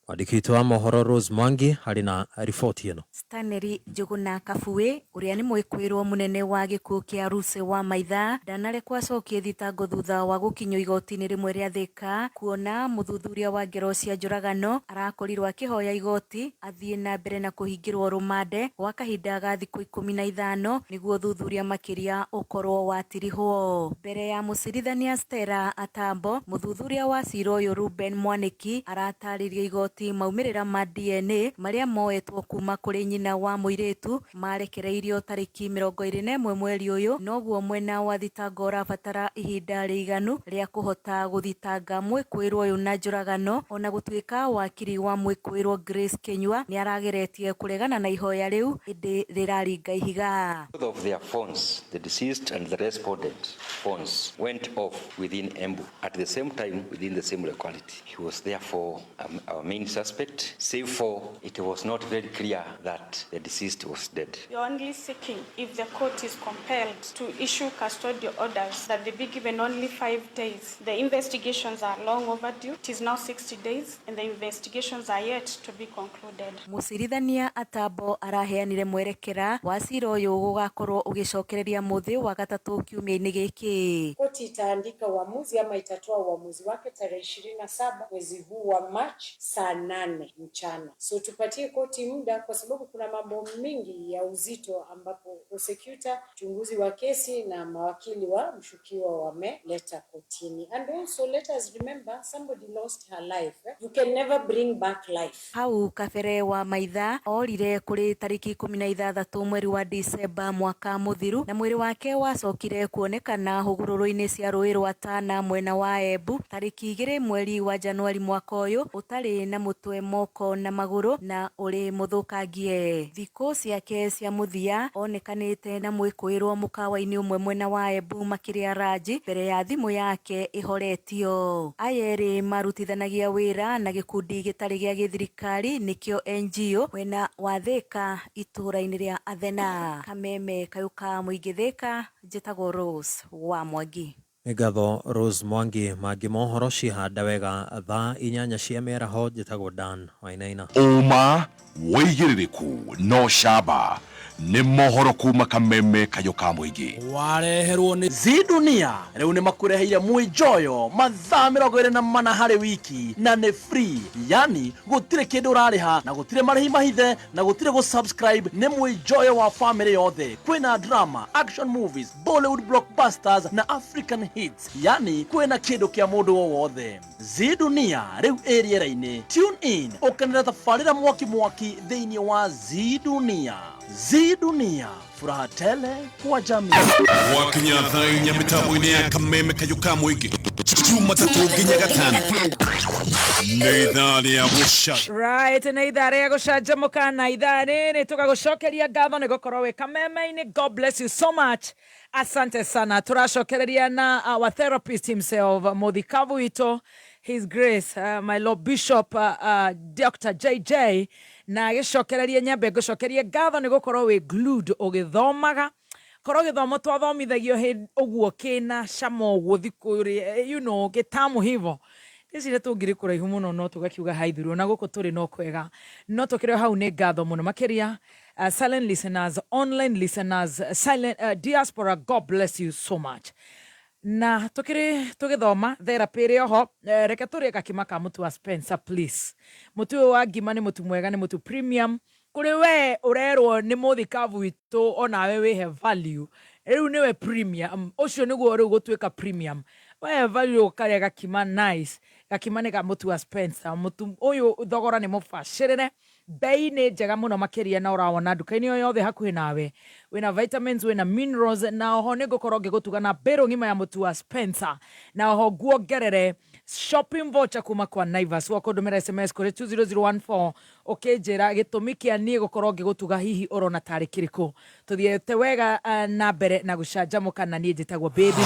Mwandĩki witũ wa mohoro Rose Mwangi arĩ na riboti ĩno. Stanley Njuguna Kabue ũrĩa nĩ mwĩkũĩrwo mũnene wa gĩkuũ kĩa Lucy wa Maitha ndanarekwo acokie thitango thutha wa gũkinyio igoti-inĩ rĩmwe rĩa Thika kuona mũthuthuria wa ngero cia njũragano arakorirwo akĩhoya igoti athiĩ na mbere na kũhingĩrwo rũmande gwa kahinda ga thikũ 15 nĩguo ũthuthuria makĩria ũkorwo watirihwo. Mbere ya mũcirithania Stella Atambo, mũthuthuria wa cira ũyũ Ruben Mwaniki aratarĩria igoti maumĩrĩra ma DNA marĩa moetwo kuma kũrĩ nyina wa mũirĩtu marekereirio tarĩki 21 mweri ũyũ, noguo mwena wa thitango ũrabatara ihinda rĩiganu rĩa kũhota gũthitanga mwĩkũĩrwo ũyũ na njũragano. Ona gũtuĩka wakiri wa mwĩkũĩrwo Grace Kinyua nĩ arageretie kũregana na ihoya rĩu ĩndĩ rĩraringa ihiga. Both of their phones, the deceased and the respondent phones, went off within Embu at the same time within the same locality. He was therefore our main suspect, save for it was not very clear that the deceased was dead. We are only seeking, if the court is compelled to issue custodial orders, that they be given only 5 days. The investigations are long overdue. It is now 60 days and the investigations are yet to be concluded. Mũcirithania Atambo araheanire mwerekera wa cira ũyũ gũgakorwo ũgĩcokereria mũthĩ wa gatatũ kiumia-inĩ gĩkĩ. Koti itaandika uamuzi ama itatoa uamuzi wake tarehe 27 mwezi huu wa Machi saa 8 mchana. So tupatie koti muda kwa sababu kuna mambo mingi ya uzito ambapo prosecutor, mchunguzi wa kesi na mawakili wa mshukiwa wameleta kotini. And also let us remember somebody lost her life. You can never bring back life. Hau kabere wa Maitha orire kũrĩ tarĩki 16 mweri wa Disemba mwaka mũthiru na mwĩrĩ wake wacokire kuonekana hũgũrũrũ-inĩ cia rũĩ rwa Tana mwena wa Embu tarĩki 2 mweri wa Januari mwaka ũyũ ũtarĩ na mũtwe, moko na magũrũ na ũrĩ mũthũkangie. Thikũ ciake cia mũthia onekanĩte na mwĩkũĩrwo mũkawa-inĩ ũmwe mwena wa Embu makĩrĩa ranji mbere ya thimũ yake ĩhoretio. Aya erĩ marutithanagia wĩra na gĩkundi gĩtarĩ gĩa gĩthirikari nĩkĩo NGO mwena wa Thika itũũra-inĩ rĩa Athena. Kameme kayũ ka mũingĩ Thika, njĩtagwo Rose wa Mwangi. Nĩ ngatho Rose Mwangi. Mangĩ mohoro cihanda wega thaa 8 cia mĩaraho. Njĩtagwo Dan Wainaina. Ũma wĩigĩrĩrĩku no camba nĩ mohoro kuma kameme kayũ ka mũingĩ. Wareherwo nĩ Zidunia rĩu nĩ makũreheire mwĩnjoyo mathaa 24 harĩ wiki na nĩ free, yani gũtirĩ kĩndũ ũrarĩha na gũtirĩ marĩhi mahithe na gũtirĩ gũ-subscribe. Nĩ mwĩnjoyo wa family yothe, kwĩna drama, action movies, Bollywood blockbusters na African hits, yani kwĩna kĩndũ kĩa mũndũ o wothe. Zidunia rĩu ĩ rĩera-inĩ. Tune in ũkenere tabarĩra mwaki mwaki thĩinĩ wa Zidunia. Zidunia, furaha tele kwa jamii. Gwakinya thaa 4 mĩtambo-inĩ ya kameme kayũ ka mũingĩ Jumatatũ nginya Gatano nĩ ithaa rĩa gũca Right, nĩ ithaa rĩa gũcanjamũka na ithaa rĩrĩ tũgagũcokeria ngatho nĩ gũkorwo wĩ kameme-inĩ. God bless you so much. Asante sana. Tũracokereria na our therapist himself, mũthikabu witũ, His Grace, my Lord Bishop Dr. JJ, na agĩcokereria nyambe ngũcokerie ngatho nĩ gũkorwo wĩ glued ũgĩthomaga korwo gĩthomo twathomithagio ũguo kĩna cama ũguo thikũ rĩ, you know, gĩtamu hivo ndĩcire tũngĩrĩ kũraihu mũno no tũgakiuga haithurwo na gũkũ tũrĩ no kwega no tũkĩrĩ o hau. Nĩ ngatho mũno makĩria, silent listeners, online listeners, silent diaspora, God bless you so much. Na tukiri tugithoma therapy ĩrĩ oho, reke tũrĩe gakima ka mũtu wa Spencer please. Mũtu ũyũ wa ngima nĩ mũtu mwega, nĩ mũtu premium. Kũrĩ we ũrerwo nĩ mũthikabu witũ onawe wĩhe value rĩu nĩwe premium ũcio nĩguo rĩu gũtuĩka premium we value ũkarĩa gakima nice. Gakima nĩ ga mũtu wa Spencer. Mũtu ũyũ thogora nĩ mũbacĩrĩre. Bei nĩ njega mũno makĩria na ũrawona nduka-inĩ o yothe hakuhĩ nawe. Wĩna vitamins, wĩna minerals, na oho nĩ ngũkorwo ngĩgũtuga na mbĩrũ ng'ima ya mũtu wa Spencer, na oho nguongerere shopping voucher kuma kwa Naivas. Wakũndũmĩra SMS kũrĩ 20014 ũkĩnjĩra gĩtũmi kĩa niĩ gũkorwo ngĩgũtuga hihi ũrona tarĩ kĩrĩkũ. Tũthiĩte wega na mbere na gũcanjamũka, na niĩ njĩtagwo Baby.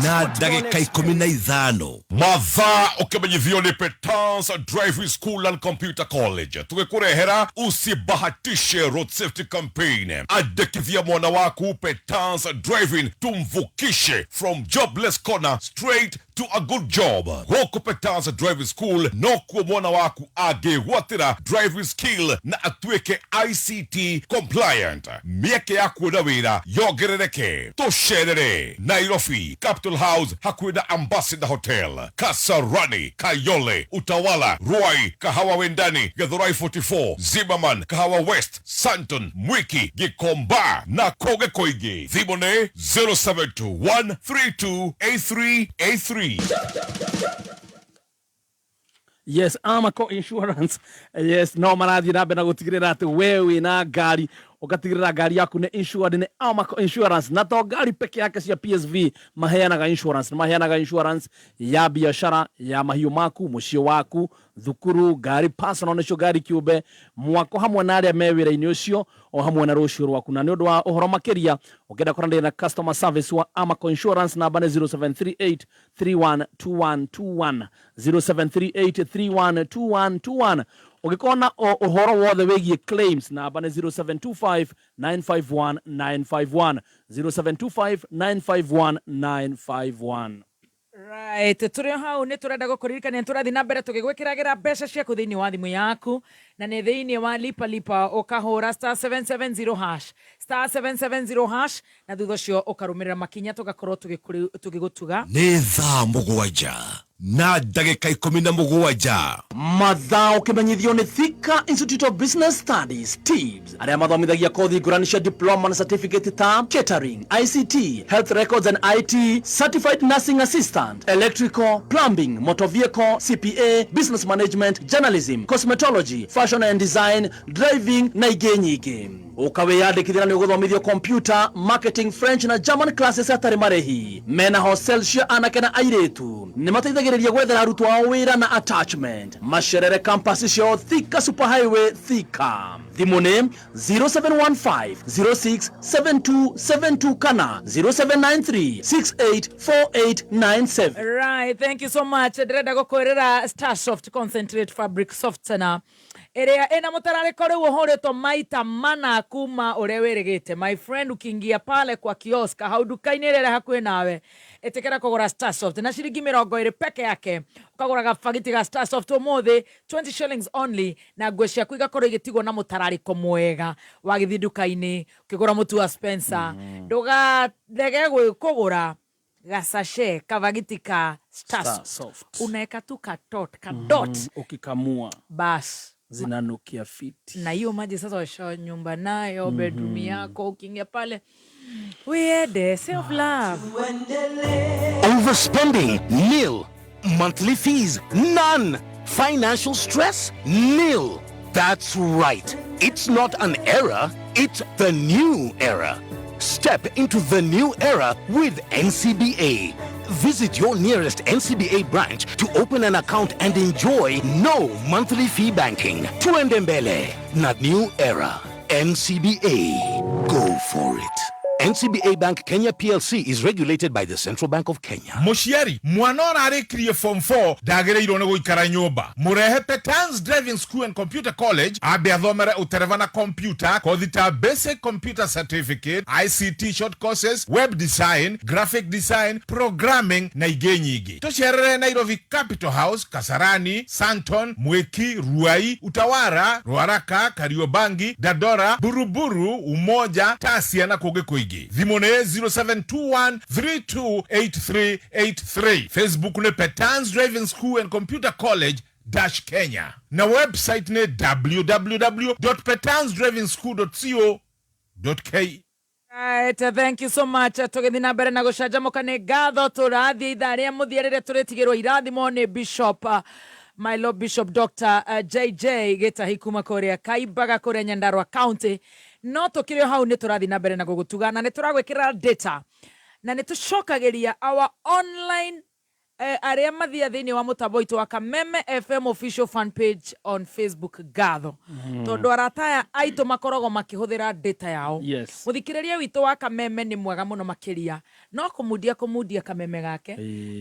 Na ndagĩka 15 mathaa ũkĩmenyithio nĩ Petans Driving School and Computer College, tũgĩkũrehera usibahatishe road safety campaign. Andĩkithia mwana waku Petans Driving, tumvukishe from jobless corner straight to a good job. Gũkũ Petans Driving School nokuo mwana waku angĩgwatĩra driving skill na atuĩke ICT compliant, mĩeke ya kuona wĩra yongerereke. Tũcerere Nairobi, Capital House, hakuhĩ na Ambassador Hotel, Kasarani, Kayole, Utawala, Ruai, Kahawa Wendani, Githurai 44, Zimmerman, Kahawa West, Santon, Mwiki, Gikomba na kũngĩ kũingĩ. Thimũ nĩ 0721328383. Yes, Amaco Insurance, yes, no marathiĩ na mbere na gũtigĩrĩra atĩ we wĩna ngari ũgatigĩrĩra ngari yaku nĩ insured nĩ Amaco Insurance. Na to ngari peke yake cia PSV maheanaga insurance, nĩ maheanaga insurance ya biashara, ya mahiũ maku, mũciĩ waku, thukuru, ngari personal nĩcio ngari kĩũmbe, mwako hamwe na arĩa me wĩra-inĩ ũcio, o hamwe na rũciũ rwaku. Na nĩ ũndũ wa ũhoro makĩria, ũngĩenda kwaranĩria na customer service wa Amaco Insurance, namba nĩ 0738 312121, 0738 312121. Ũngĩkorwo na ũhoro wothe wĩgiĩ claims, namba nĩ 0725 951 951, 0725 951 951. Right, tũrĩ o hau nĩ tũrenda gũkũririkania nĩ tũrathiĩ na mbere tũgĩgwĩkĩragĩra mbeca ciaku thĩinĩ wa thimũ yaku, na nĩ thĩinĩ wa Lipa Lipa, ũkahũra *770#, *770#, na thutha ũcio ũkarũmĩrĩra makinya tũgakorwo tũgĩgũtuga. Nĩ thaa 7 na ndagĩka 17. Mathaa ũkĩmenyithio nĩ Thika Institute of Business Studies, TIBS, arĩa mathomithagia kothi ngũrani cia diploma na certificate ta catering, ICT, health records and IT, certified nursing assistant, electrical, plumbing, motor vehicle, CPA, business management, journalism, cosmetology, fashion and design, driving na ingĩ nyingĩ. Ũkawĩyandĩkithia na nĩ ũgũthomithio computer, marketing, French na German classes hatarĩ marĩhi. Mena hostel cia anake na airĩtu. Nĩ mateithagĩrĩria gwethera arutwo ao wĩra na attachment. Macerere campus ciao Thika Super Highway, Thika. Thimũ nĩ 0715 067272 kana 0793 684897. Right, thank you so much. Ndĩrenda gũkwĩrĩra Starsoft Concentrate Fabric Softener ĩrĩa ĩna mũtararĩko rĩu ũhũrĩtwo maita mana kuma ũrĩa wĩrĩgĩte. My friend, ukiingia pale kwa kiosk hau nduka-inĩ ĩrĩa ĩrĩ hakuhĩ nawe, ĩtĩkĩra kũgũra Starsoft na ciringi 20 peke yake. Ũkagũra gabagiti ga Starsoft ũmũthĩ, 20 shillings only, na nguo ciaku igakorwo igĩtigwo na mũtararĩko mwega. Wagĩthiĩ nduka-inĩ ũkĩgũra mũtu wa Spencer, ndũgarege kũgũra gasashe kavagiti ka Starsoft. Starsoft. Unaeka tu katot kadot. Ukikamua bas zinanukia fiti. Na hiyo maji sasa washa nyumba nayo, bedroom yako, ukiingia pale uiende self love. Overspending? Nil. Monthly fees? None. Financial stress? Nil. That's right. It's not an era, it's the new era. Step into the new era with NCBA. Visit your nearest NCBA branch to open an account and enjoy no monthly fee banking. Tuende mbele, not new era. NCBA. Go for it. NCBA Bank Kenya PLC is regulated by the Central Bank of Kenya. Mũciari, mwana ũrarĩkirie form 4 ndagĩrĩirwo nĩ gũikara nyũmba. Mũrehe Petans Driving School and Computer College ambe athomere ũtereba na computer, kothi ta basic computer certificate, ICT short courses, web design, graphic design, programming na ingĩ nyingĩ. Tũcerere Nairobi, Capital House, Kasarani, Santon, Mwiki, Ruai, Utawara, Ruaraka, Kariobangi, Dandora, Buruburu, Umoja, Tasia na kũngĩ kũingĩ. Thimũ nĩ 0721 328383. Facebook nĩ Petans Driving School and Computer College dash Kenya, na website nĩ www petansdrivingschool co ke. Right, thank you so much. Tũgĩthiĩ na mbere na gũcanjamũka, nĩ ngatho. Tũrathiĩ ithaa rĩa mũthia rĩrĩa tũrĩtigĩrwo irathimo nĩ Bishop My Lord Bishop Dr JJ Gĩtahi kuma kũrĩa Kaimbaga kũrĩa Nyandarua County. No tũkĩrĩ o hau nĩ tũrathiĩ na mbere na gũgũtuga na nĩ tũragwĩkĩra data na nĩ tũcokagĩria our online arĩa mathia thĩinĩ wa mũtambo witũ wa Kameme FM official fan page on Facebook ngatho. Tondũ arata aya aitũ makoragwo makĩhũthĩra data yao. Yes. Mũthikĩrĩria witũ wa Kameme nĩ mwega mũno makĩria, no kũmundia kũmundia kameme gake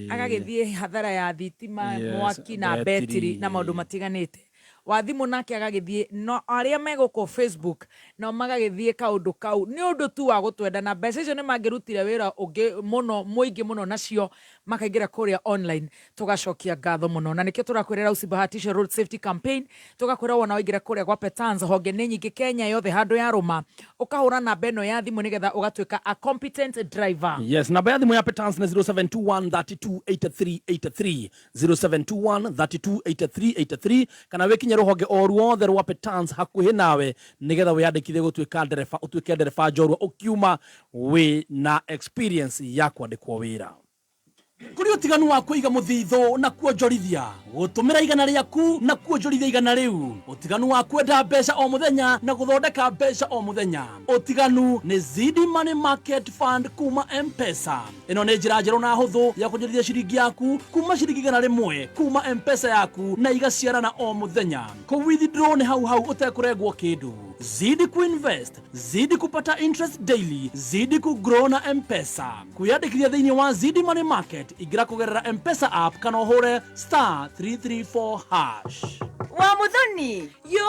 agagĩthiĩ hathara ya thitima. Yes, mwaki na betiri. Betiri na maũndũ matiganĩte wa thimũ nake agagĩthiĩ, no arĩa me gũkũ Facebook nao magagĩthiĩ kaũndũ kau nĩ ũndũ tu wa gũtwenda, na mbeca icio nĩ mangĩrutire wĩra ũngĩ mũno mũingĩ mũno nacio makaingĩra kũrĩa online. Tũgacokia ngatho mũno, na nĩkĩo tũrakwĩrĩra usibahatishe road safety campaign. Tũgakwĩra wona waingĩra kũrĩa gwa Petans, honge nĩ nyingĩ Kenya yothe, handũ ya rũma ũkahũra namba ĩno ya thimũ nĩgetha ũgatuĩka a competent driver. Yes, namba ya thimũ ya Petans nĩ 0721 32 83 83, 0721 32 83 83, kana wĩkinye rũhonge o ruothe rwa Petans hakuhĩ nawe nĩgetha wĩyandĩkithie gũtuĩka ndereba, ũtuĩke ndereba njorua ũkiuma wĩ na experience ya kwandĩkwo wĩra. Kũrĩ ũtiganu wa kũiga mũthithũ na kuonjorithia, gũtũmĩra igana rĩaku na kuonjorithia igana rĩu, ũtiganu wa kwenda mbeca o mũthenya na gũthondeka mbeca o mũthenya. Ũtiganu nĩ Zidi Money Market Fund kuma M-Pesa. Ĩno nĩ njĩra njerũ na hũthũ ya kuonjorithia ciringi yaku kuma ciringi 100 kuma M-Pesa yaku na igaciarana o mũthenya. Kũ withdraw nĩ hau hau ũtekũrengwo kĩndũ. Zidi kuinvest, zidi kupata interest daily, zidi kugrow na M-Pesa. Kwiyandĩkithia thĩinĩ wa Zidi Money Market, ingĩra kũgerera M-Pesa app kana ũhũre *334#. Wa Muthoni. Yo.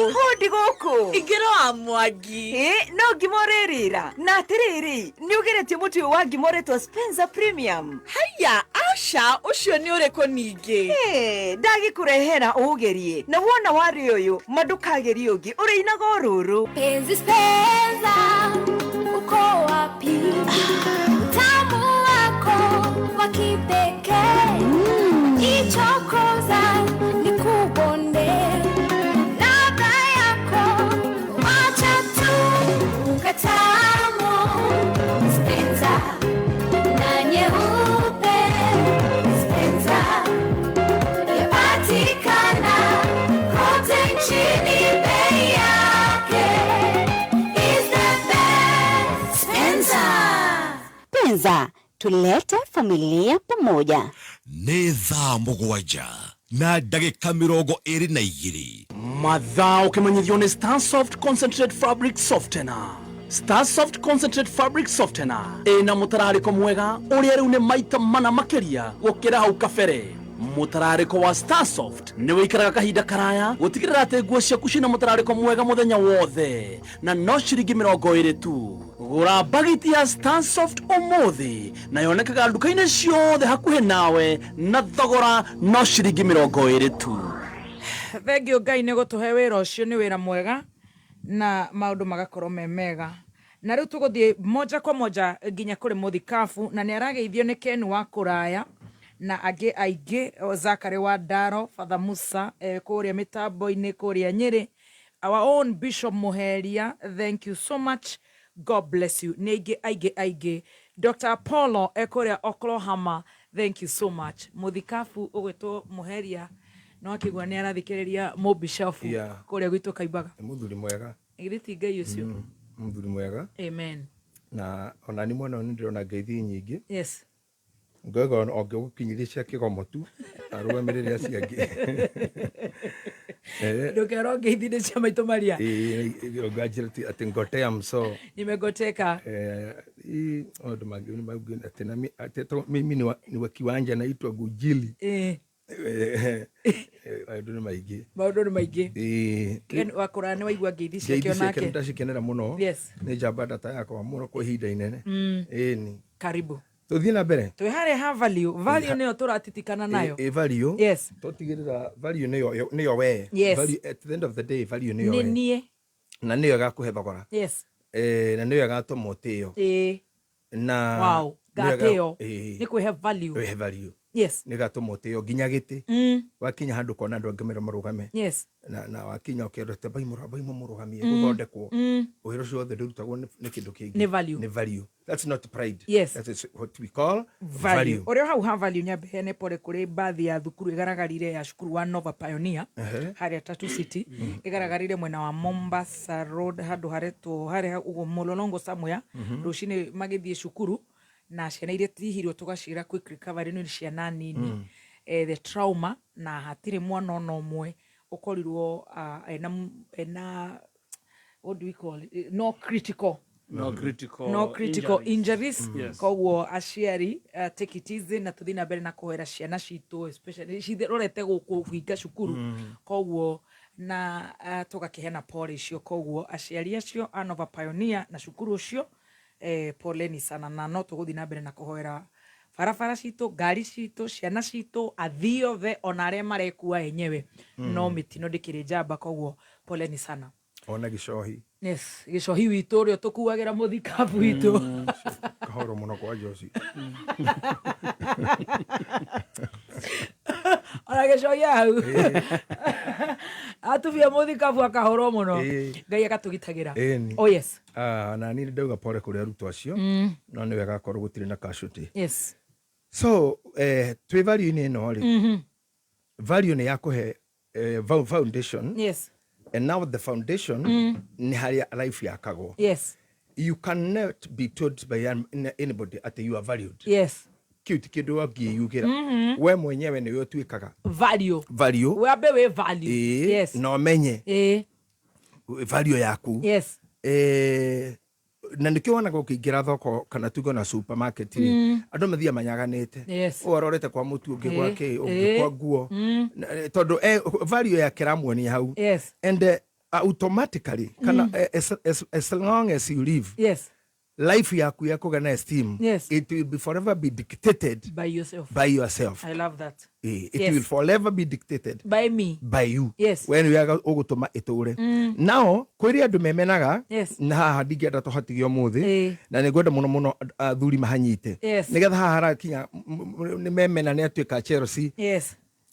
Hũndi gũkũ. Ingĩra wa Mwangi. Ĩ no ngima ũrĩrĩra na atĩrĩrĩ, nĩ ũgeretie mũtu ũyũ wa ngima ũretwo Spencer Premium? Haya, aca, ũcio nĩ ũrĩkũ ningĩ? Ĩ, ndagĩkũrehera ũgerie, na wona warĩ ũyũ ma ndũkagerie ũngĩ, ũrĩinaga o rũrũ. Penzi Spencer, uko wapi? Utamu wako wa kipekee, ichokoza nikubonde, ladha yako wacha tu ukatamu. Spencer na nyeupe, Spencer yapatikana kote nchini, bei yake is the best. Spencer. Penza, tulete familia pamoja. Nĩ thaa 7:22. Mathaa ũkĩmenyithio nĩ Starsoft Concentrate Fabric Softener. Starsoft Concentrate Fabric Softener ĩna mũtararĩko mwega ũrĩa rĩu nĩ maita mana makĩria gũkĩra hau kabere. Mũtararĩko wa Starsoft nĩ wĩikaraga kahinda karaya gũtigĩrĩra atĩ nguo ciaku ciĩna mũtararĩko mwega mũthenya wothe, na no ciringi 20 tu. Gũra bagiti ya Starsoft ũmũthĩ na yonekaga nduka-inĩ ciothe hakuhĩ nawe na thogora no ciringi 20 tu. Thengio Ngai nĩ gũtũhe wĩra ũcio, nĩ wĩra mwega na maũndũ magakorwo me mega. Na rĩu tũgũthiĩ moja kwa moja nginya kũrĩ mũthikabu, na nĩ arageithio nĩ Ken wa kũraya na angĩ aingĩ, o Zakary wa Ndaro, Father Musa kũrĩa mĩtambo-inĩ kũrĩa Nyĩrĩ, our own Bishop Muheria, thank you so much, God bless you. Nĩ aingĩ aingĩ aingĩ. Dr Apollo ekũrĩa Oklahoma, thank you so much. Mũthikabu ũgwĩtwo Muheria no akĩigua nĩ arathikĩrĩria mũbishofu kũrĩa gwitũ Kaimbaga. Nĩ mũthuri mwega. Githĩ ti Ngai ũcio? Mũthuri mwega. Amen. Na ona ni mwena nĩ ndĩrona ngeithi nyingĩ. Yes. Ngoiga ongĩgũkinyirie cia kĩgomo tu arũgamĩrĩre acio angĩ. Ndũkerwo ngeithi nĩ cia maitũ maria. Nganjĩra atĩ ngotea mso. Nimegoteka. Hii maũndũ mangĩ nĩ mangĩ atĩ atĩ mimi ni wa kiwanja naitwa Gujili. Maũndũ nĩ maingĩ. Maũndũ nĩ maingĩ. Ĩĩ. Ken wa kũraya nĩ waigua ngeithi ciake. Ngeithi ciake onake nĩndacikenera mũno. Nĩ njamba ndata yakwa mũno kwa ihinda inene. Ĩni. Karibu. Tũthiĩ na mbere. Twĩ harĩa ha value, value nĩyo tũratitikana nayo. Ĩ value. Yes. Tũtigĩrĩra value nĩyo we. Yes. Value at the end of the day, value nĩyo nĩ we. niĩ. Na nĩyo ĩgakũhe thogora. Yes. Na nĩyo ĩgatũma ũtĩo. Ĩĩ. Na Wow. nĩyo Ngatĩo ĩĩ. nĩ kwĩhe value. Kwĩhe value. Yes. Nä gatå ma å tä o nginya gä tä. Wakinya handå kona andå angä merwo marũgame. Na wakinya ũkerwo te baimå må rũgamie gũthondekwo. Wĩra ũcio wothe ndũrutagwo nĩ kĩndũ kĩngĩ. Nĩ value. Nĩ value. That's not pride. Yes. That is what we call value value. Ũrĩa hau ha value, nyambe heane pole kũrĩ mbathi ya thukuru ĩgaragarire ya cukuru wa Nova Pioneer harĩa Tatu City, ĩgaragarire mwena wa Mombasa Road, handũ haretwo harĩa ũguo Mlolongo somewhere, rũcinĩ magĩthiĩ cukuru, na ciana iria tihirwo tũgaciĩra quick recovery nĩ ciana nini. The trauma, na hatirĩ mwana ona ũmwe ũkorirwo ena, what do we call it? No critical. No critical. No critical injuries. Yes. Koguo aciari, take it easy, na tuthi na mbere na kũhoera ciana citũ, especially cirorete gũkũ kũhinga cukuru. Koguo na tũgakĩheana pole icio. Koguo aciari acio a Nova Pioneer na cukuru ũcio, poleni sana, na no tũgũthiĩ na mbere na kũhoera barabara citũ, ngari citũ, ciana citũ, athii othe, ona arĩa marekua enyewe. No mĩtino ndĩkĩrĩ njamba, koguo poleni sana. Ona gĩcohi. Yes, gĩcohi witũ ũrĩa tũkuagĩra mũthikabu witũ. Kahoro mũno kwa Josi. Ona gĩcohi hau atubia mũthikabu akahũrwo mũno. Ngai agatũgitagĩra. Ĩni. Oh yes. Ah, na niĩ ndauga pole kũrĩ arutwo acio. No nĩ wega akorwo gũtirĩ na casualty. So twĩ value-inĩ ĩno rĩ, value nĩ ya kũhe foundation. And now the foundation nĩ harĩa life yakagwo. You cannot be told by anybody atĩ you are valued. Kĩu ti kĩndũ wangĩyugĩra. We mwenyewe nĩwe ũtuĩkaga value. Value. Wambe wĩ value. Ĩĩ, na ũmenye value yaku. Na nĩkĩo wonaga ũkĩingĩra thoko kana tuge ona supermarket rĩ, andũ mathiaga manyaganĩte. Ũyũ arorete kwa mũtu, ũngĩ gwa kĩ, ũngĩ kwa nguo. Tondũ value yake ramuonia hau. And automatically kana as long as you live, life yaku ya kũgĩa na esteem, it will be forever be dictated by yourself. By yourself. I love that. It will forever be dictated by me. By you. We nĩwe ũgũtũma ĩtũre. Nao kwĩrĩ andũ memenaga. Na haha ndingĩenda tũhatige ũmũthĩ, na nĩ ngwenda mũno mũno athuri mahanyite, nĩgetha haha harakinya nĩ memena nĩ atuĩka Chelsea,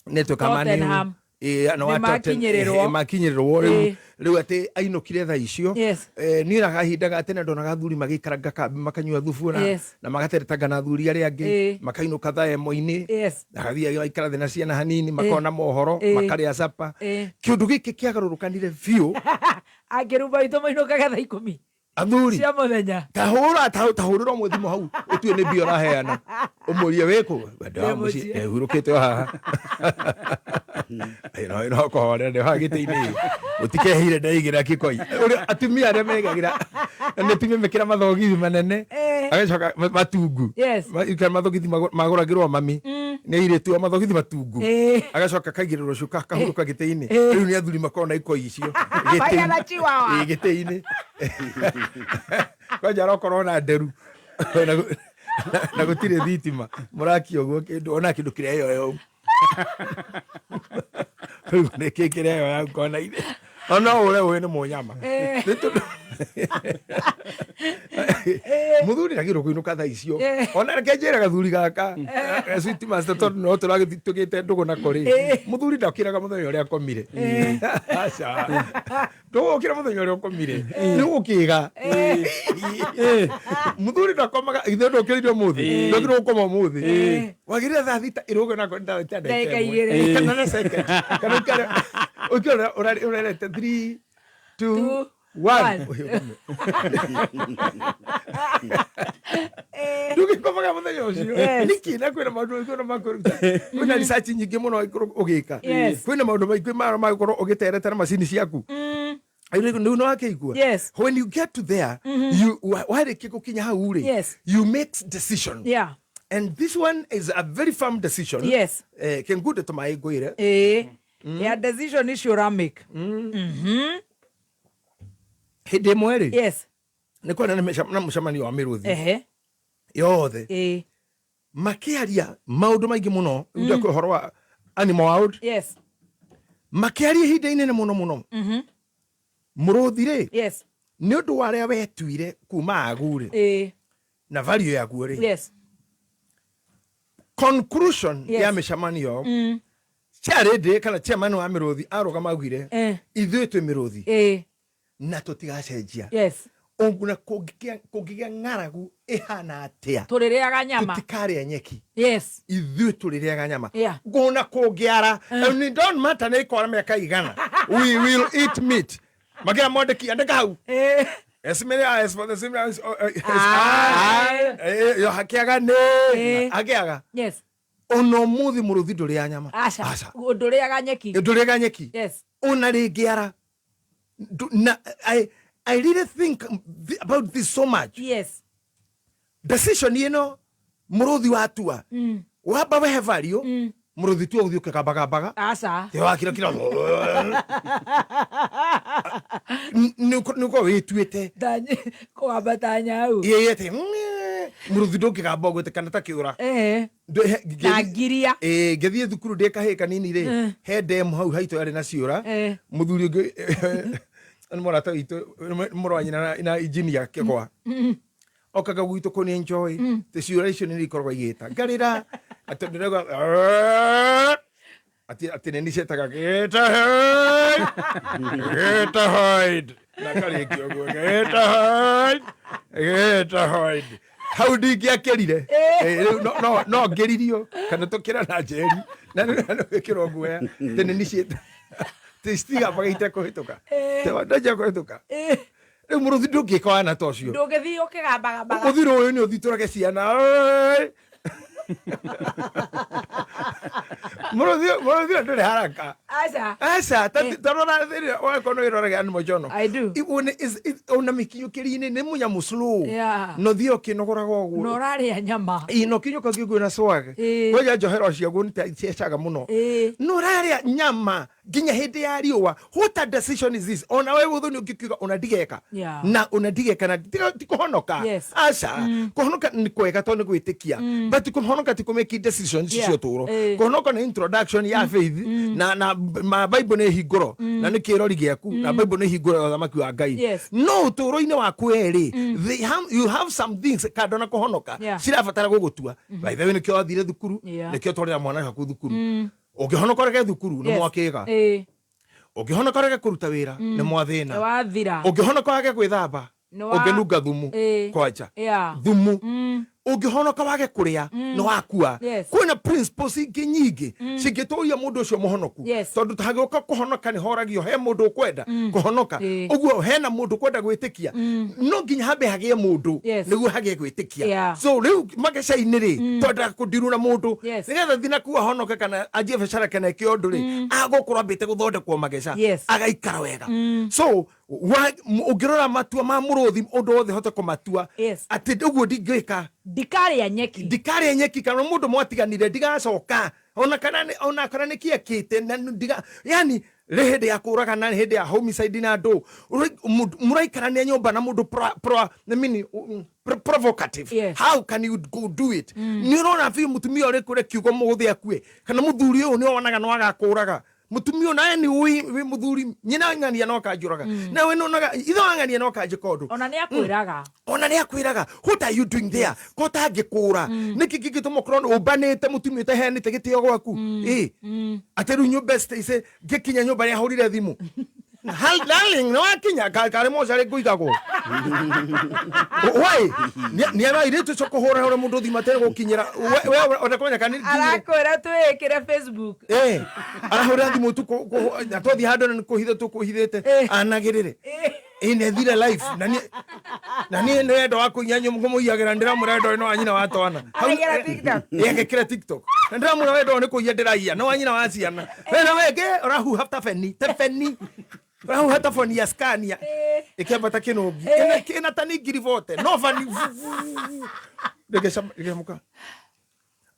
nĩ atuĩka Man U. Tottenham. Ĩĩ, na wa Nĩ Tottenham, makinyĩrĩrwo. makinyĩrĩrwo rĩu. Rĩu atĩ ainũkire thaa icio. Niĩ na kahinda ga tene ndonaga athuri magĩikaranga kambi makanyua thubu na, na magateretanga na athuri arĩa angĩ. Makainũka thaa ĩmwe-inĩ. Agathiĩ agaikara thĩ na ciana hanini, makona mohoro, makarĩa capa. Kĩũndũ gĩkĩ kĩagarũrũkanire biũ. Angĩrumba witũ mainũkaga thaa 10 athuri cia mũthenya. Tahũra tahũrĩra ũmwe thimũ hau ũtue nĩ mbia ũraheana, ũmũrie wĩkũ. Ndĩ mũciĩ. Hurũkĩte o haha no kũhorera ndĩ haha gĩtĩ-inĩ ũtikehire ndeigĩra kĩkoi ũrĩa atumia arĩa megagĩra na nĩ atumia mekĩra mathogithi manene. Agacoka matungu. Ikĩra mathogithi magũragĩrwo mami nĩ airĩtu o mathogithi matungu. Agacoka kaigĩrĩrwo cuka kahurũka gĩtĩ-inĩ. Rĩu nĩ athuri makoragwo na ikoi icio Maigana chihuahua. Ĩĩ, gĩtĩ-inĩ kwanja arokorwo na nderu na gũtirĩ thitima mũrakia ũguo kĩndũ ona kĩndũ kĩrĩa yoyo rĩu nĩ kĩ kĩrĩa yoya kona-inĩ ona ũre ũĩ nĩ mũnyama. Nĩ tondũ mũthuri ndagĩrĩirwo kũinũka thaa icio. Ona reke njĩre gathuri gaka sweet master, tondũ no tũragĩthiĩ tũgĩte ndũgũ nako rĩ, mũthuri ndokĩraga mũthenya ũrĩa akomire. Aca, ndũgũkĩra mũthenya ũrĩa ũkomire nĩ ũgũkĩga mũthuri ndakomaga ithe ndũkĩrire ũmũthĩ ndũkĩrire gũkoma ũmũthĩ wagĩrĩire thaa 6 ĩrũge nako Ndagĩka 2. kana na second kana ũikare ũikare ũrerete 3 2 1 ndũgĩkomaga mũthenya ũcio. Nĩkĩ na kwĩna maũndũ maingĩ mũno ma kwĩruta, kwĩna research nyingĩ mũno ũngĩkorwo ũgĩka. Kwĩna maũndũ maingĩ maro magĩkorwo ũgĩteretera macini ciaku rĩu nĩ wakĩigua. When you get to there, you warĩkia gũkinya hau rĩ, you make decision. And this one is a very firm decision. Kengude tũmaĩ ngwĩre. Ya decision icio ũramake. Hĩndĩ ĩmwe rĩ, nĩ kwarĩ na mũcemanio wa mĩrũthi yothe, makĩaria maũndũ maingĩ mũno. Rĩu ndakũhe ũhoro wa animal world. Makĩaria ihinda inene mũno mũno. Mũrũthi rĩ, nĩ ũndũ wa arĩa wetuire kuma agu rĩ, na value yaguo rĩ, Conclusion Yes. ya mĩcemanio chairlady kana chairman wa mĩrũthi arũgama augire ithuĩ twĩ mĩrũthi na tũtigacenjia. Ona kũngĩgĩa ng'aragu ĩhana atĩa, Tũrĩrĩaga nyama. Tũtikarĩa nyeki. Ithuĩ tũrĩrĩaga nyama. Ngona kũngĩara, and it don't matter nĩ ĩkwara mĩaka igana, we will eat meat. Makĩra mwandĩki, andĩka hau. Esimene as for the same as Aye. Yo hakiaga nĩ hakiaga. Ona ũmũthĩ mũrũthi ndũrĩa nyama. Aca. Ndũrĩaga nyeki. Ndũrĩaga nyeki. Ona rĩngĩara na I really think about this so much. Decision ĩno mũrũthi watua, wamba wehe value, mũrũthi tu ũgũthiĩ ũkĩgambagambaga. Aca. Wakira kira nĩũkorwo wĩtuĩte. Kũgamba ta nyau. Ĩĩ, mũrũthi ndũngĩgamba ũguo kana ta kĩũra. Na ngiria. Ĩĩ, ngĩthiĩ thukuru ndĩ kahĩĩ kanini rĩ, he ndemu hau haitũ yarĩ na ciũra. Mũthuri ũngĩ nĩ mũrata witũ, nĩ mũrũ wa nyina na injinia Kĩgwa, okaga gwitũ kũni enjoy tĩ ciũra icio nĩ ikoragwo igĩta ngarĩra atĩ ndĩrauga atĩ nĩ cietaga gĩta hide, gĩta hide, na karĩkia ũguo gĩta hide, gĩta hide. Hau ndingĩakĩrire. Rĩu no ngĩririo kana tũkĩra na njeri na rĩu gwĩkĩrwo guoya tĩ nĩ cieta tĩ citigambaga itekũhĩtũka, ndanjia kũhĩtũka. Rĩu mũrũthi ndũngĩka wana ta ũcio. Ndũngĩthiĩ ũkĩgambagambaga. Ũthi rũĩ nĩ ũthitũrage ciana. Mũrũthi ũyũ ndũrĩ haraka. Aca. Aca, tarora wakorwo nĩ wĩroraga Animal Journal. I do. Ona mĩkinyũkĩrie-inĩ nĩ mũnyamũ slow. Na ũthiĩ ũkĩnogoraga ũguo. Na ũrarĩa nyama. Ĩ, na ũkinyũka ũkĩguo na swag. Kwanja njohero ciaguo nĩ ta ciacaga mũno. Na ũrarĩa nyama nginya hĩndĩ ya riũa. What a decision is this? Ona we ũthũ nĩ ũngĩkiuga ona ndigeka. Na ona ndigeka na ti kũhonoka. Aca. Kũhonoka nĩ kwega tondũ nĩ gwĩtĩkia. But kũhonoka ti kũ-make decisions cia ũtũũro. Kũhonoka nĩ introduction ya faith na ma Bible nĩ hingũro na nĩ kĩrori gĩaku na Bible nĩ hingũro ya ũthamaki wa Ngai. No ũtũũro-inĩ waku werĩ, you have some things kando na kũhonoka cirabatara gũgũtua. By the way, nĩkĩo wathire thukuru, nĩkĩo twarĩra mwana waku thukuru. Ũngĩhonoka ũrege thukuru nĩ mwakĩga. Ũngĩhonoka ũrege kũruta wĩra nĩ mwathĩna. Wathira. Ũngĩhonoka wage gwĩthamba ũngĩnunga thumu kwanja. Thumu. Ũngĩhonoka wage kũrĩa nĩ wakua. Kwĩna principles ingĩ nyingĩ cingĩtũria mũndũ ũcio mũhonoku. Tondũ hagĩũka kũhonoka nĩ horagio he mũndũ ũkwenda kũhonoka. Ũguo hena mũndũ ũkwenda gwĩtĩkia. No nginya hambe hagĩe mũndũ nĩguo hagĩe gwĩtĩkia. So rĩu mageca-inĩ rĩ, twendaga kũndirwo na mũndũ. Nĩgetha thiĩ nakuo ahonoke kana anjie biacara kana eke ũndũ rĩ, agũkorwo ambĩte gũthondekwo mageca, agaikara wega. So ũngĩrora matua ma mũrũthi ũndũ wothe hote kũmatua atĩ ũguo ndingĩka. Ndikarĩa nyeki. Ndikarĩa nyeki kana mũndũ mwatiganire ndigacoka ona kana nĩ kĩekĩte na ndiga, yani rĩ hĩndĩ ya kũragana, hĩndĩ ya homicide na andũ mũraikarania nyũmba na mũndũ provocative. How can you go do it? Nĩ ũrona biũ mũtumia ũrĩ kũrĩa kiugo mũthĩ akue kana mũthuri ũyũ nĩ wonaga no agakũraga mũtumia ũyũ nawe nĩ wĩ mũthuri nyina ng'ania no akanjũraga. Nawe nĩ wonaga ithe wa ng'ania no akanjĩka ũndũ. Ona nĩ akwĩraga. Ona nĩ akwĩraga, what are you doing there? Ko tangĩkũra nĩkĩ kĩngĩtũma ũkorwo ũmbanĩte mũtumia ũtaheanĩte gĩtĩo gwaku? Ĩ atĩ rĩu nyũmba Stacy ngĩkinya nyũmba nĩ ahũrire thimũ. Darling, nĩ wakinya karĩ mocarĩ ngũigagwo. Why? Nĩ arairĩtu ũcio kũhũra ũrĩa mũndũ thimũ atarĩ gũkinyĩra. We ona kũmenya kana nĩ nginyire. Arakwĩra twĩkĩre Facebook. Arahũrĩra thimũ ũtukũ, na twathiĩ handũ na nĩ kũhitha tũkũhithĩte, anagĩrĩre. Nĩ ethire life. Na niĩ nĩ wendo wa kũiya nyũmba ngũmũiyagĩra, ndĩramwĩra wendo ũyũ nĩ wa nyina wa twana. Hau- Aragĩra TikTok. Agĩkĩra TikTok. Na ndĩramwĩra wendo ũyũ nĩ kũiya ndĩraiya, nĩ wa nyina wa ciana. We na wenge ũrahuha ta beni, ta beni. Ũrahuha ta boni ya Scania. Ĩkĩambata kĩnũngi. Ĩna tani ngiri bote. No bani. Rĩgĩcamũka.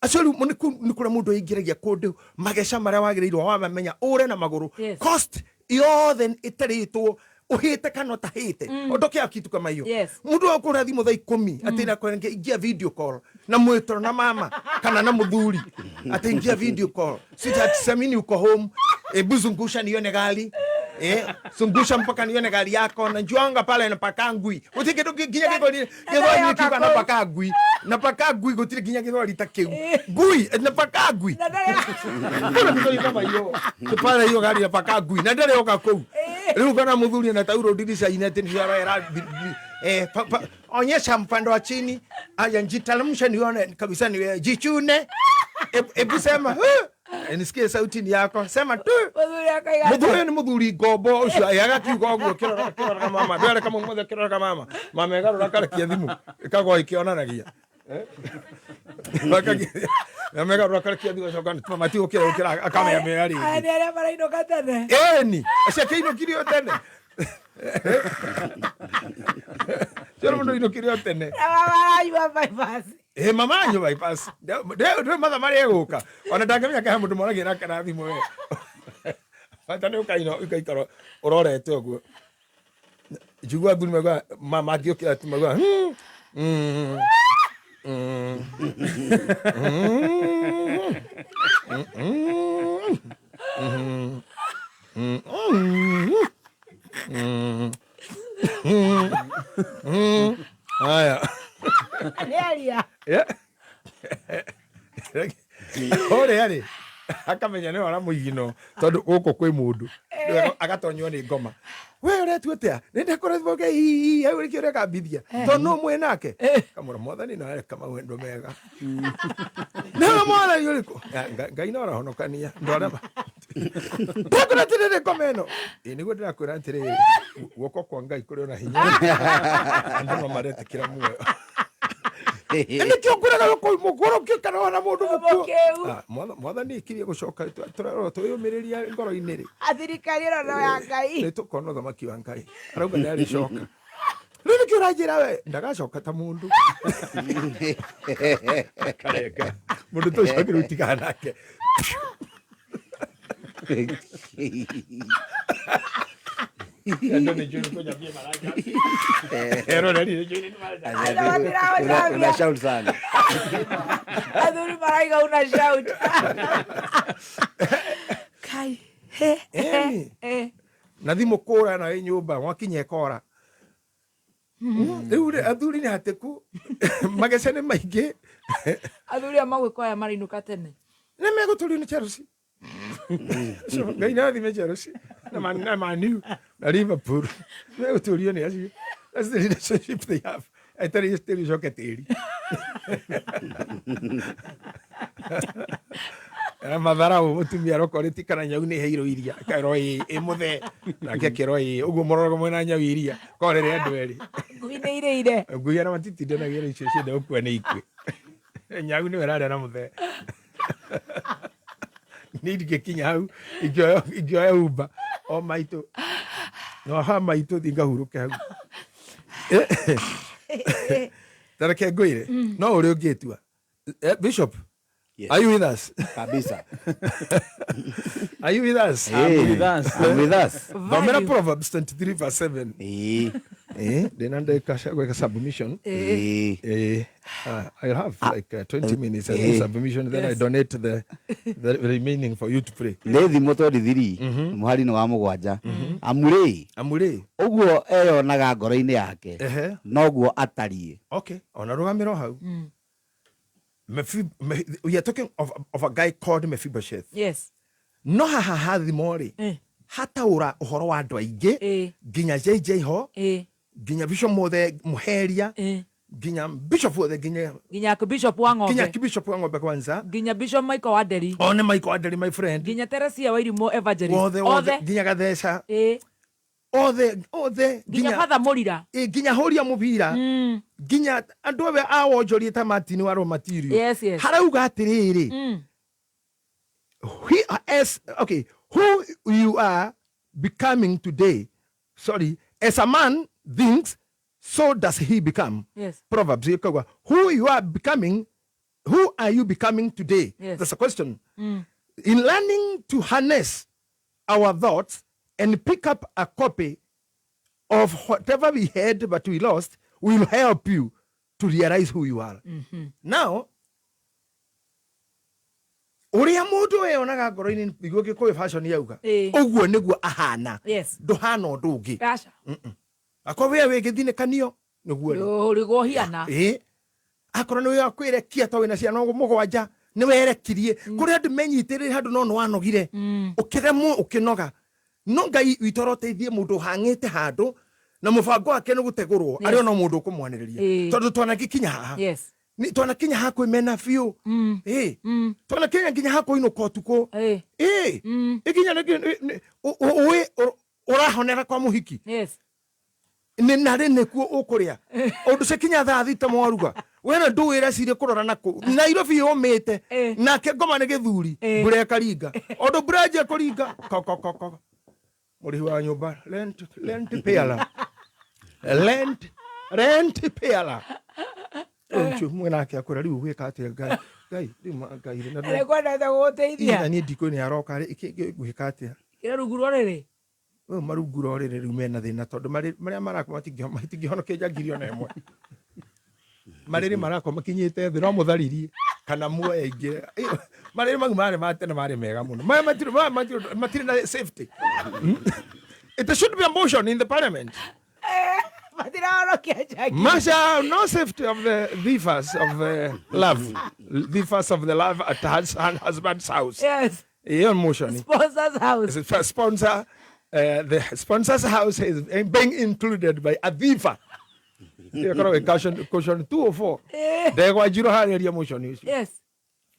Acio rĩu nĩ kũrĩa mũndũ aingĩragia kũndũ mageca marĩa wagĩrĩirwo wamamenya ũre na magũrũ. Cost yothe ĩtarĩtwo ũhĩte kana ũtahĩte. Ondokea kitu kama hiyo. Mũndũ wa kũhũra thimũ thaa 10 atĩ na kwenda ingia video call na mwĩtoro na mama kana na mũthuri atĩ ingia video call. Sweetheart, samini uko home, hebu zungusha nione gari. Zungusha mpaka nione gari yako na njuanga pale napaka ngui. Gutiri kindu nginya githweri githweri kiuga napaka ngui. Napaka ngui gutiri nginya githweri ta kiu. Ngui napaka ngui. Kuna githweri kama hiyo. Pale hiyo gari napaka ngui na ndare yoka kuu. Riu kana muthuri na tauro dirisha-inĩ atĩ nĩcio arera onyesha mpando wa chini, aya njitalamsha nione kabisa niwe jichune. Ebu sema nisikie sauti ni yako, sema tu. Muthuri ni muthuri ngombo ucio agakiuga ũguo kĩroraga mama ndwere kama mothe kĩroraga mama mama ĩgarũra akarekia thimũ ĩkagwa ĩkĩonanagia mama ĩgarũra akarekia thimũ acoka mama tigũkĩra ũkĩra akamĩamĩra rĩngĩ. Aya nĩ arĩa marainũka tene. Ĩni acio akĩinũkire o tene. Cio mũndũ inũkire o tene. Maranyua bypass. Mama anyua bypass. Ndĩ mathaa marĩa egũka. Ona ndangĩmenya kana mũndũ moragia nake na thimũ we. Bata nĩ ũkaina ũgaikara ũrorete ũguo. Njigua athuri maugaga mangĩũkĩra tu maugaga Haya. Nĩaria. Ũrĩa rĩ akamenya nĩwe aramũigino tondũ gũkũ kwĩ mũndũ agatonywo nĩ ngoma. We ũretua atĩa? Nĩ ndakoretwo hau nĩkĩo ũrekambithia tondũ no mwĩ nake. Kamũra mwathani no areka maũndũ mega. Nĩwe mwathani ũrĩkũ? Ngai no arahonokania andũ arĩa ndakwĩra atĩrĩrĩ ngoma ĩno. Ĩ nĩguo ndĩrakwĩra atĩrĩrĩ guoko kwa Ngai kũrĩ ona hinya. Andũ no maretĩkĩra muoyo. Nĩkĩo ngwĩraga mũkũrũkio kana ona mũndũ mũkuũ. Mwathani ikirie gũcoka tũrarora twĩyũmĩrĩria ngoro-inĩ rĩ. Thirikari ĩno no ya Ngai. Nĩ tũkona ũthamaki wa Ngai. Arauga nĩ arĩcoka. Rĩu nĩkĩo ũranjĩra we ndagacoka ta mũndũ. Akarenga. Mũndũ ta ũcio agĩrĩirwo gũtigana nake. Una shout sana. Athuri maraiga una shout. Kai. Na thimũ kũra na wĩ nyũmba mwakinya ĩkora. Rĩu rĩ athuri nĩ hatĩku mageca nĩ maingĩ. Athuri a magwĩko aya marainũka tene. Nĩ megũtũrio nĩ Chelsea. Ngai na athime Chelsea na Man U na Liverpool. Megũtũrio nĩ acio. That's the relationship they have. Eterere tĩri ũcoke tĩri. Na matharau mũtumia arokorĩtie kana nyau nĩ ĩheirwo iria akerwo ĩ ĩ mũthee nake akerwo ĩ ũguo mũroraga mwena nyau iria korere andũ erĩ. Ngui nĩ irĩire. Ngui ona matitindanagia na icio cienda gũkua nĩ ikue. Nyau nĩwe ĩrarĩa na mũthee. Niĩ ndingĩkinya hau ingĩoya Uber o maitũ no ha maitũ thiĩ ngahurũke hau. Ta reke ngwĩre no ũrĩa ũngĩtua. Bishop, Yes. Are you with us? Kabisa. Are you with us? I'm with us. I'm with us. Thomera Proverbs 23 verse 7. Ndĩna ndagĩka cia gwĩka submission. I have like 20 minutes. I do submission, then I donate the remaining for you to pray. Nĩ thimo 23 mũhari-inĩ wa 7. Amurĩ. Amurĩ. Ũguo eyonaga ngoro-inĩ yake. Noguo atariĩ. Okay. Ona rũgamĩro hau. We are talking of a guy called Mephibosheth. Yes. No haha hathimo rĩ hataũra ũhoro wa andũ aingĩ nginya JJ ho nginya bishop mothe Muheria nginya bishop othe nginya bishop wa ng'ombe nginya bishop wa ng'ombe kwanza nginya bishop Michael Waderi one Michael Waderi my friend nginya Teresia Wairimu evangelist othe nginya Gatheca othe othe nginya Father Murira nginya Horia Mubira nginya andũ othe a wonjorie ta Martin wa Romatirio. Yes, yes. Harauga atĩrĩrĩ okay, who you are becoming today, sorry, as a man thinks, so does he become. Yes. Proverbs who you are becoming, who are you becoming today? Yes. That's a question. In learning to harness our thoughts and pick up a copy of whatever we had but we lost will help you to realize who you are. Now, Ũrĩa mũndũ weyonaga ngoro-inĩ nĩguo Gĩkũyũ fashion yauga. Ĩĩ. Ũguo nĩguo ahana. Yes. Ndũhana ũndũ ũngĩ. Aca. Akorwo we wĩ gĩthinĩkanio nĩguo rĩ. Ũrĩgwo hiana. Ĩĩ. Akorwo nĩ wa kwĩrekia to wĩna ciana mũgwanja nĩ werekirie. Kũrĩ andũ menyitĩrĩire handũ no nĩ wanogire. Ũkĩremwo ũkĩnoga. No Ngai witũ aroteithie mũndũ ũhang'ĩte handũ na mũbango wake nĩ gũtegũrwo Yes. arĩ ona mũndũ ũkũmwanĩrĩria. Ĩĩ. Tondũ twanagĩkinya haha. Yes. Nĩ twanakinya ha kwĩmena biũ. Ĩĩ. Twanakinya nginya ha kũinũka ũtukũ. Ĩĩ. Ĩkinya ũĩ ũrahonera kwa mũhiki. Yes. Nĩ narĩ nĩkuo ũkũrĩa. Ũndũ cikinya thaa thita mwaruga. Wena ndũĩ ĩreciria kũrora nakũ. Nairobi yũmĩte. Nake ngoma nĩ gĩthuri. Mbura ĩkaringa. Ũndũ mbura yanjia kũringa. Ko ko ko ko. Mũrĩhi wa nyũmba. Rent rent payer. Rent rent payer. Ũcio mwenake akwĩra rĩu ũgwĩka atĩa Ngai. Ngai rĩu Ngai rĩ, na ndũ- Nĩkwendete gũgũteithia. Ĩ, na niĩ ndikũĩ nĩ aroka rĩ ngwĩka atĩa. Kĩrĩa rungu rwa rĩrĩ. Rĩu marungu rwa rĩrĩ rĩu mena thĩna tondũ marĩa marakoma matingĩhonokia njangiri ona ĩmwe. Marĩrĩ marakoma makinyĩte thĩ no mũtharirie kana muoye aingĩ. Marĩrĩ mau marĩ ma tene marĩ mega mũno. Maya matirĩ, maya matirĩ, matirĩ na safety. It should be a motion in the parliament. Matirahonokia njangiri. Masha, no safety of the thiefers of the love. Thiefers of the love at her husband's house. Yes. Iyo motion. Sponsor's house. Sponsor, the sponsor's house is being included by a thief. Ĩkoragwo ĩ caution, caution 204. Ndegwa njirũ harĩria motion ũcio. Yes.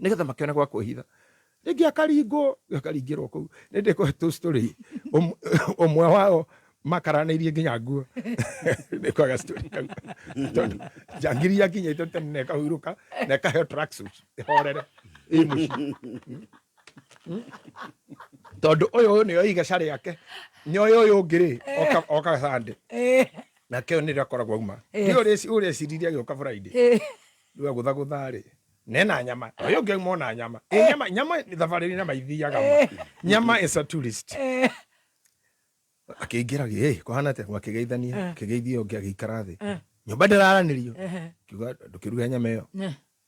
Nĩgetha makĩone gwa kwĩhitha. Rĩngĩ akaringwo, akaringĩrwo kũu. Nĩ ndĩkũhe tũ story. Ũmwe wao makaranĩirie nginya nguo. Nĩ kwaga story kau. Tondũ njangiri yakinyĩte tene na ĩkahurũka na ĩkaheo tracksuit ĩhorere. Ĩ mũciĩ. Tondũ ũyũ nĩyo igeca rĩake. Nĩoĩ ũyũ ũngĩ rĩ, oka Sunday. Nake ũyũ nĩrĩo akoragwo auma. Yes. Ndiũĩ ũrĩa eciririe agĩũka Friday. Rĩu agũthagũtha rĩ, nena nyama. Ũyũ ũngĩ auma ona nyama. Ĩ, nyama, nyama, thabarĩ nyama ithiaga ma. Nyama is a tourist. Akĩingĩra gĩ, ĩ, kũhana atĩa? Akĩgeithania, akĩgeithia ũngĩ agĩikara thĩ. Nyũmba ndĩraranĩrio. Akiuga ndũkĩruge nyama ĩyo.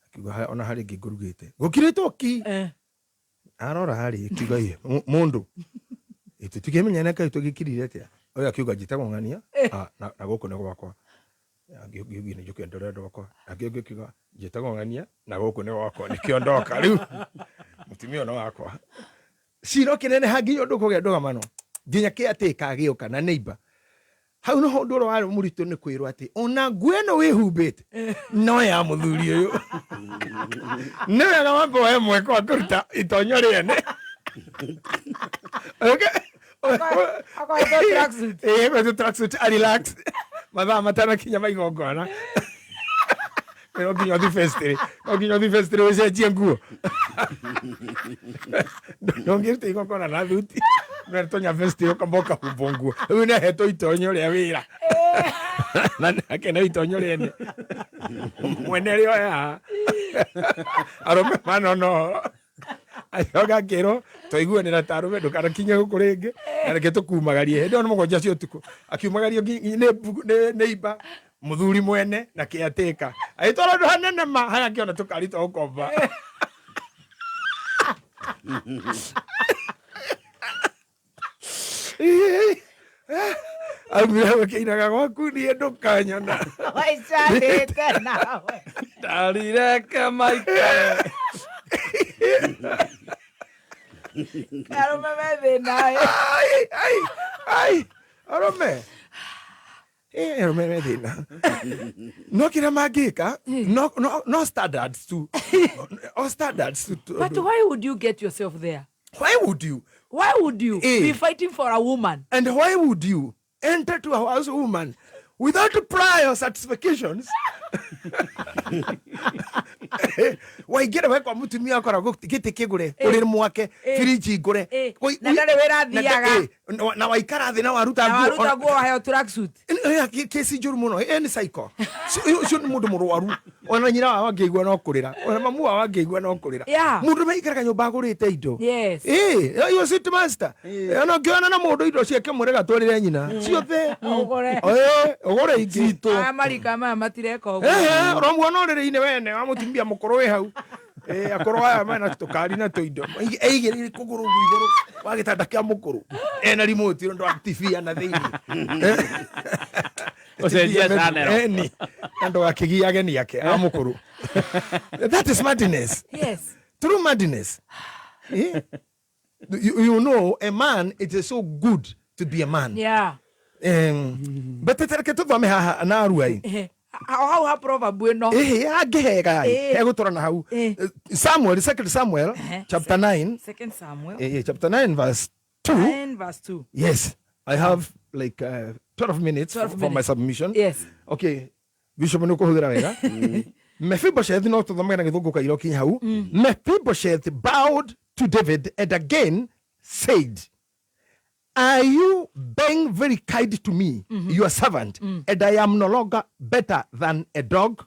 Akiuga ona harĩ ĩngĩ ngũrugĩte. Gũkirĩtwo ki. Arora harĩ, akiuga ĩ, mũndũ. Ĩ, tũtikĩmenyane kaĩ tũgĩkirire atĩa? Ũyũ akiuga njĩtagwo ng'ania, na gũkũ nĩ gwakwa. Angĩ ũngĩ nĩ njũke ndore andũ akwa. Angĩ ũngĩ akiuga njĩtagwo ng'ania, na gũkũ nĩ gwakwa, nĩkĩo ndoka rĩu. Mũtumia ũyũ nĩ wakwa. Cira ũkĩneneha nginya ũndũ kũgĩa ndũgamano. Nginya caretaker agĩũka na neighbor. Hau nĩho ũndũ ũrĩa warĩ mũritũ nĩ kwĩrwo atĩ ona nguo ĩno wĩhumbĩte no ya mũthuri ũyũ. Nĩ wega wambe woe mweke wa kũruta itonyo rĩene. Okay. Akohetwo tracksuit. Ĩĩ, akohetwo tracksuit, a relax. Mathaa matanakinya ma igongona. No nginya ũthiĩ festival. No nginya ũthiĩ festival ũcenjie nguo. Ndũngĩruta igongona na thuti. Ũratonya festival ũkamba ũkahumbwo nguo. Rĩu nĩ ahetwo itonyo rĩa wĩra. Na nake nĩ itonyo rĩene. Mwene rĩoya. Arũme manono. Acoka akĩrwo twaiguanĩra ta arũme ndũkanakinye gũkũ rĩngĩ. Na reke tũkumagarie. Hĩndĩ ĩyo nĩ mũgwanja cia ũtukũ. Akiumagario nĩ neighbor, mũthuri mwene na caretaker. Agĩtwarwo handũ hanene ma harĩa akĩona tũkari twa gũkomba. Aumire hau akĩinaga gwaku niĩ ndũkanyona. Waicanĩte nawe. Ndarireke maikare. Arũme me thĩna ĩ. Ai, ai, ai, arũme. Ĩ, arũme me thĩna. No kĩrĩa mangĩka, no, no, no standards tu. O standards tu. But why would you get yourself there? Why would you? Why would you be fighting for a woman? And why would you enter to a house woman without prior satisfactions? Waingĩra we kwa mũtumia akoragwo gĩtĩ kĩgũre, ũrĩrĩ mwake, firiji ngũre. Na ndarĩ wĩra athiaga. Na waikara thĩ na waruta Na nguo. waruta nguo waheo tracksuit. Kesi njũru mũno. Nĩ psycho. Ũcio nĩ mũndũ mũrwaru. Ona nyina wao angĩigua no kũrĩra. Ona mamu wao angĩigua no kũrĩra. Mũndũ maikaraga nyũmba agũrĩte indo. Ũyũ city master. Ona ũngĩona na mũndũ indo ciake mwĩre gatwarĩre nyina. Ciothe. Ũgũre. Ũgũre ingĩ. Aya marika maya matireka ũguo. Ũramuona ũrĩrĩ-inĩ wene wa mũtumia mũkũrũ wĩ hau. Eh, akorwo aya mena tũkari na tũindo aigĩrĩire kũgũrũ ũguo igũrũ wa gĩtanda kĩa mũkũrũ ena remote ũndũ wa TV na thĩinĩ. Ũcenjia channel. Eni na ndũgakĩgie ageni ake a mũkũrũ. That is madness. Yes. True madness. Eh? You know, a man, it is so good to be a man. Yeah. But reke tũthome haha na aruai. O hau ha proverb ĩno. Ĩhĩ angĩhega Eh. egũtũra na hau. Eh. Samuel, second Samuel, chapter 9. Second Samuel. Chapter 9 verse 2. 9 verse 2. Yes, I have like 12 minutes 12 for my minutes. submission. Yes. Okay, Bishop nĩ ũkũhũthĩra wega. Mephibosheth no tũthomage na gĩthũngũ kaira ũkinye hau. Mephibosheth bowed to David and again said, Are you being very kind to me, your servant, and I am no longer better than a dog?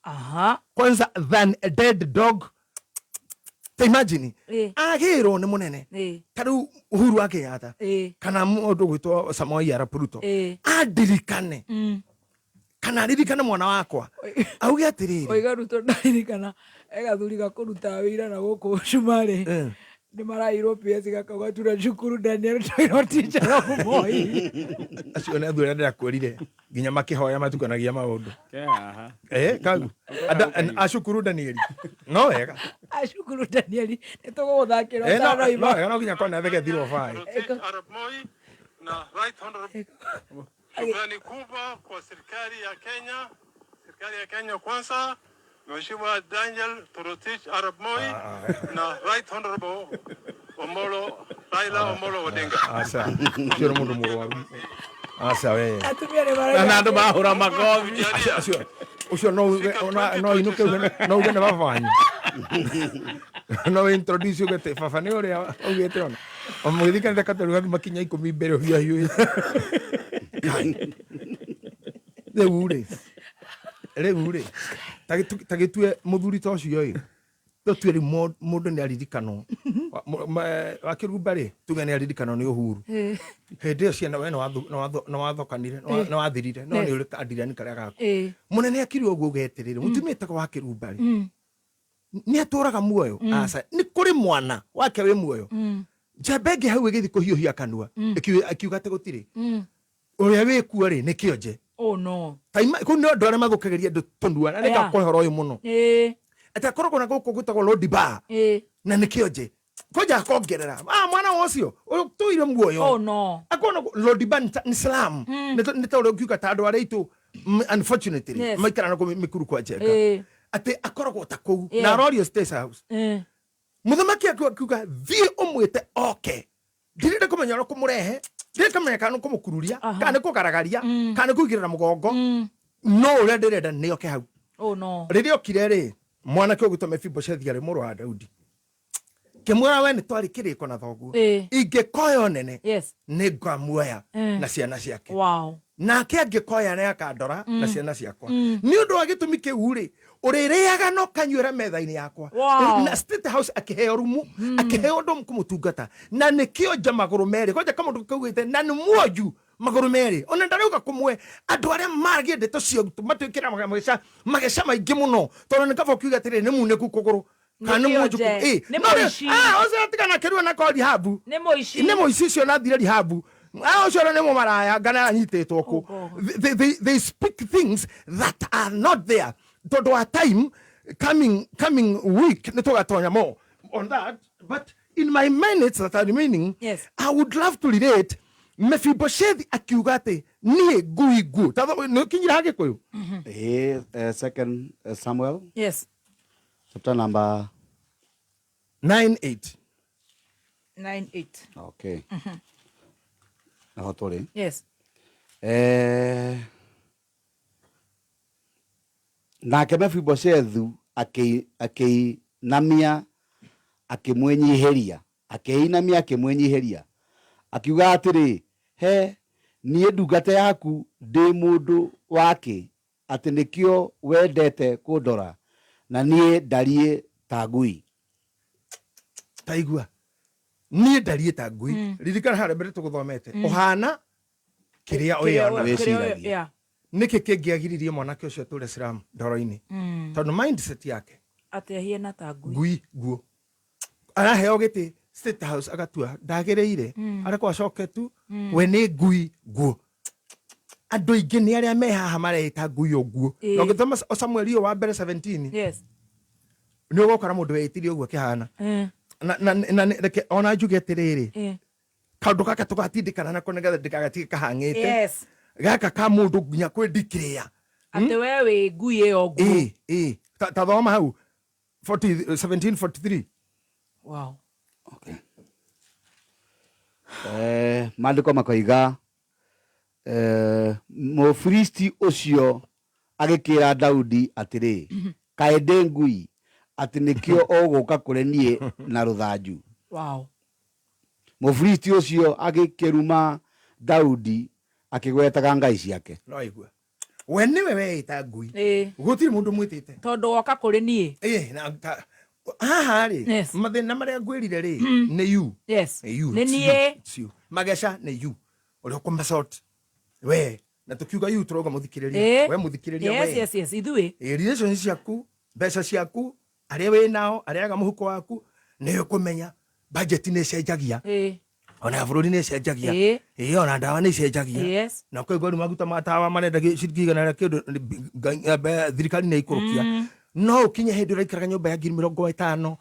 Aha. Kwanza than a dead dog. Ta imagine, Eh. agĩrwo nĩ mũnene Eh. ta rĩu Uhuru wa Kenyatta Eh. kana mũndũ ũgwĩtwo Samoei Arap Ruto Eh. andirikane kana aririkane mwana wakwa auge atĩrĩrĩ Oiga Ruto ndaririkana egathuri gakũruta wĩra na gũkũ cumarĩ nĩ marairwo PS gakauga tura cukuru Daniel Toiro teacher of Moi. Acio nĩ athuri arĩa ndĩrakwĩrire nginya makĩhoya matukanagia maũndũ. Eh, kagu acukuru Danieli no wega. Acukuru Daniel nĩ tũgũgũthakĩra Eh, no no ũtanoima. wega no nginya kona thegethirwo bai. Arap Moi na Right Honorable. Shukrani kubwa kwa serikali ya Kenya, serikali ya Kenya kwanza, Mheshimiwa Daniel Toroitich Arap Moi na Right Honorable Omolo Raila Omolo Odinga. Aca ũcio nĩ mũndũ mũrwaru aca we. Atumia nĩ marauga Na andũ mahũra makobi. Acio ũcio no uge no inũke uge no uge nĩ baba wanyu no introduce uge atĩ baba nĩ ũrĩa augĩte ona mũgĩthiĩ kanitha katolika makinya 10 mbere ũhiũhahiũhĩte. Rĩu rĩ rĩu rĩ ta gĩtue mũthuri ta ũcio ĩ tũtue rĩu mũndũ nĩ aririkanwo wa Kĩrumba rĩ tuge nĩ aririkanwo nĩ Uhuru Eh. hĩndĩ ĩyo ciana we nĩ wathokanire nĩ wathirire no Yes. nĩ ũrĩ kandirani karĩa gaku Eh. mũnene akiri ũguo uge atĩrĩrĩ mũtumia etagwo wa Kĩrumba rĩ nĩ atũraga muoyo aca nĩ kũrĩ mwana wake wĩ muoyo njamba ĩngĩ hau ĩgĩthiĩ kũhiũhia kanua ĩkiuga atĩ gũtirĩ ũrĩa wĩkuo rĩ nĩ kĩonje. Oh no. Kũu nĩ andũ arĩa mathũkagĩria andũ tũnua na Yeah. nĩngakũhe ũhoro ũyũ mũno Eh. atĩ akoragwo na gũkũ gwĩtagwo Lodi Bar Eh. na nĩ kĩonje koja akongerera ah mwana ũcio ũtũire muoyo. Oh no. Akona Lodi Bar nĩ slum nĩ ta ũrĩa ũngiuga ta andũ arĩa aitũ unfortunately Yes. maikara na kũu mĩkuru kwa Njenga Eh. atĩ akoragwo ta kũu Yeah. na arorio State House Eh. mũthamaki akiuga thiĩ ũmwĩte oke ndirenda kũmenya ũrĩa kũmũrehe ndirenda kũmenya kana nĩ kũmũkururia kana nĩ kũgaragaria kana nĩ kũigĩrĩra mũgongo no ũrĩa ndĩrenda nĩ oke hau. Oh no. Rĩrĩa okire rĩ mwanake ũgwĩtwo Mefiboshethi arĩ mũrũ wa Daudi kĩmwĩra we nĩ twarĩ kĩrĩko na thoguo Eh. ingĩkoya nene Yes. nĩ ngamuoya Eh. na ciana ciake Wow. nake angĩkoya nĩ akandora na ciana ciakwa nĩ ũndũ wa gĩtũmi kĩu rĩ ũrĩrĩaga na ũkanyuĩra metha-inĩ yakwa. Wow. Na State House akĩheo rumu akĩheo ũndũ kũmũtungata na nĩkĩo nja magũrũ merĩ kwanja kamũndũ kaugĩte na nĩ muonju magũrũ merĩ ona ndarauga kũmwe andũ arĩa maragia ndeto cio matwĩkĩra mageca mageca maingĩ mũno tondũ nĩ kaba ũkiuga atĩrĩrĩ nĩ munĩku kũgũrũ kana nĩ Nĩkĩo muonju nje. kũgũrũ. Nĩ No rĩ- mũici. Ah, ũcio atigana akĩrua na kori habu Nĩ mũici. nĩ mũici ũcio nathire rihabu Ah, ũcio nĩ mũmaraya ngana anyitĩtwo kũ. They speak things that are not there tondũ wa time coming week nĩ tũgatonya more on that, but in my minutes that are remaining, Yes. I would love to relate Mephibosheth akiuga atĩ niĩ ngui nguũ nĩ ũkinyire ha Gĩkũyũ. Eh, second Samuel Yes. chapter number 9:8. 9:8. Okay. Naho tũrĩ. Yes. Eh, nake Mefiboshethu akĩinamia akĩmwĩnyihĩria akĩinamia akĩmwĩnyihĩria akiuga atĩrĩ he niĩ ndungata yaku ndĩ mũndũ wakĩ atĩ nĩkĩo wendete kũndora na niĩ ndariĩ ta ngui. Taigua niĩ ndariĩ ta ngui ririkana harĩa mbere tũgũthomete ũhana kĩrĩa ũyona. Kĩrĩa yeah. Nĩkĩ kĩngĩagiririe mwanake ũcio atũre Islam ndoro-inĩ tondũ mindset yake Atĩ ahiana ta ngui. Ngui nguo araheo gĩtĩ State House agatua ndagĩrĩire. Arekwo acoke tu. We nĩ ngui nguo. Andũ aingĩ nĩ arĩa me haha mareĩta ngui ũguo. Na ũngĩthoma Samuel ũyũ wa mbere 17, nĩ ũgũkora mũndũ weĩtire ũguo akĩhana. Na reke ona njuge atĩrĩrĩ, kaũndũ gaka tũgatindĩkana nako nĩgetha ndĩkagatige kahang'ĩte. Gaka ka mũndũ nginya kwĩndikĩrĩa Atĩ we wĩ ngui ĩyo nguo. Ĩ ĩ ta thoma hau 40, 1743. Wow. Maandĩko makoiga, Mũfilisti ũcio agĩkĩra Daudi atĩrĩ, kaĩ ndĩ ngui, atĩ nĩkĩo ũgũka kũrĩ niĩ na rũthanju? Wow. Mũfilisti ũcio agĩkĩruma Daudi akĩgwetaga ngai ciake. No aigua we nĩwe weĩta ngui. Gũtirĩ mũndũ mwĩtĩte. Tondũ woka kũrĩ niĩ. Ĩ, na haha rĩ, mathĩna marĩa ngwĩrire rĩ, nĩ you. Nĩ you. Nĩ It's you. niĩ. It's you. Mageca nĩ you ũrĩa ũkũmasort we, na tũkiuga you tũrauga mũthikĩrĩria. We mũthikĩrĩria, we. Yes, ithuĩ. Ĩ, relationship ciaku, mbeca ciaku, arĩa wĩ nao, arĩa aga mũhuko waku, nĩ ũkũmenya budget nĩ ĩcenjagia. Ona ya bũrũri nĩ ĩcenjagia. Ĩ, ona ndawa nĩ icenjagia. Na ũkaigua rĩu maguta ma tawa marendagio ciringi 100 rĩa kĩndũ, thirikari nĩ ĩikũrũkia. No ũkinye hĩndĩ ũraikaraga nyũmba ya 50,000,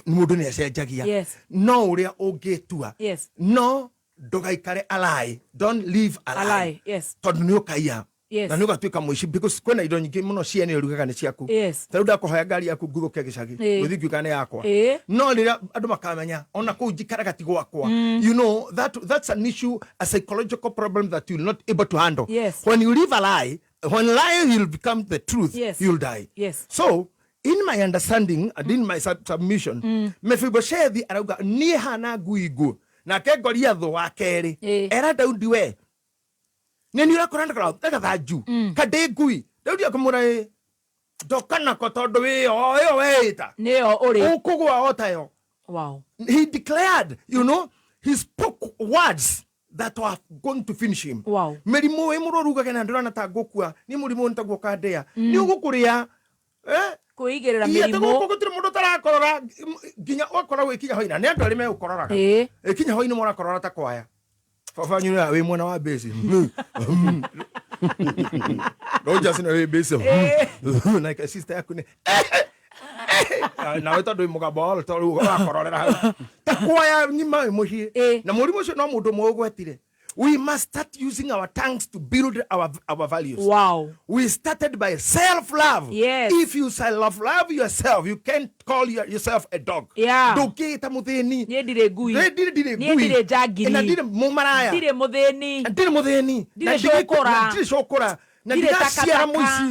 mũndũ nĩ acenjagia. No ũrĩa ũngĩtua, no ndũgaikare a lie. Don't live a A lie. lie, yes. Tondũ nĩ ũkaiya. Na nĩ ũgatuĩka mũici, because kwĩna indo nyingĩ mũno ciene ũrugaga nĩ ciaku. Ta rĩu ndakũhoya ngari yaku nguthũke gĩcagi, gũthiĩ ngiuga nĩ yakwa. No rĩrĩa andũ makamenya ona kũu njikaraga ti gwakwa, you know that that's an issue, a psychological problem that you'll not able to handle. When you live a lie, when lie will become the truth, you'll die. So in my understanding and in my submission, Mephibosheth arauga niĩ hana ngui nguo, nake Goliath wa kerĩ era Daudi, we nĩ niĩ ũrakora na gathanju kandĩ ngui. Daudi akamwĩra, ĩ ndoka nako tondũ wĩyo ĩyo weĩta nĩyo ũrĩ ũkũgwa o tayo. He declared, he spoke words that were going to finish him. Mĩrimũ ĩ mũrwaru ugage na ndĩrona ta ngũkua nĩ mũrimũ nĩ taguo kandĩa, nĩ ũgũkũrĩa. Kwĩigĩrĩra Iya, ta mĩrimũ. gũkũ gũtirĩ mũndũ ũtarakorora, nginya ũgakora gwĩkinya hwaĩ-inĩ nĩ andũ arĩa megũkororaga. Ĩkinya hwaĩ-inĩ mũrakorora ta kwaya baba wanyu nĩ wĩ mwena wa base, Rogers nĩ wĩ base, na sister yaku nĩ nawe tondũ wĩ mũgambo wa tondũ rĩu ũrakororera hau ta kwaya ng'ima wĩ mũciĩ na mũrimũ ũcio no mũndũ ũmwe ũgwetire. We must start using our tongues to build our values. We started by self-love. If you self-love yourself, you can't call yourself a dog. Ndũngĩĩta mũthĩni. Niĩ ndirĩ ngui. Niĩ ndirĩ Niĩ ngui. ndirĩ njangiri. Na ndirĩ mũmaraya. Ndirĩ mũthĩni. Ndirĩ mũthĩni. Ndirĩ Na ndirĩ cũkũra. Na ndirĩ cũkũra. Na Ndirĩ ndigaciara takataka.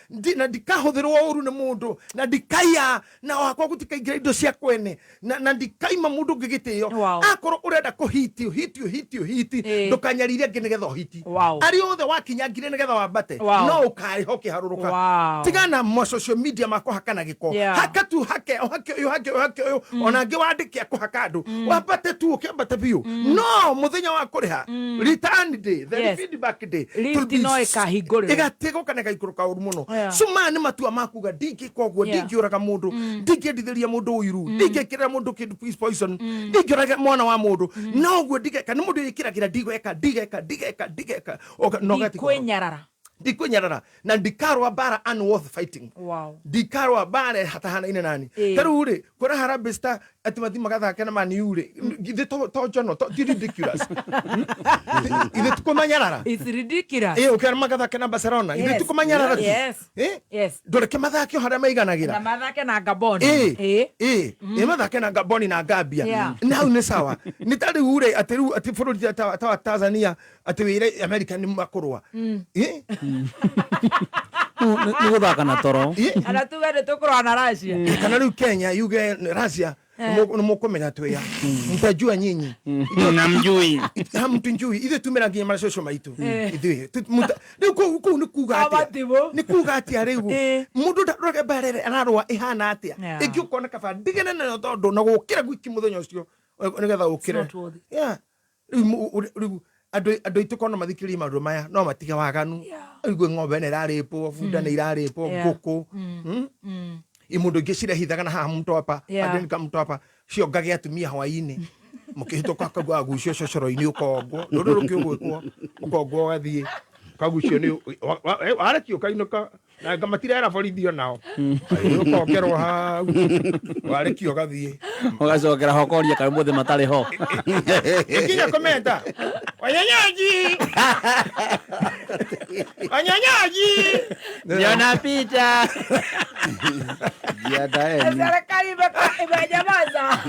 mũici. Na ndikahũthĩrwo ũru nĩ mũndũ. Na ndikaiya. Na wakwa gũtikaingĩra indo cia kwene. Na ndikaima mũndũ ũngĩ gĩtĩo. Akorwo ũrenda kũhiti, ũhiti, ũhiti, ũhiti. Ndũkanyarire angĩ nĩgetha ũhiti. Arĩa othe wakinyangire nĩgetha wambate, no ũkarĩha ũkĩharũrũka. Tigana ma social media ma kũhakana gĩko. Haka tu hake, ũhake ũyũ, hake ũyũ, hake ũyũ. Ona angĩ wandĩke akũhaka andũ. Wambate tu ũkĩambata biũ. No mũthenya wa kũrĩha, return day, the feedback day, Lift will be no ĩkahingũrĩrwo. Ĩgatigũka na ĩgaikũrũka ũru mũno. So maya nĩ matua ma kuga ndingĩka ũguo, ndingĩũraga mũndũ, ndingĩendithĩria mũndũ ũiru, ndingĩkĩrĩra mũndũ kĩndũ poison, ndingĩũraga mwana wa mũndũ. No ũguo ndigeka, nĩ mũndũ wĩkĩragĩra ndigweka, ndigeka, ndigeka, ndigeka. Oka, no gatiga ũhoro. Ndikwĩnyarara. Ndikwĩnyarara na ndikarũa mbara unworth fighting. Ndikarũa mbara hatahanaine nani. Ta rĩu rĩ, kwĩra Harambee Star atĩ mathiĩ magathake na Man U rĩ, githĩ to njono, ti ridiculous? Ithe tukũmanyarara. It's ridiculous. Ĩ, ũkĩra magathake na Barcelona, ithe tukũmanyarara tu. Ndũreke mathake o harĩa maiganagĩra. Na mathake na Gabon. Ĩ, ĩ, ĩ, mathake na Gabon na Gambia. Na hau nĩ sawa. Nĩ ta rĩu rĩ, atĩ rĩu atĩ bũrũri ta wa Tanzania atĩ wĩre America nĩ makũrũa. Nĩ gũthaka na toro. Kana tuge nĩ tũkũrũa na Russia. Kana rĩu Kenya yuge Russia nĩ mũkũmenya twĩa mtajua nyinyi. Namjui. Hamtujui. Ithuĩ tumĩra nginya macũcũ maitũ. Ithuĩ rĩu kũu nĩ kuga atĩa? Amatibũ. Nĩ kuga atĩa rĩu? Mũndũ ndarore mbara ĩrĩa ararũa ĩhana atĩa? Ĩngĩ ũkona kaba ndigane nayo tondũ na gũkĩra gwiki mũthenya ũcio nĩgetha ũkĩre. It's not worth it. Rĩu rĩu andũ aitũ kona mathikĩrĩrie maũndũ maya no matige waganu. Rĩu ng'ombe nĩ ĩrarĩpwo, bunda nĩ irarĩpwo, ngũkũ. Imundu ingĩ cirehithaga na haha mtwapa. Yeah. Andũ mtwapa ciongagia atumia hwainĩ mũkĩhĩtũka akaigua agucio cocoro-inĩ ũkongwo rũrũ rũngĩ ũgwĩkwo ũkongwo ũgathiĩ ũkagucio nĩ warekio ũkainũka na anga matirera borithi onao ũkongerwo hau warekio ũgathiĩ Ũgacokera ho ũkoria kana mũthĩ matarĩ ho. Ikinya komenta wanyanyaji wanyanyaji Niona picha. Jiandaeni. Serikali imenyamaza.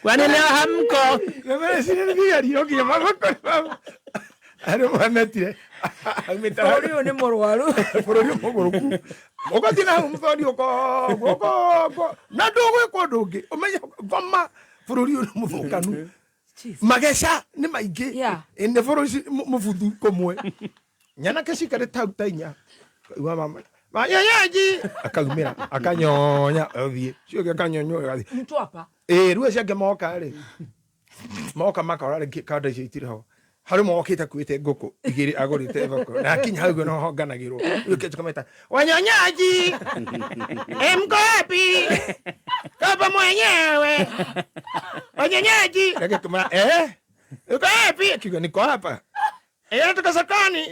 Kwani leo hamko? Arä manetire Bũrũri ũyũ nĩ mũrwaru. Bũrũri ũyũ mũgũrũku ũgathiĩ na hau mũthoni ũkongwo ũkongwo na ndũgwĩka ũndũ ũngĩ ũmenye ngoma bũrũri ũyũ nĩ mũthũkanu mageca nĩ maingĩ Ĩ, nĩ bũrũri mũbuthu kũmwe nyanake cikarĩte hau ta inya Kaigua mama manyanyaji akaumĩra akanyonya athiĩ cio ũngĩ akanyonywo agathiĩ Mtwapa. Ĩ rĩu acio angĩ moka rĩ moka makora rĩngĩ kanda icio itirĩ ho harĩ mokĩte akuĩte ngũkũ igĩrĩ agũrĩte thoko na akinya hau no honganagĩrwo rĩu kĩnjũ kameta wanyonyaji mko wapi kapa mwenyewe wanyonyaji reke kumara eh uko wapi akiuga niko hapa eh natoka sokoni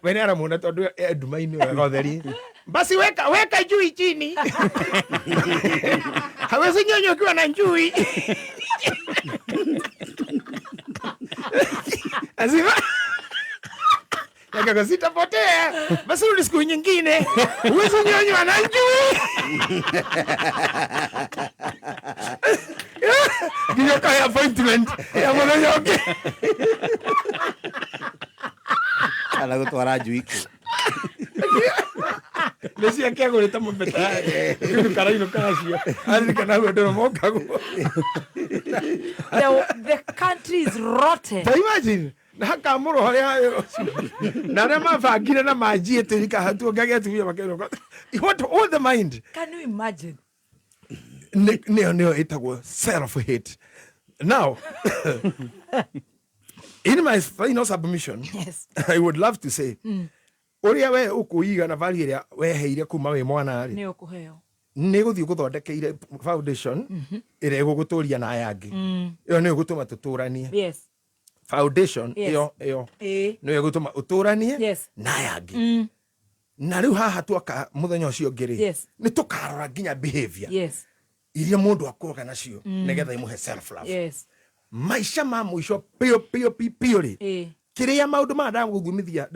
wene aramuona tondu e nduma-inĩ wega ũtheri basi weka weka njui chini hawezi nyonya ukiwa na njui Azima Yakaga sitapotea basi rudi siku nyingine huwezi nyonywa na njui nginya ũkahe appointment ya mũthenya ũngĩ Kana gũtwara njui kũ? Nĩ ciake agũrĩte mũbeta karainũka nacio aririkana hau andũ mokagwo. The country is rotten. Ta imagine na hakamũrwo harĩa na arĩa mabangire na manjie tĩri kahatuo ngage atumia makerwo what all the mind. Can you imagine? Nĩyo nĩyo ĩtagwo self hate. Now in my final submission, yes. I would love to say ũrĩa we ũkũiga na value ĩrĩa weheire kuma wĩ mwana rĩ Nĩ ũkũheo. Nĩ gũthiĩ gũthondekeire foundation ĩrĩa ĩgũgũtũria na aya angĩ. Ĩyo nĩyo ĩgũtũma tũtũranie. Foundation ĩyo ĩyo nĩyo ĩgũtũma ũtũranie na aya angĩ. Na rĩu haha twaka mũthenya ũcio ũngĩ rĩ nĩ tũkarora nginya behavior iria mũndũ akũraga nacio nĩgetha imũhe self love. Maica ma mũico piũ piũ piũ piũ rĩ kĩrĩa maũndũ maya ndagũthomithia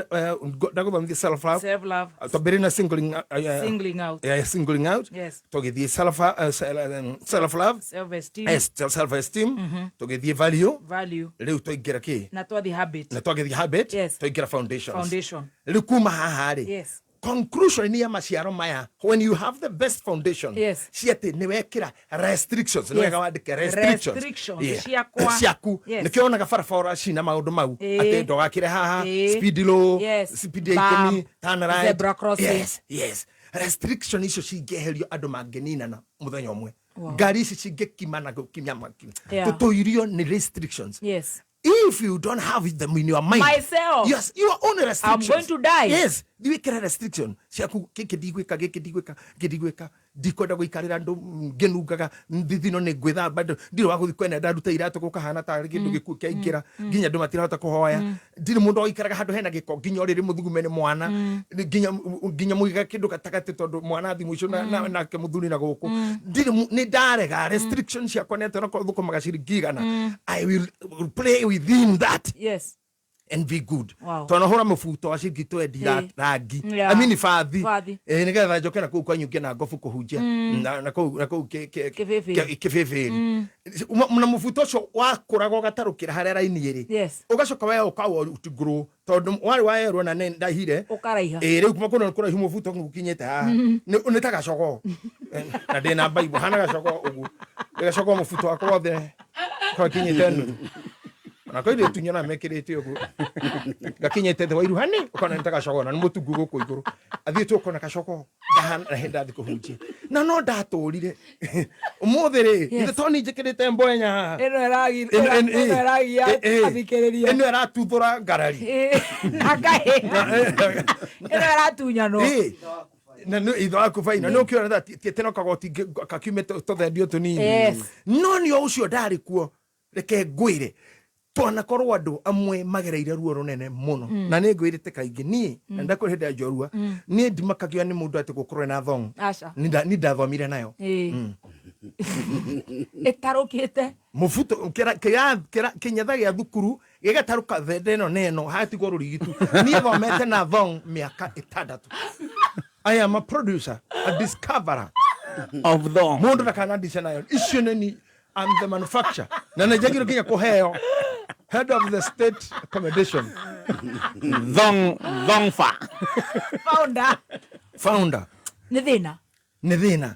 ndagũthomithia self love. Self love. Twambĩrĩrie na singling, Singling out. Yeah, singling out. Tũgĩthiĩ self love. Self esteem. Yes, self esteem. Tũgĩthiĩ value. Value. Rĩu twaingĩra kĩ? Na twathi habit. Na twagĩthiĩ habit. Twaingĩra foundations. Foundation. Rĩu kuma haha rĩ conclusion ya maciaro maya, when you have the best foundation cia atĩ nĩ wekĩra restrictions nĩ wega wandĩke restrictions. Restrictions Yeah. ciakwa. Ciaku. Nĩkĩo wonaga barabara cina maũndũ mau atĩ ndũgakĩre haha speed low speed ya Bam. ikũmi turn right. Zebra crossing. Yes, restriction icio cingĩeherio andũ mangĩninana mũthenya ũmwe. Ngari ici cingĩkimana gũkinya maki tũtũirio nĩ restrictions. If you don't have them in your mind, Myself. Yes, your own restrictions. I'm going to die. Yes, ndiwikira restriction ciaku gĩkĩ ndigwĩka gĩkĩ ndigwĩka gĩkĩ ndigwĩka ndikwenda gũikarĩra andũ ngĩnungaga thithino nĩ ngwĩthamba ndirĩ wa gũthiĩ kwene ndaruta iratũ gũkahana tarĩ kĩndũ gĩkuũ kĩaingĩra nginya andũ matirahota kũhoya ndirĩ mũndũ ũikaraga handũ hena gĩko nginya ũrĩrĩ mũthugume nĩ mwana nginya nginya mũiga kĩndũ gatagatĩ tondũ mwana athi mũico nake mũthuri na gũkũ ndirĩ nĩ ndarega restriction ciakwa nĩ atĩ onakorwo thũkũmaga ciringi igana I will play within that and be good. Tondũ hũra mũbuto wa ciringi twendi rangi. I mean bathi. Bathi. Ĩ nĩgetha njoke na kũu kwanyu ngĩna ngobu kũhunjia na kũu na kũu Kĩbĩbĩri. kĩbĩbĩri na mũbuto ũcio wakũraga ũgatarũkĩra harĩa raini ĩrĩ ũgacoka we ũkawa ũtungũrũ tondũ warĩ waerwo na nĩ ndahire Ũkaraiha. Ĩ rĩu kuma kũna kũraihu mũbuto gũkinyĩte haha nĩ ta gacogoo. Na ndĩ na mbaibu hana gacogoo ũguo gacogoo mũbuto wakwa wothe kakinyĩte nuthu na kwa irio tunyona mekĩrĩte ũguo gakinyĩte thĩ wa iru hani ũkona nĩ ta gacogoo na nĩ mũtungu gũkũ igũrũ athiĩte ũkona gacogoo ndahana na hĩndĩ ndathiĩ kũhunjia na no ndatũrire ũmũthĩ rĩ ithe to ni njĩkĩrĩte mbwenya haha Ĩno ĩno ĩragia athikĩrĩria. Ĩno ĩratuthũra ngarari. Ĩno ĩratunyanwo. Ĩ. Na nĩ itho waku baina nĩ ũkĩona tha tiĩte no kagoti kakiume tũthendio tũnini. Yes. No nĩ o ũcio ndarĩ kuo, reke ngwĩre, twanakorwo andũ amwe magereire ruo rũnene mũno. Na nĩ ngwĩrĩte kaingĩ niĩ na ndakwĩra hĩndĩ ya njorua, niĩ ndimakagio nĩ mũndũ atĩ gũkorwo na thong. Aca. Ni ndathomire nayo. Ĩtarũkĩte. Mũbuto kĩnyatha gĩa thukuru gĩgatarũka thende ĩno na ĩno hatigwo rũrigitu. Niĩ thomete na thong mĩaka 6. I am a producer, a discoverer of thong. Mũndũ ndakanandice nayo icio nĩ I'm the manufacturer na nĩ njagĩrĩirwo nginya kũheo head of the state accommodation. Thong thongfa. Founder. Founder. Nĩ thĩna. Nĩ thĩna.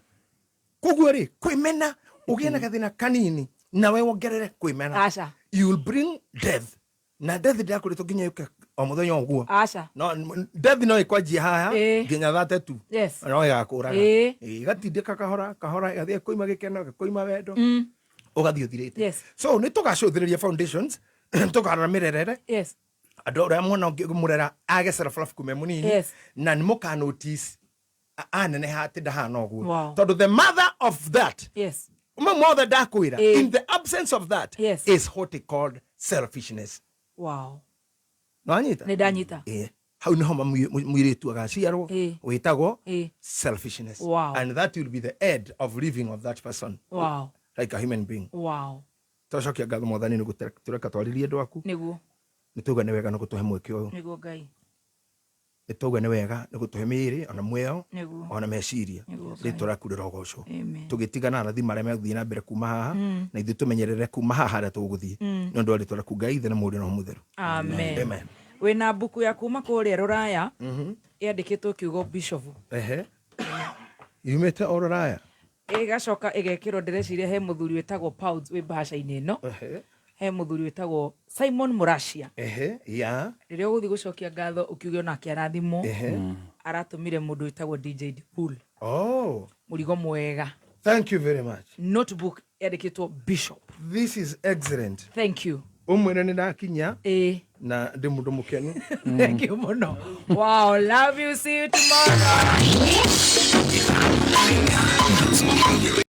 Koguo rĩ, kwĩmena ũgĩe na gathĩna kanini nawe wongerere kwĩmena, Aca. you will bring death, na death ndĩrakũrĩtwo nginya yũke o mũthenya ũguo. Aca. No death no ĩkwanjie haha nginya 32. Yes. No ĩgakũraga. Ĩgatindĩka kahora kahora, ĩgathiĩ kũima gĩkeno, ĩgakoima wendo, ũgathiĩ ũthirĩte. So nĩ tũgacũthĩrĩria foundations, tũkarora mĩrerere andũ ũrĩa mwana ũngĩmũrera age self love kuma e mũnini. Na nĩ mũka notice aneneha atĩ ndahana ũguo. Tondũ the mother of that, mau mothe ndakwĩra, in the absence of that is what he called selfishness. Nĩwanyita? Nĩ ndanyita. Hau niho mũirĩtu agaciarwo wĩtagwo selfishness. And that will be the end of living of that person like a human being. Twacokia ngatho Mwathani nĩ gũtũreka twarĩrie andũ aku. Nĩguo. Nĩ twauga nĩ wega nĩ gũtũhe mweke ũyũ. Nĩguo Ngai. Nĩ twauga nĩ wega nĩ gũtũhe mĩĩrĩ ona muoyo Nĩguo. ona meciria. Nĩguo Ngai. Rĩtwa rĩaku rĩrogocwo. Amen. Tũgĩtigana arathi marĩa megũthiĩ na mbere kuma haha, na ithuĩ tũmenyerere kuma haha harĩa tũgũthiĩ, nĩ ũndũ wa rĩtwa rĩaku Ngai Ithe na Mũriũ na Roho Mũtheru. Amen. Amen. Wĩna mbuku ya kuma kũrĩa rũraya yandĩkĩtwo kiugo bishop. Ehe, yumĩte o rũraya. Ĩgacoka ĩgekĩrwo, ndĩreciria he mũthuri wĩtagwo Pounds wĩ mbahaca-inĩ ĩno. He mũthuri wĩtagwo Simon Muracia. Ehe ya. Rĩrĩa ũgũthiĩ gũcokia ngatho ũkiuge onake arathimwo, aratũmire mũndũ wĩtagwo DJ Dipul. Oh. Mũrigo mwega. Thank you very much. Notebook yandĩkĩtwo bishop. This is excellent. Thank you. Ũmwĩre nĩ ndakinya na ndĩ mũndũ mũkenu. Thank you mũno. Wow, love you, see you tomorrow.